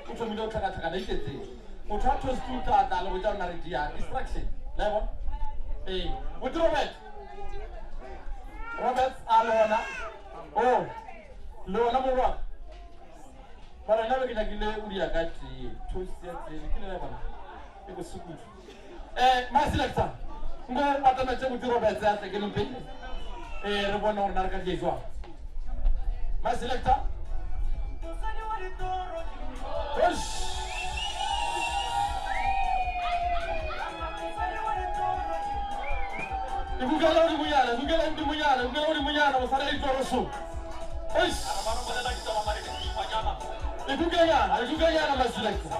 G: o thomile go tlhakatlhakana iketseng. Motho wa toast o tla tla le botša rona re dia distraction. La e bona? Ee, Buti Robert. Roberts a le gona. Oh, le gona morwa. Mara nna be ke nyakile o dia ka tee, toast ya tee, ke le la bona. E bose kudu. Eh, my selector, nko atametse Buti Roberts a tle ke lompeng. Eh, re bone gore na re ka die jwang. My selector. Eish. Ikukela godimonyana, ikukela godimonyana, ikukela godimonyana, mosadi a itoro so. Eish. Ikukenyana, ikukenyana my selector.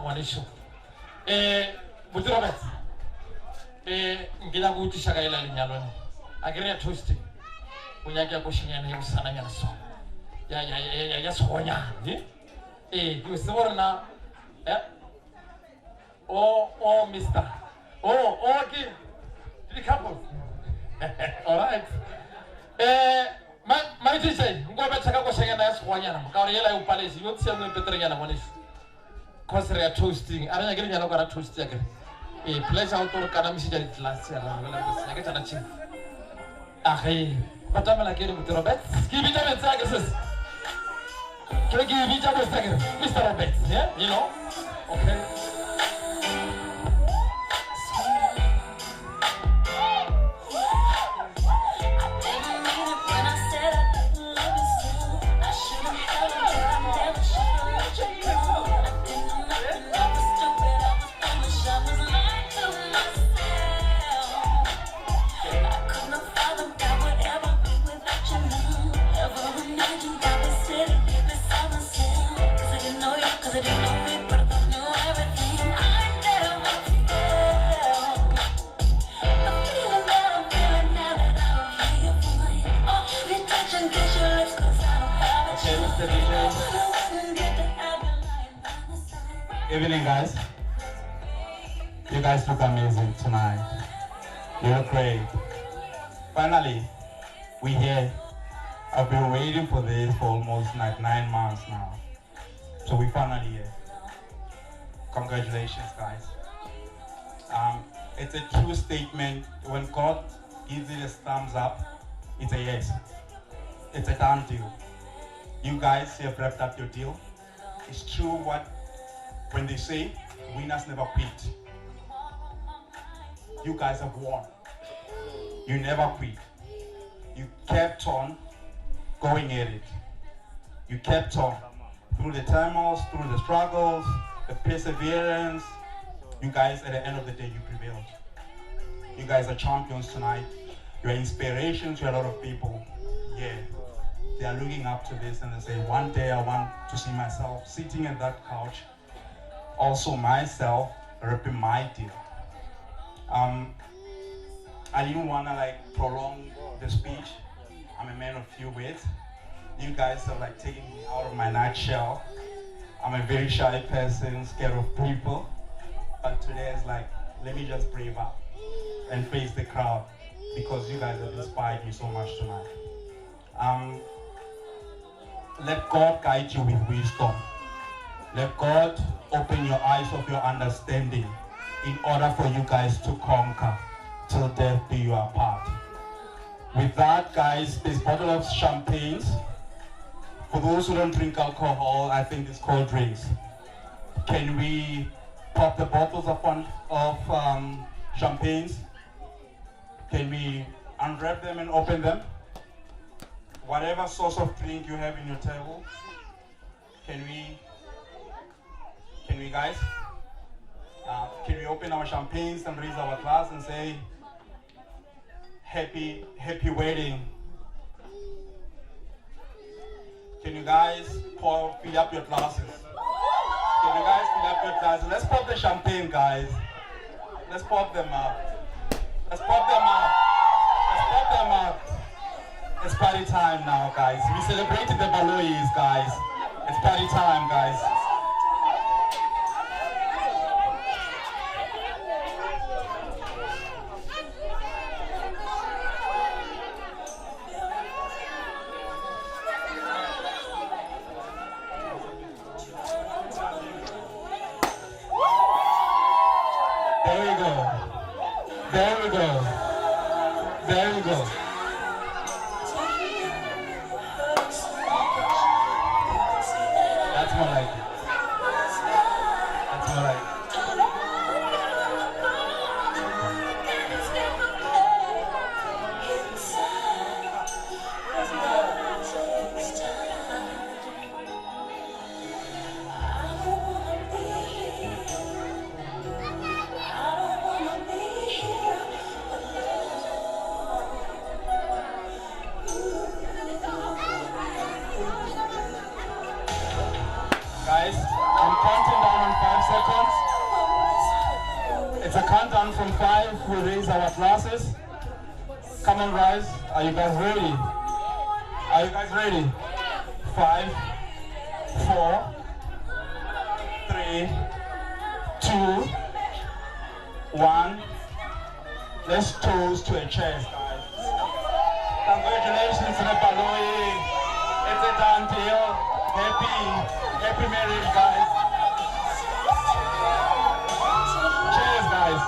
G: Ngwanešu um Buti Roberts um nke nyako go tliša ka ela lenyalone a ke re ya toasting o nyake ya košenyana ya bosananyana so ya segonyane ee ke se gore na o o mister o o ke di-couple. All right, my DJ nko betha ka košenyana ya segonyana mo ka gore yela e o paletse yo tshia nngwe peterenyana ngwanešu cause re ya toasting a re nyake lenyalo ka ra toast ya kere ee pleasure o tlo re kanamišetša ditlelase ya rena ke tšana chief age batamela ke re Buti Roberts ke bitša metse a ke sese ke ke bitša botse ke Mr Roberts, yeah, you know, okay.
S: Okay, Mr. DJ. Evening, guys. You guys look amazing tonight. You look great. Finally, we here. I've been waiting for this for almost like 9 months now. So we finally here. Congratulations, guys. It's a true statement. When God gives it a thumbs up, it's a yes. It's a done deal. You guys have wrapped up your deal. It's true what when they say winners never quit. You guys have won. You never quit. You kept on going at it. You kept on through the turmoils, through the struggles, the perseverance. You guys, at the end of the day, you prevailed. You guys are champions tonight. You're inspiration to a lot of people. Yeah. They are looking up to this and they say, one day I want to see myself sitting at that couch, also myself ripping my deal. Um, I didn't want to like prolong the speech. I'm a man of few words. You guys are like taking me out of my nutshell. I'm a very shy person, scared of people. But today is like, let me just brave up and face the crowd because you guys have inspired me so much tonight. Um, let God guide you with wisdom. Let God open your eyes of your understanding in order for you guys to conquer till death do you apart. With that, guys, this bottle of champagnes. For those who don't drink alcohol, I think it's cold drinks. Can we pop the bottles of, of um, champagnes? Can we unwrap them and open them? Whatever source of drink you have in your table, can we, can we guys? Uh, can we open our champagnes and raise our glass and say, happy, happy wedding. Can you guys pour, fill up your glasses? Can you guys fill up your glasses? Let's pop the champagne, guys. Let's pop them up. Let's pop them up. Let's pop them up. It's party time now, guys. We celebrated the Baloyis, guys. It's party time, guys. There we go. There we go. There we go. That's more like it. That's more like it. Guys, I'm counting down on five seconds. It's a countdown from five. We raise our glasses. Come on, guys. Are you guys ready? Are you guys ready? Five, four, three, two, one. Let's toast to a cheers, guys. Congratulations to the Baloyi. It's a done deal. Happy, happy marriage, guys. Cheers, guys.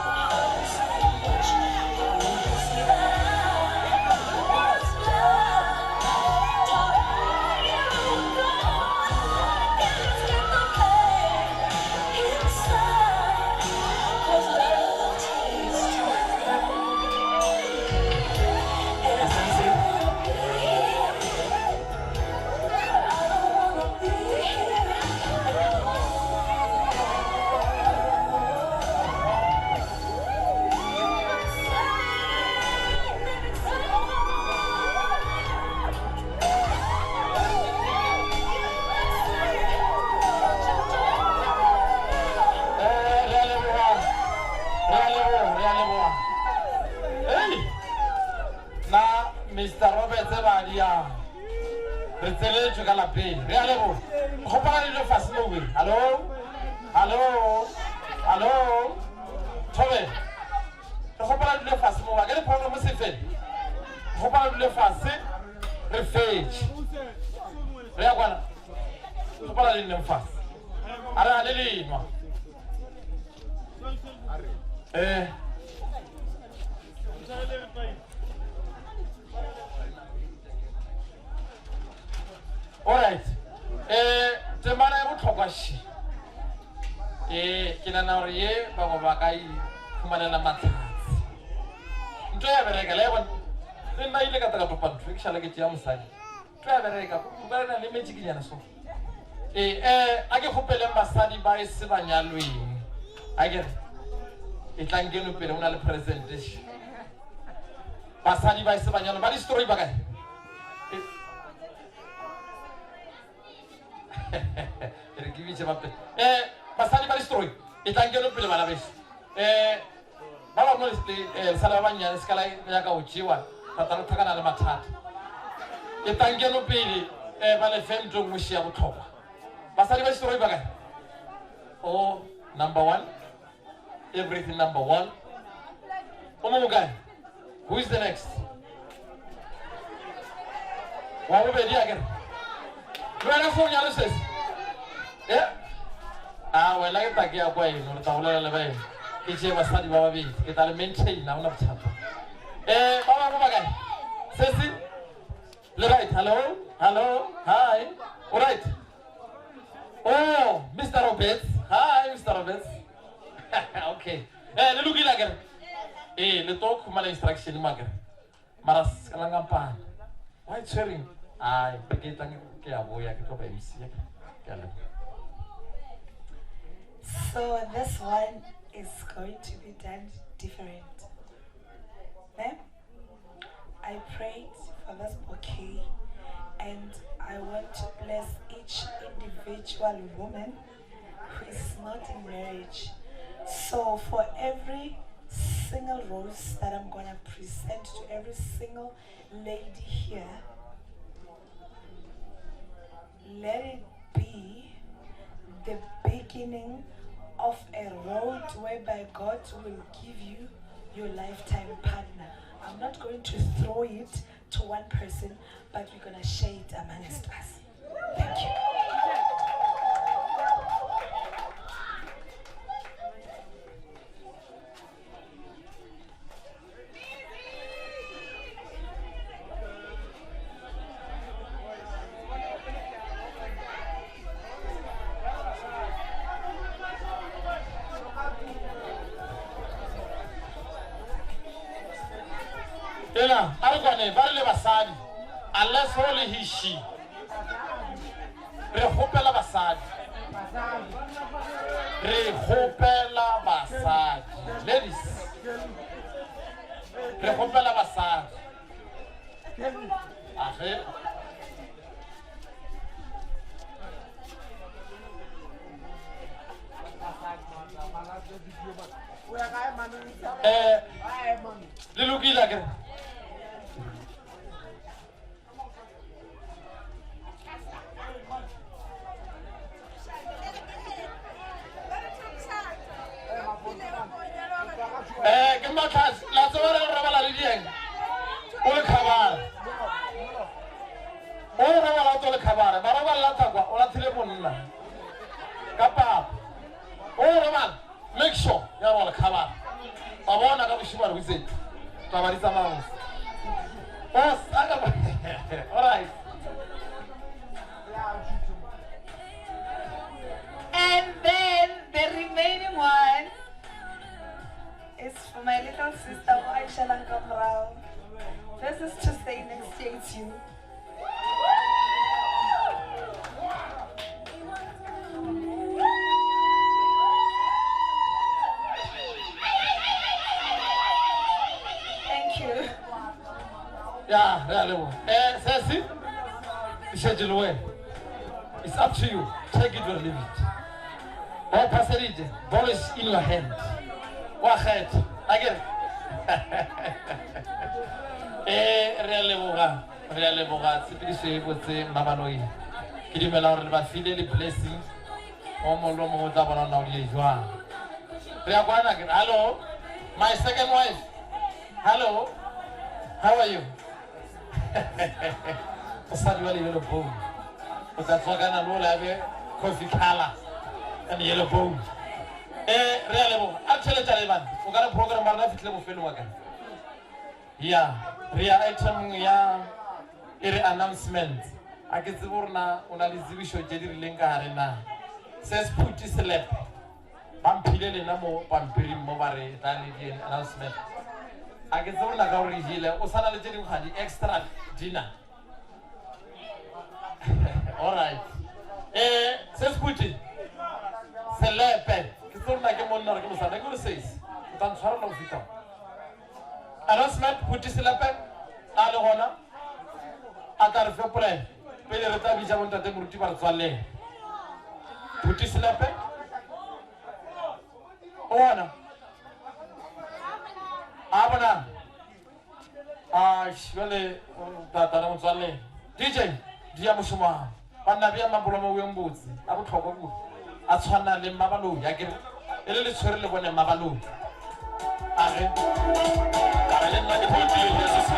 S: Eh, re a leboga re a leboga re a leboga ei na mr roberts badia re tseletšwe ka lapeng re a leboga kgopela dilo fase mowe hallo hallo hallo thobe re kgopela dilo fase mowe a ke le program se fele kgopela dilo fase re fetše re ya kwana kgopela le nneng fase a re a le lenwa eh alright eh temana ya botlhokwa še
G: gore ye bangwe ba ka ikhumanela mahlatse. Ntho ya bereka, le a e bona? Le nna ile ka tla ka topa ntho e ke šala ke tšea mosadi. Ntho ya bereka, o ka re na le magic-nyana so. Ee, eh, a ke kgopeleng basadi ba e se ba nyalweng. A ke re, e tlang keno pele go na le present. Basadi ba e se ba nyalweng, ba di-story ba kae? E re ke bitše ba pele. Eh, basadi ba di-story, e tlang keno pele bana beso. Eh, ba bangwe le eh, sala ba bannyane se ka la nyaka go tšewa rata go tlhakana le mathata. E tlang keno pele eh, ba lefe ntho e nngwe še ya botlhokwa. Basadi ba di-story ba kae? Oh, number one. Everything number one. O mongwe kae? Who is the next? Wa bobedi a kere? Le wena se o nyale sesi? Eh? A wena ke tla ke ya kwa eno, re tla bolela le baeno. Ke tšee basadi ba babedi, ke tla le maintain, ha gona bothata. Eh, ba bangwe ba kae? Sesi? Le right? Hello? Hello? Hi? O right? Oh, Mr. Roberts. Hi, Mr. Roberts. Okay. Eh, le lokile akere? Eh, le tlo khumana instruction mo akere? Mara se ka la ngampana. Why tshwereng? Ai, ke tlang ke ya boya ke tlo ba MC. Ke a leboga.
A: So this one is going to be done different. Ne? I prayed for this bouquet and I want to bless each individual woman who is not in marriage. So for every single rose that I'm going to present to every single lady here, let it be the beginning of a road whereby God will give you your lifetime partner. I'm not going to throw it to one person, but we're going to share it amongst us. Thank you.
G: Ena, a re kwane ba re le basadi unless o le he she re kgopela basadi re kgopela basadi ladies re kgopela basadi age eh le lokile akere Eh, ke matlhatsi la tseba re robala le dieng o le khabare o robala o tso le khabare ba robala thakwa o lathile monna ka papa o robala make sure ya robala khabare ba bona ka bošimo re botse taba di tsamaya boss all right
A: And then the remaining one is for my little sister Aisha Lankamrao. This is to say next year it's you. Thank you.
G: Ya, re a leboga. Eh, sesi, e šetše le wena. It's up to you. Take it or leave it. Ba o phaseditše. Ball is in your hand. Wa kgetha. Akere? Eh, re a leboga. Re a leboga tshepedišo e botse Mmabaloi. Ke dumela gore le ba file le blessing. O mongwe le o mongwe o tla bona gore na o die jwang. Re a kwana akere? Hello? My second wife. Hello? How are you? Mosadi wa le yellow bone. O tla tswakana le ola be coffee color and yellow bone. Eh, re a leboga. A re tšheletša le bana. O ka re program ba rena fihlile bofelong wa ka. Ya, re ya item ya e re announcement. A ke tsebe gore na o na le tsebišo tše di rileng ka gare na. Se sephuti selepe. Ba mphile lena mo pampiring mo ba re tla le di announcement. A ke tsebe la ka gore jele o sana le tše dingwe ga di extra dinner. All right. Eh, se se Selepe. Ke tsebe na ke monna gore ke mosadi, ke gore sesi. O tla ntshwarela go fihla. Announcement Phuti Selepe a le gona a tla re fe polelo pele re tla bitša bontate moruti ba re tswalele. Phuti Selepe o gona a bonang a jale tata re motswalele DJ di ya mošomo banna bja mabolomo o botse a botlhokwa kudu a tshwana le mmabaloi a kere e le le tshwere le bone mmabaloi a re ka re le nna ke botile Jesu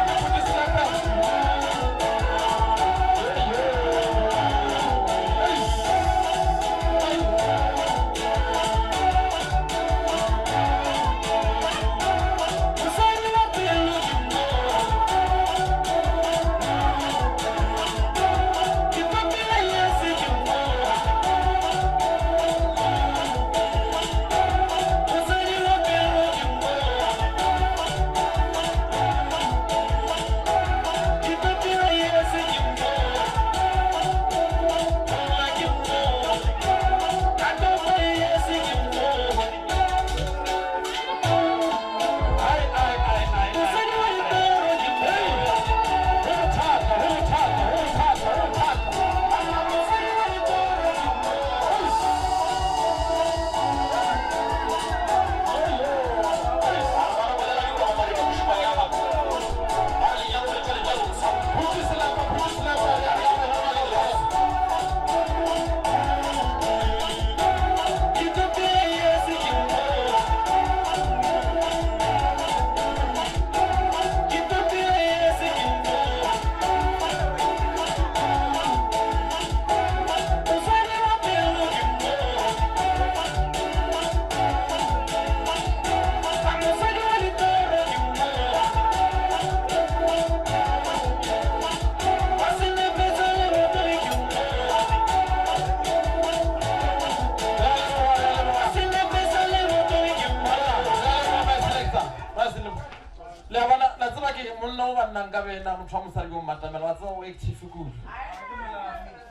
G: Le a bona, la tseba ke monna o banna nka be na motho wa mosadi yo mmatamela, wa tseba o active kudu.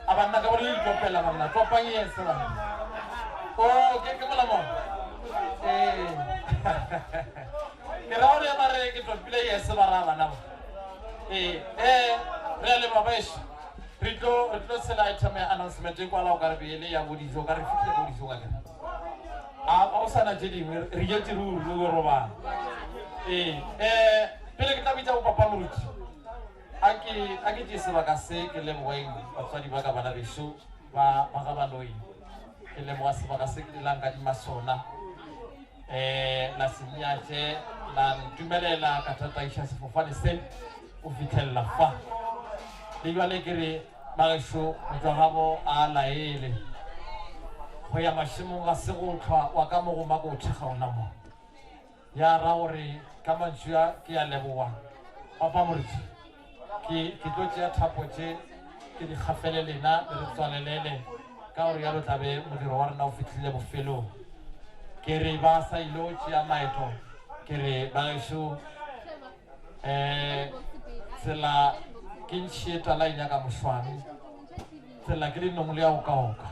G: A banna ka bone le ditopela banna, topang yes banna. Oh, ke ke molamo. Eh. Ke ra gore ba re ke topile yes ba ra bana ba. Eh, eh, re a leboga baeso. Re tlo re tlo tshela item ya announcement e kwala o ka re beele ya bo dijo, ka re fitlhe bo dijong a kere. A o sana tše dingwe re jetše ruri le go robala. Ee, eh pele ke tla bitša bo papa moruti. A ke a ke tšee sebaka se ke lemogeng batswadi ba ka bana bešo ba ba ga Baloi. Ke leboga sebaka se ke la nkadima sona. Eh la se nyatše la ntumelela ka tataiša sefofane se o fitlhelela fa. Le jwale ke re bagešo motswagabo a laele go ya mašemong ga se go tlhwa wa ka mo go mako o thekga ona mo. Ya ra gore ka mantšu a ke a leboga papa moruti ke ke tlo tšea thapo tše ke di kgafele lena le re tswalelele ka gore yalo tlabe modiro wa rena o fihlile bofelong. Ke re ba sa ile tšea maeto ke re bagešo um tsela ke ntšhi e tala e nyaka mošwane tsela ke dinong le ya okaoka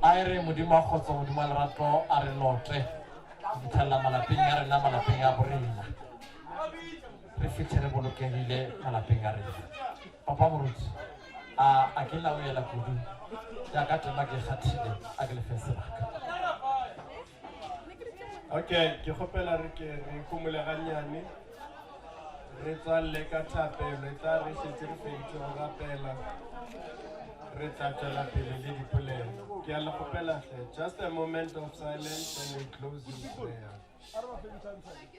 G: a e re modimo wa kgotso modimo wa lerato a re lote go fitlhelela malapeng a rena malapeng a borena re fitlhe re bolokegile malapeng a rena papa moruti a a ke na o ela kudu jaaka tema ke kgathile a ke lefe sebaka.
B: Okay, ke kgopela re ke re ikhomole gannyane re tswalele ka thapelo e tla re šetše re feditše go rapela re tla tšwela pele le dipolelo ke a le kgopela hle just a moment of silence and we close in prayer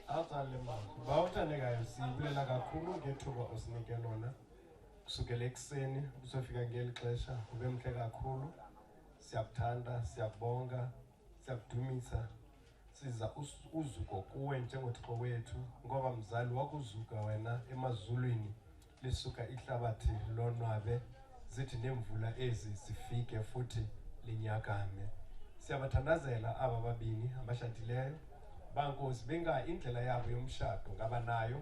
B: a tswalele mahlo bawuthandekayo sibulela kakhulu ngethuba osinike lona kusukela ekuseni kuzofika ngeli xesha ube mhle kakhulu siyakuthanda siyakubonga Siyakudumisa, siza uzuko kuwe njengoThixo wethu, ngoba mzali wakuzuka wena emazulwini, lisuka ihlabathi lonwabe, zithi neemvula ezi zifike futhi linyakame. Siyabathandazela aba babini abashadileyo. Bankosi benga indlela yabo yomshado ngaba nayo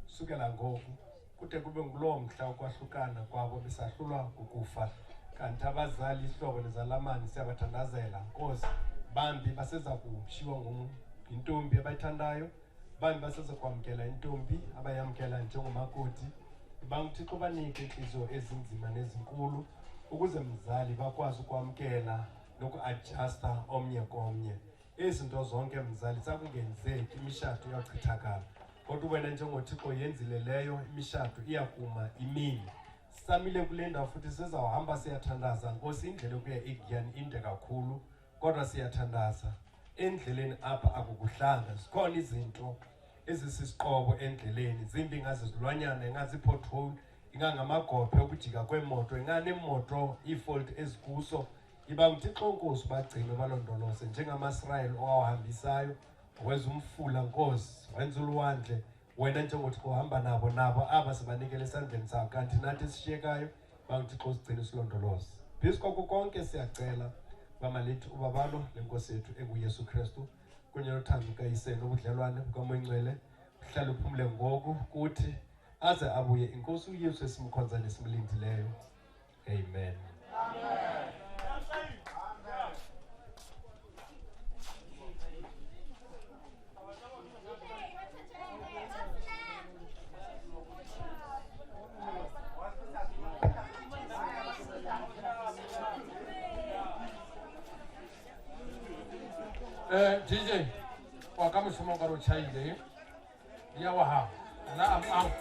B: sukela ngoku kude kube nguloo mhla ukwahlukana kwabo besahlulwa kukufa. Kanti abazali, ihlobo nezalamane siyabathandazela Nkosi. Bambi baseza kushiywa yintombi abayithandayo, bambi baseza kwamkela intombi abayamkela njengomakoti. BanguThixo banike iintliziyo ezinzima nezinkulu ukuze mzali bakwazi ukwamkela nokuadjasta omnye komnye. Izinto zonke mzali zakungenzeki, imishado iyachithakala. Kodwa wena njengoThixo yenzile leyo imishado iyakuma imile. Samile kule ndawo futhi sizawuhamba siyathandaza Nkosi, indlela yokuya eGiyani inde kakhulu, kodwa siyathandaza. Endleleni apha akukuhlanga, zikhona izinto ezisisiqobo endleleni, zimbi ingazizilwanyana, ingazipothole, ingangamagophe okujika kweemoto, inganeemoto iifault ezikuso. Iba nguThixo Nkosi bagcine balondoloze njengamaSirayeli owawahambisayo wenza umfula Nkosi, wenza ulwandle. Wena njengoThixo uhamba nabo, nabo aba sibanikele esandleni sakho. Kanti nathi esishiyekayo banguThixo sigcine silondoloze. Phezu kwako konke siyacela bamalithi ubabalo lenkosi yethu enguYesu Kristu kunye nothando lukaYise nobudlelwane bukaMoya Oyingcwele uhlale uphumle ngoku kuthi aze abuye inkosi uYesu esimkhonza nesimlindileyo. Amen.
T: DJ, wa ka mošomo o ka re o tšhaile. Ya wa gago. Nna I'm out.